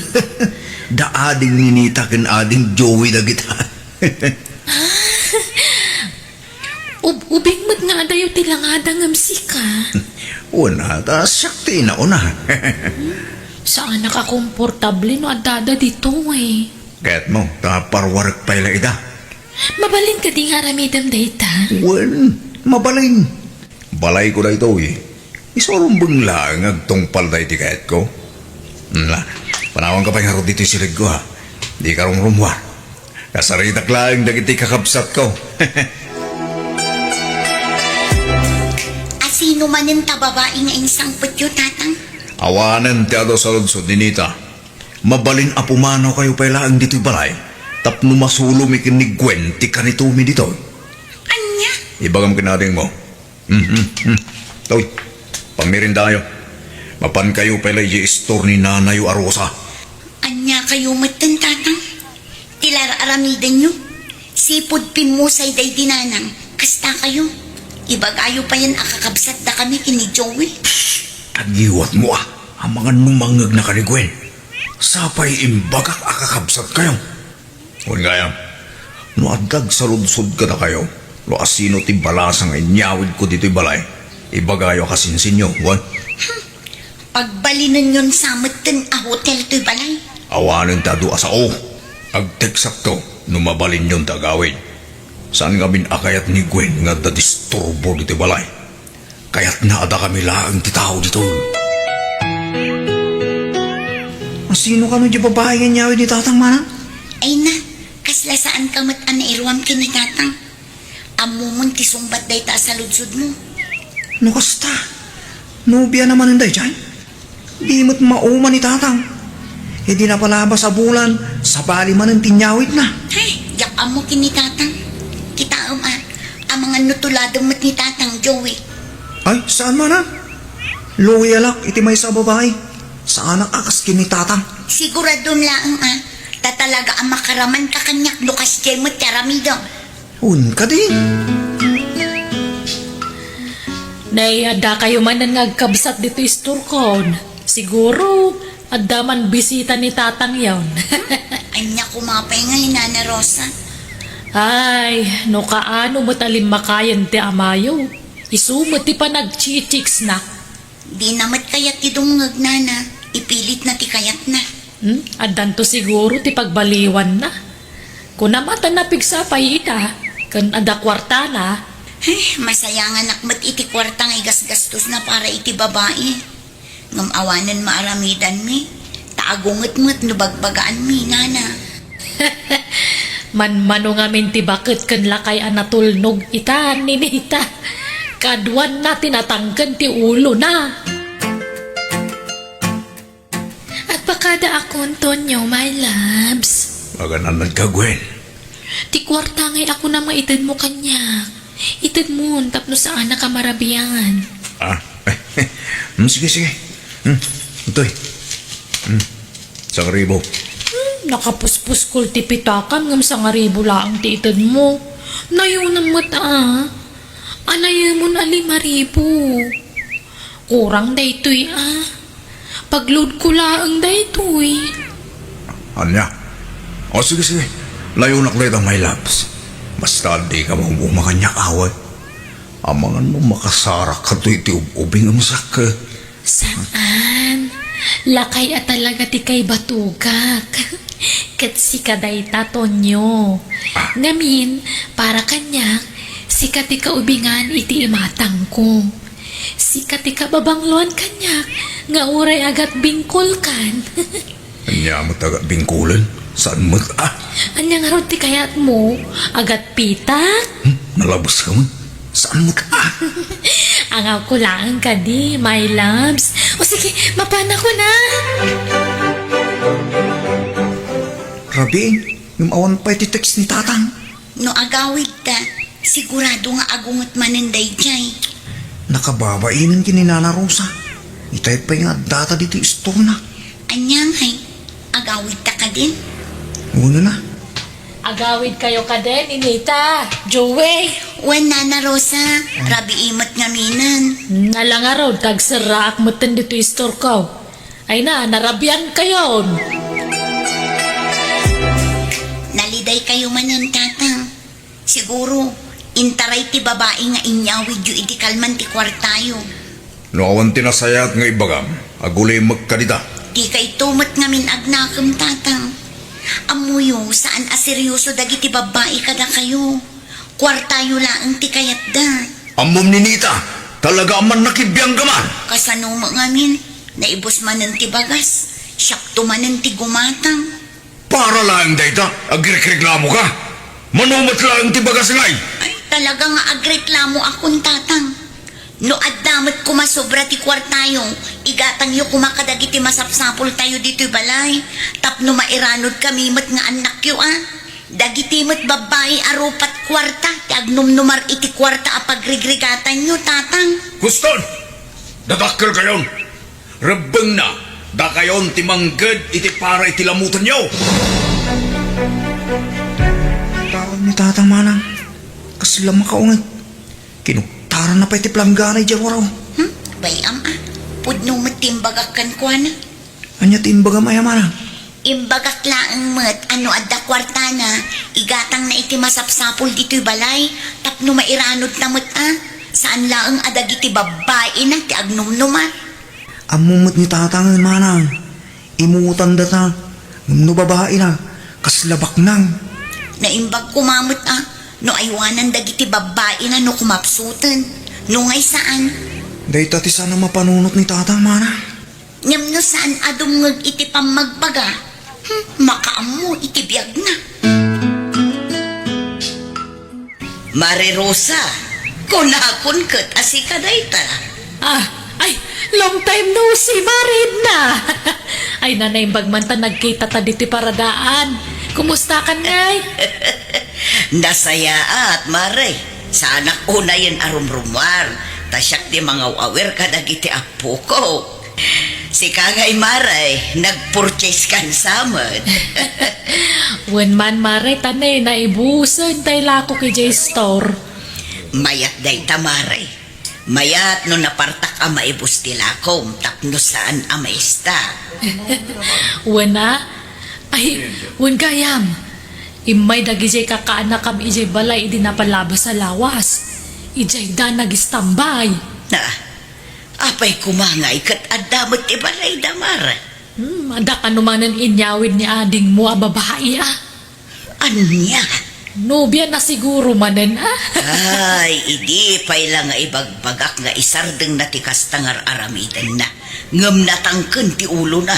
Da ading Ninita ken ading Joey dagita. Ub-, ubing met nga adayo ti langada ngem sika. Wen, ta siak ti inauna. Saanak a komportable no addada ditoy. Kayatmo, ta parwarek pay la ida. Mabalin kadi nga aramidem dayta? Wen, mabalin. Balayko daytoy. Isu a rumbeng laeng nga agtungpal daydi kayatko. Na, panawanka pay ngarud ditoy silegko, ha. Dika rumrummuar. Kasaritak laeng dagiti kakabsatko. Asino manen ta babai nga insangpetyo, Tatang? Awanen ti adu a saludsod, Ninita. Mabalin a pumanawkayo pay laeng ditoy balay tapno masulomi ken ni Gwen ti kanitomi ditoy. Ania? Ibagam ken adingmo. Mhm, mhm. Toy, pammirindayo. Mapankayo pay la idiay istor ni nanayo a Rosa. Ania kayo metten, Tatang? Ti la ar-aramidenyo? Sipud pimmusay daydi Nanang, kasta kayo. Ibagayo payen a kakabsatdakami ken ni Joey. Agiwatmo a, amangan no mangngegna ken ni Gwen. Sapay imbagak a kakabsatkayo. Wen gayam, no adda agsaludsod kadakayo, no asino ti balasa nga inyawidko ditoy balay, ibagayo a kasinsinyo, wen? Pagbalinenyon sa metten a hotel toy balay. Awanen ti adu a sao. Agteksakto no mabalinyon ti agawid. Saan ngamin a kayat ni Gwen nga adda disturbo ditoy balay. Kayatna a dakami laeng ti tao ditoy. Asino kano diay babai nga inyawid ni Tatang, Manang? Ay na, kasla saanka met a nairuam ken ni Tatang. Ammomon ti sungbat dayta a saludsodmo. No kasta, nobiana manen daydiay? Di met mauma ni Tatang. Idi napalabas a bulan, sabali manen ti inyawidna. Ay, diak ammo ken ni Tatang. Kitaem a, amangan no tuladem met ni Tatang, Joey. Ay, saan man a? Loyalak iti maysa a babai. Saanak a kas ken ni Tatang. Siguradom laeng a, ta talaga a makaramanka kaniak no kasdiay met ti aramidem. Wen kadi? Nay, addakayo manen nga agkabsat ditoy istorkon. Siguro, adda man bisita ni Tatang yon. Ania koma pay ngay, Nana Rosa? Ay, no kaano met a limmakayen ti amayo. Isu met ti panagchichiksna. Dina met kayat ti dumngeg, Nana. Ipilitna ti kayatna. Hmm? Addanto siguro ti pagbaliwanna. Kunam a ta napigsa pay ita, ken adda kuartana. Ay, masayanganak met iti kuarta nga igasgastosna para iti babai. Ngem awanen maaramidanmi, ta agunget met no bagbagaanmi, Nana. Manmano ngamin ti baket ken lakay a natulnog ita, Ninita. Kaduanna ti natangken ti ulona. Agpaka Adda akon, Tonyo, my loves. Aganannadka, Gwen. Ti kuarta ngay a kunam nga itedmo kaniak. Itedmon tapno saanak a marabian. Ah, hmm, sige, sige. Hmm, itoy. Hmm, sangribo. Hmm, nakapuspuskol ti pitakam ngem sangribo laeng ti itedmo. Nayonam met, a. Anayemon a limaribo. Kurang daytoy, a. Pagloadko laeng daytoy. Ania? O, sige, sige. Layonak dayta, my loves. Basta dika maum-uma kaniak, a, wen. Amangan no makasarak kato iti ub-ubing a masakke. Saan? Lakay a talaga ti kaibatugak. Ket sika dayta, Tonyo. Ah. Ngamin, para kaniak, sika ti kaubingan iti imatangko. Sika ti kababangloan kaniak nga uray agatbingkolkan. Ania met agatbingkolen? Saan met, a? Ania ngarud ti kayatmo? Agatpitak? Hmm, nalabeska met. Saan met, a? Angawko laeng kadi, my loves. O sige, mapanakon a. Rabii, ngem awan pay ti text ni Tatang. No agawidta, sigurado nga agunget manen daydiay. Nakababainen ken ni Nana Rosa. Itay pay nga addata ditoy istorna. Ania ngay, agawidta kadin? Wen a. Agawidkayo kadin, Ninita, Joey. Wen, Nana Rosa, rabii met ngaminen. Ala ngarud, ta agserraak metten ditoy istorko. Ay na, narabiankayon. Nalidaykayo manen, Tatang. Siguro, intaray ti babai nga inyawidyo idi kalman ti kuartayo. No awan ti nasayaat nga ibagam, agulimekka dita. Dika ito met ngamin agnakem, Tatang. Ammoyo, saan a seryoso dagiti babbai kadakayo. Kuartayo laeng ti kayatda. Ammom, Ninita, talaga a mannakibianggaman. Kasano met ngamin, naibus manen ti bagas, siakto manen ti gumatang. Para laeng dayta, agrikreklamoka? Mano met laeng ti bagas ngay? Ay, talaga nga agreklamoakon, Tatang. No adda met koma sobra ti kuartayo, igatangyo koma kadagiti masapsapultayo ditoy balay, tapno mairanudkami met nga annakyo a. Dagiti met babbai a rupat kuarta ti agnumnumar iti kuarta a pagrigrigatanyo, Tatang. Huston! Dadakkelkayon! Rebbengna, dakayon ti mangged iti para iti lamutenyo. Taon ni Tatang, Manang. Kasla makaunget. Kinuktaranna pay ti palanggana idiay ruaraw. Hmm? Bay-am a. Pudno met ti imbagak kenkuana. Ania ti imbagam aya, Manang? Imbagak laeng met a no adda kuartana, igatangna iti masapsapul ditoy balay tapno mairanudna met a. Saan laeng a dagiti babbaina ti agnumnumar. Ammom met ni Tatang, Manang. Imutandata. Ngem no babaina, kasla baknang. Naimbag koma met a no aywanan dagiti babbaina no kumapsuten. No ngay saan. Dayta ti saan a mapanunot ni Tatang, Manang. Ngem no saan a dumngeg iti pammagbaga, hmm, makaammo iti biagna. Mare Rosa, kunakon ket a sika dayta. Ah, ay, long time no see, Mare Edna. Ay, naimbag man ta nagkitata ditoy paradaan. Kumustakan ngay? Nasayaat, Mare. Saanak unayen a rumrumuar, ta siak ti mangaw-awir kadagiti appuko. Sika ngay, Mare, nag-purchase kan sa met. Wen man, Mare, ta ne, naibusen tay lakok idiay store. Mayat dayta, Mare. Mayat no napartak a maibus ti lakom tapno saan a maista. Wen a? Ay, wen gayam. Immay dagidiay kakaanakam idiay balay idi napalabas a lawas. Idiay da nagistambay. Ah, apay koma ngay ket adda met ti balayda, Mare? Hmm, adda kano manen inyawid ni adingmo a babai, a? Ania? Nobiana siguro manen, a? Ay, idi pay la nga ibagbagak nga isardengna ti kasta nga ar-aramidenna. Ngem natangken ti ulona.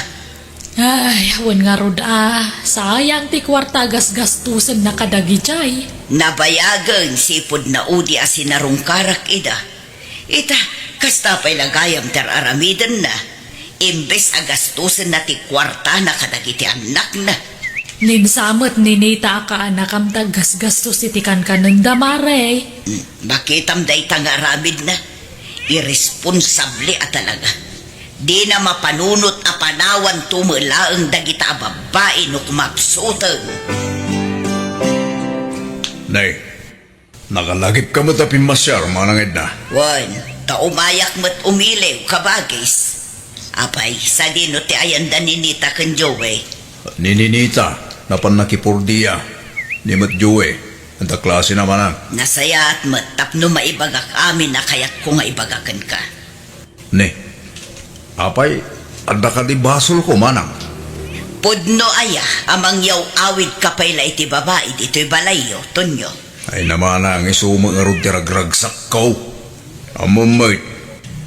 Ay, wen ngarud a, sayang ti kuarta a gasgastosenna kadagidiay. Nabayagen sipud naudi a sinarungkarak ida. Ita, kasta pay la gayam ti ar-aramidenna. Imbes a gastusenna ti kuartana kadagiti annakna. Ninsa met ni Nita a kaanakam ta aggasgastos iti kankanenda, Mare. Hmm, makitam dayta nga aramidna. Irresponsable a talaga. Dina mapanunot a panawanto met laeng dagita a babbai no kumapsuten. Nay, nakalagipka met a pimmasiar, Manang Edna. Wen, ta umayak met umiliw, kabagis. Apay, sadino ti ayanda ni Nita ken Joey? Ni Ninita, napan nakipordia. Ni met Joey, anta klasena, Manang? Nasayaat met tapno maibagak amin a kayatko nga ibaga kenka. Ne, apay, adda kadi basolko, Manang? Pudno aya a mangyaw-awidka pay la iti babai ditoy balayyo, Tonyo. Ay, Manang, isu met ngarud ti ragragsakko. Ammom met,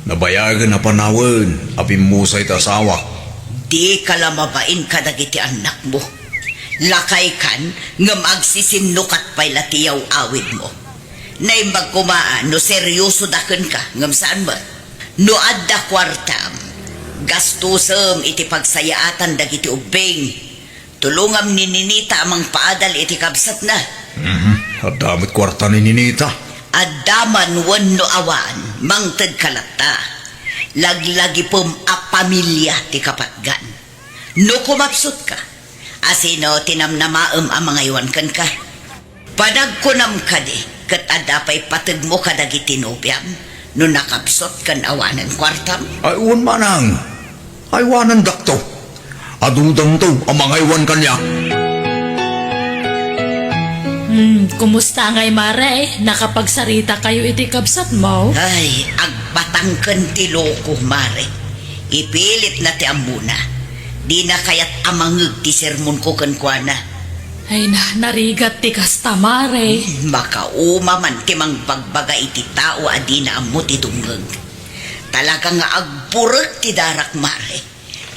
nabayagen a panawen a pimmusay ti asawak. Dika la mabain kadagiti annakmo. Lakaykan, ngem agsisinnukat pay la ti yaw-awidmo. Naimbag koma a no seriosoda kenka, ngem saan met. No adda kuartam, gastusem iti pagsayaatan dagiti ubbing. Tulongam ni Ninita a mangpaadal iti kabsatna. Mhm. Adda met kuarta ni Ninita. Adda man wenno awan, mangtedka latta. Laglagipem a pamilia ti kapatgan. No kumapsutka, asino ti namnamaem a mangaywan kenka? Panagkunam kadi, ket adda pay pategmo kadagiti nobiam no nakapsut ken awanen kuartam? Ay, wen, Manang. Aywanandakto. Adudanto a mangaywan kaniak. Hmm, kumusta ngay, Mare? Nakapagsaritakayo iti kabsatmo? Ay, agbatang ken ti loko, Mare. Ipilitna ti ammona. Dina kayat a mangngeg ti sermonko kenkuana. Ay na, narigat ti kasta, Mare. Hmm, makauma man ti mangbagbaga iti tao a dina ammo ti dumngeg. Talaga nga agburek ti darak, Mare.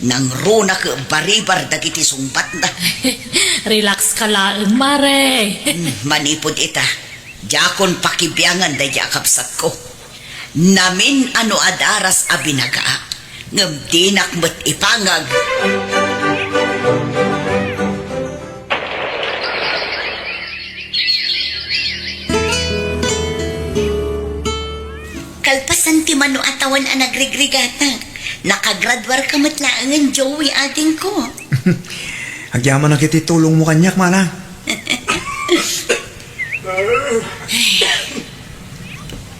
Nangrunak baribar dagiti sungbatna. Relax ka laeng, Mare. Hmm, manipud ita, diakon pakibiangan daydi a kabsatko. Namin a no adaras a binaga, ngem dinak met ipangag. Kalpasan ti mano a tawen a nagrigrigatak, nakagraduarka met laengen, Joey, adingko. Agyamanak iti tulongmo kaniak, Manang.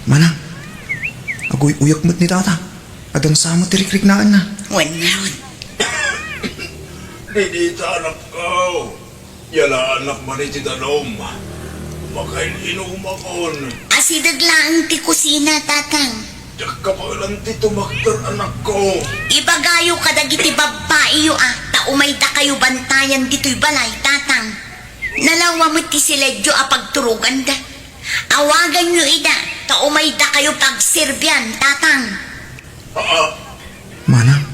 Manang, aguy-uyak met ni Tata. Adda sa met ti rikriknaanna. Wen ngarud. Didita, anakko. Yalaanak man iti danum. Makain-inumakon. Asideg laeng ti kusina, Tatang. Diak kabaelan ti tumakder, anakko. Ibagayo kadagiti babbaiyo a ta umaydakayo bantayan ditoy balay, Tatang. Nalawa met ti siledyo a pagturoganda. Awaganyo ida ta umaydakayo pagserbian, Tatang. Ah, Manang,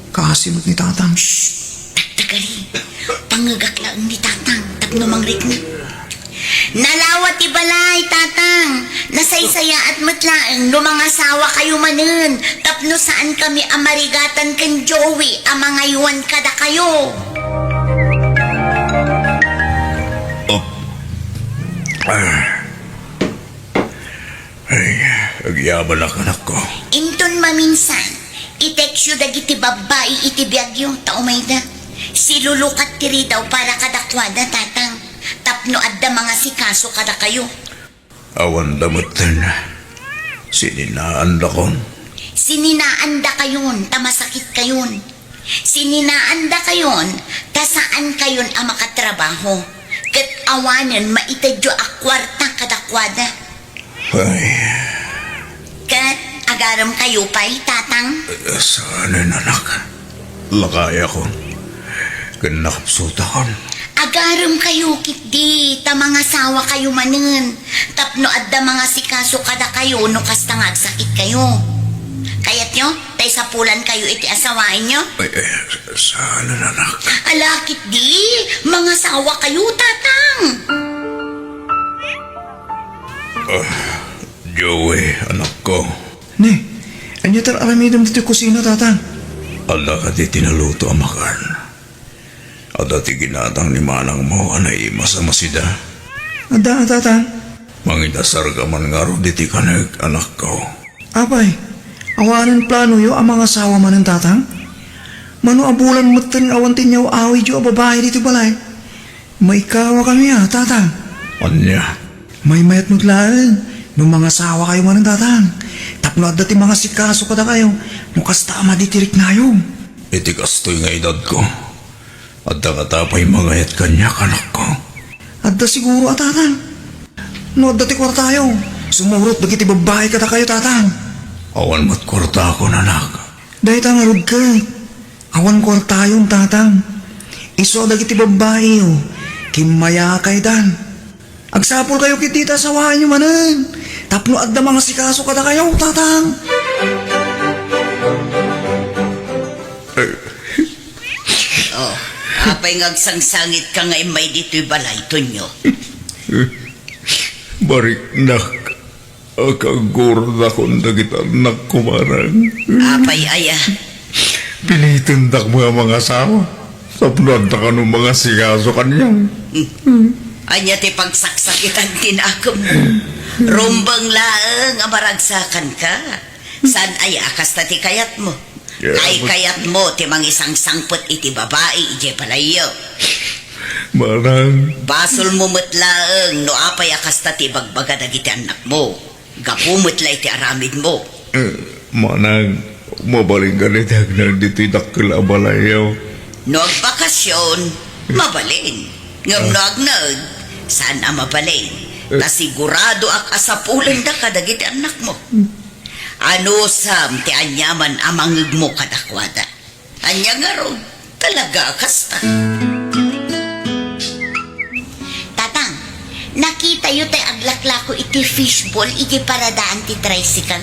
kaasi met ni Tatang. Shh! Tagtagari. Pangngegak laeng ni Tatang tapno mangrikna. Nalawa ti balay, Tatang. Nasaysayaat met laeng no mangasawakayo manen tapno saankami a marigatan ken Joey a mangaywan kadakayo. Op. Ah. Ay, agyamanak, anakko. Inton maminsan, i-textyo dagiti babbai iti biagyo ta umayda. Silulukat ti ridaw para kadakuada, Tatang, tapno adda mangasikaso kadakayo. Awanda metten. Sininaandakon. Sininaandakayon ta masakitkayon. Sininaandakayon ta saankayon a makatrabaho, ket awanen maitedyo a kuarta kadakuada. Ay. Ket agaremkayo pay, Tatang? Saanen, anak. Lakayakon. Ken nakapsutakon. Agaremkayo ketdi ta mangasawakayo manen tapno adda mangasikaso kadakayo no kasta nga agsakitkayo. Kayatyo? Ta isapulankayo iti asawaenyo? Ay, ay, saan, anak? Ala ketdi, mangasawakayo, Tatang. Ah, Joey, anakko. Ne, ania ti ar-aramidem ditoy kusina, Tatang? Adda kadi ti naluto a makan? Adda ti ginatang ni manangmo a naimas a masida? Adda, Tatang. Manginasarka man ngarud iti kanek, anakko. Apay, awanen planoyo a mangasawa manen, Tatang? Mano a bulan metten nga awan ti inyaw-awidyo a babai ditoy balay? Maikawakami a, Tatang. Ania? Maymayat met laeng no mangasawakayo manen, Tatang. Tapno adda ti mangasikaso kadakayo no kasta a madi ti riknayo. Iti kastoy nga edadko, adda ngata pay mangayat kaniak, anakko? Adda siguro a, Tatang. No adda ti kuartayo, sumurot dagiti babbai kadakayo, Tatang. Awan met kuartakon, anak. Dayta ngarud ket, awan kuartayon, Tatang. Isu a dagiti babbaiyo, kimmayakaydan. Agsapulkayo ketdi ta asawaenyo manen, tapno adda mangasikaso kadakayo, Tatang. Oh, apay nga agsangsangitka nga immay ditoy balay, Tonyo? Mariknak. Akaguradakon dagiti annakko, manang. Apay aya? Pilitendak nga mangasawa tapno adda kano mangasikaso kaniak. Hmm. Ania ti pagsaksakitan ti nakemmo? Rumbeng laeng a maragsakanka. Saan aya a kasta ti kayatmo? Yeah, ay but kayatmo ti mangisangsangpet iti babai idiay balayyo. Manang. Basolmo met laeng no apay a kasta ti ibagbaga dagiti annakmo. Gapu met la iti aramidmo. Eh, manang, mabalin kadi ti agnaed ditoy dakkel a balayyo? No agbakasyon, mabalin. Ngem no agnaed, saan a mabalin. Eh. Ta siguradoak a sapulendaka dagiti annakmo. Anusam ti aniaman a mangngegmo kadakuada. Ania ngarud, talaga a kasta? Tatang, nakitayo tay aglaklako iti fishball iti paradaan ti tricycle?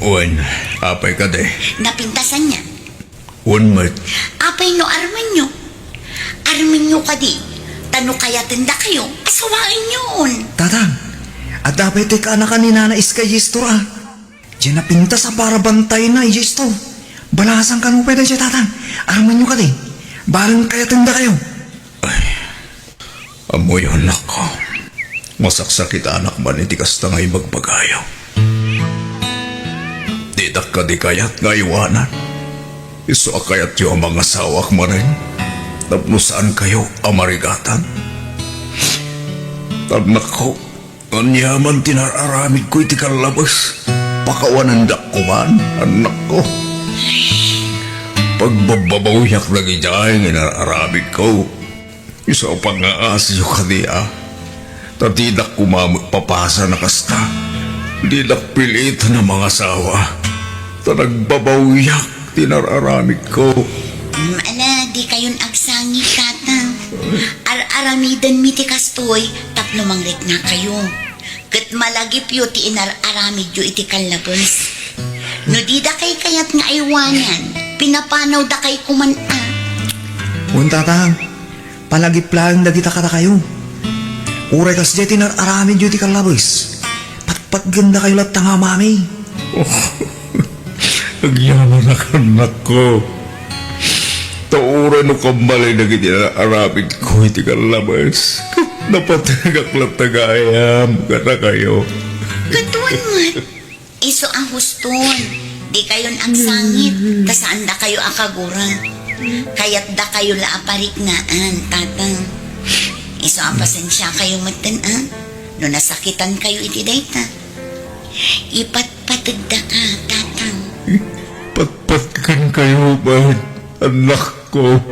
Wen, apay kadi? Napintasanna. Wen met. Apay no armenyo? Armenyo kadi, ta no kayatendakayo, asawaenyon. Tatang, adda pay ti kaanakan ni Nana Iskay Yestor a. Diay napintas a para bantayna idiay istor. Balasan kano pay daydiay, Tatang. Armenyo kadi, bareng kayatendakayo. Ay, ammoyo, annakko. Masaksakitanak man iti kasta nga ibagbagayo. Ditak kadi kayat nga aywanan. Isu a kayatyo a mangasawak manen tapno saankayo a marigatan. Annakko, aniaman ti nar-aramidko iti kallabes, pakawanendak koman, annakko. Pagbabbabawiak dagidiay nga nar-aramidko. Isu a pangngaasiyo kadi a, ta didak koma met papasan a kasta. Didak piliten a mangasawa, ta nagbabawiak ti nar-aramidko. Mm, ala, dikayon agsangit, Tatang. Ar-aramidenmi ti kastoy tapno mangriknakayo. Ket malagipyo ti inar-aramidyo iti kallabes. No dida kay kayat nga aywanan, pinapanawda kay koman a. Wen, Tatang, palagip laeng dagita kadakayo. Uray kasdiay ti nar-aramidyo iti kallabes, patpatgendakayo latta nga amami. Agyamanak, annakko. Ta uray no kammalay dagiti aramidko iti kallabes, ket napategak latta gayam kadakayo. Ket wen met, isu a huston, dikayon agsangit, ta saandakayo a kagura. Kayatdakayo la a pariknaan, Tatang. Isu a pasensiakayo metten a, no nasakitankayo iti dayta. Ipatpategdaka, Tatang. Patpatgenkayo met, annakko.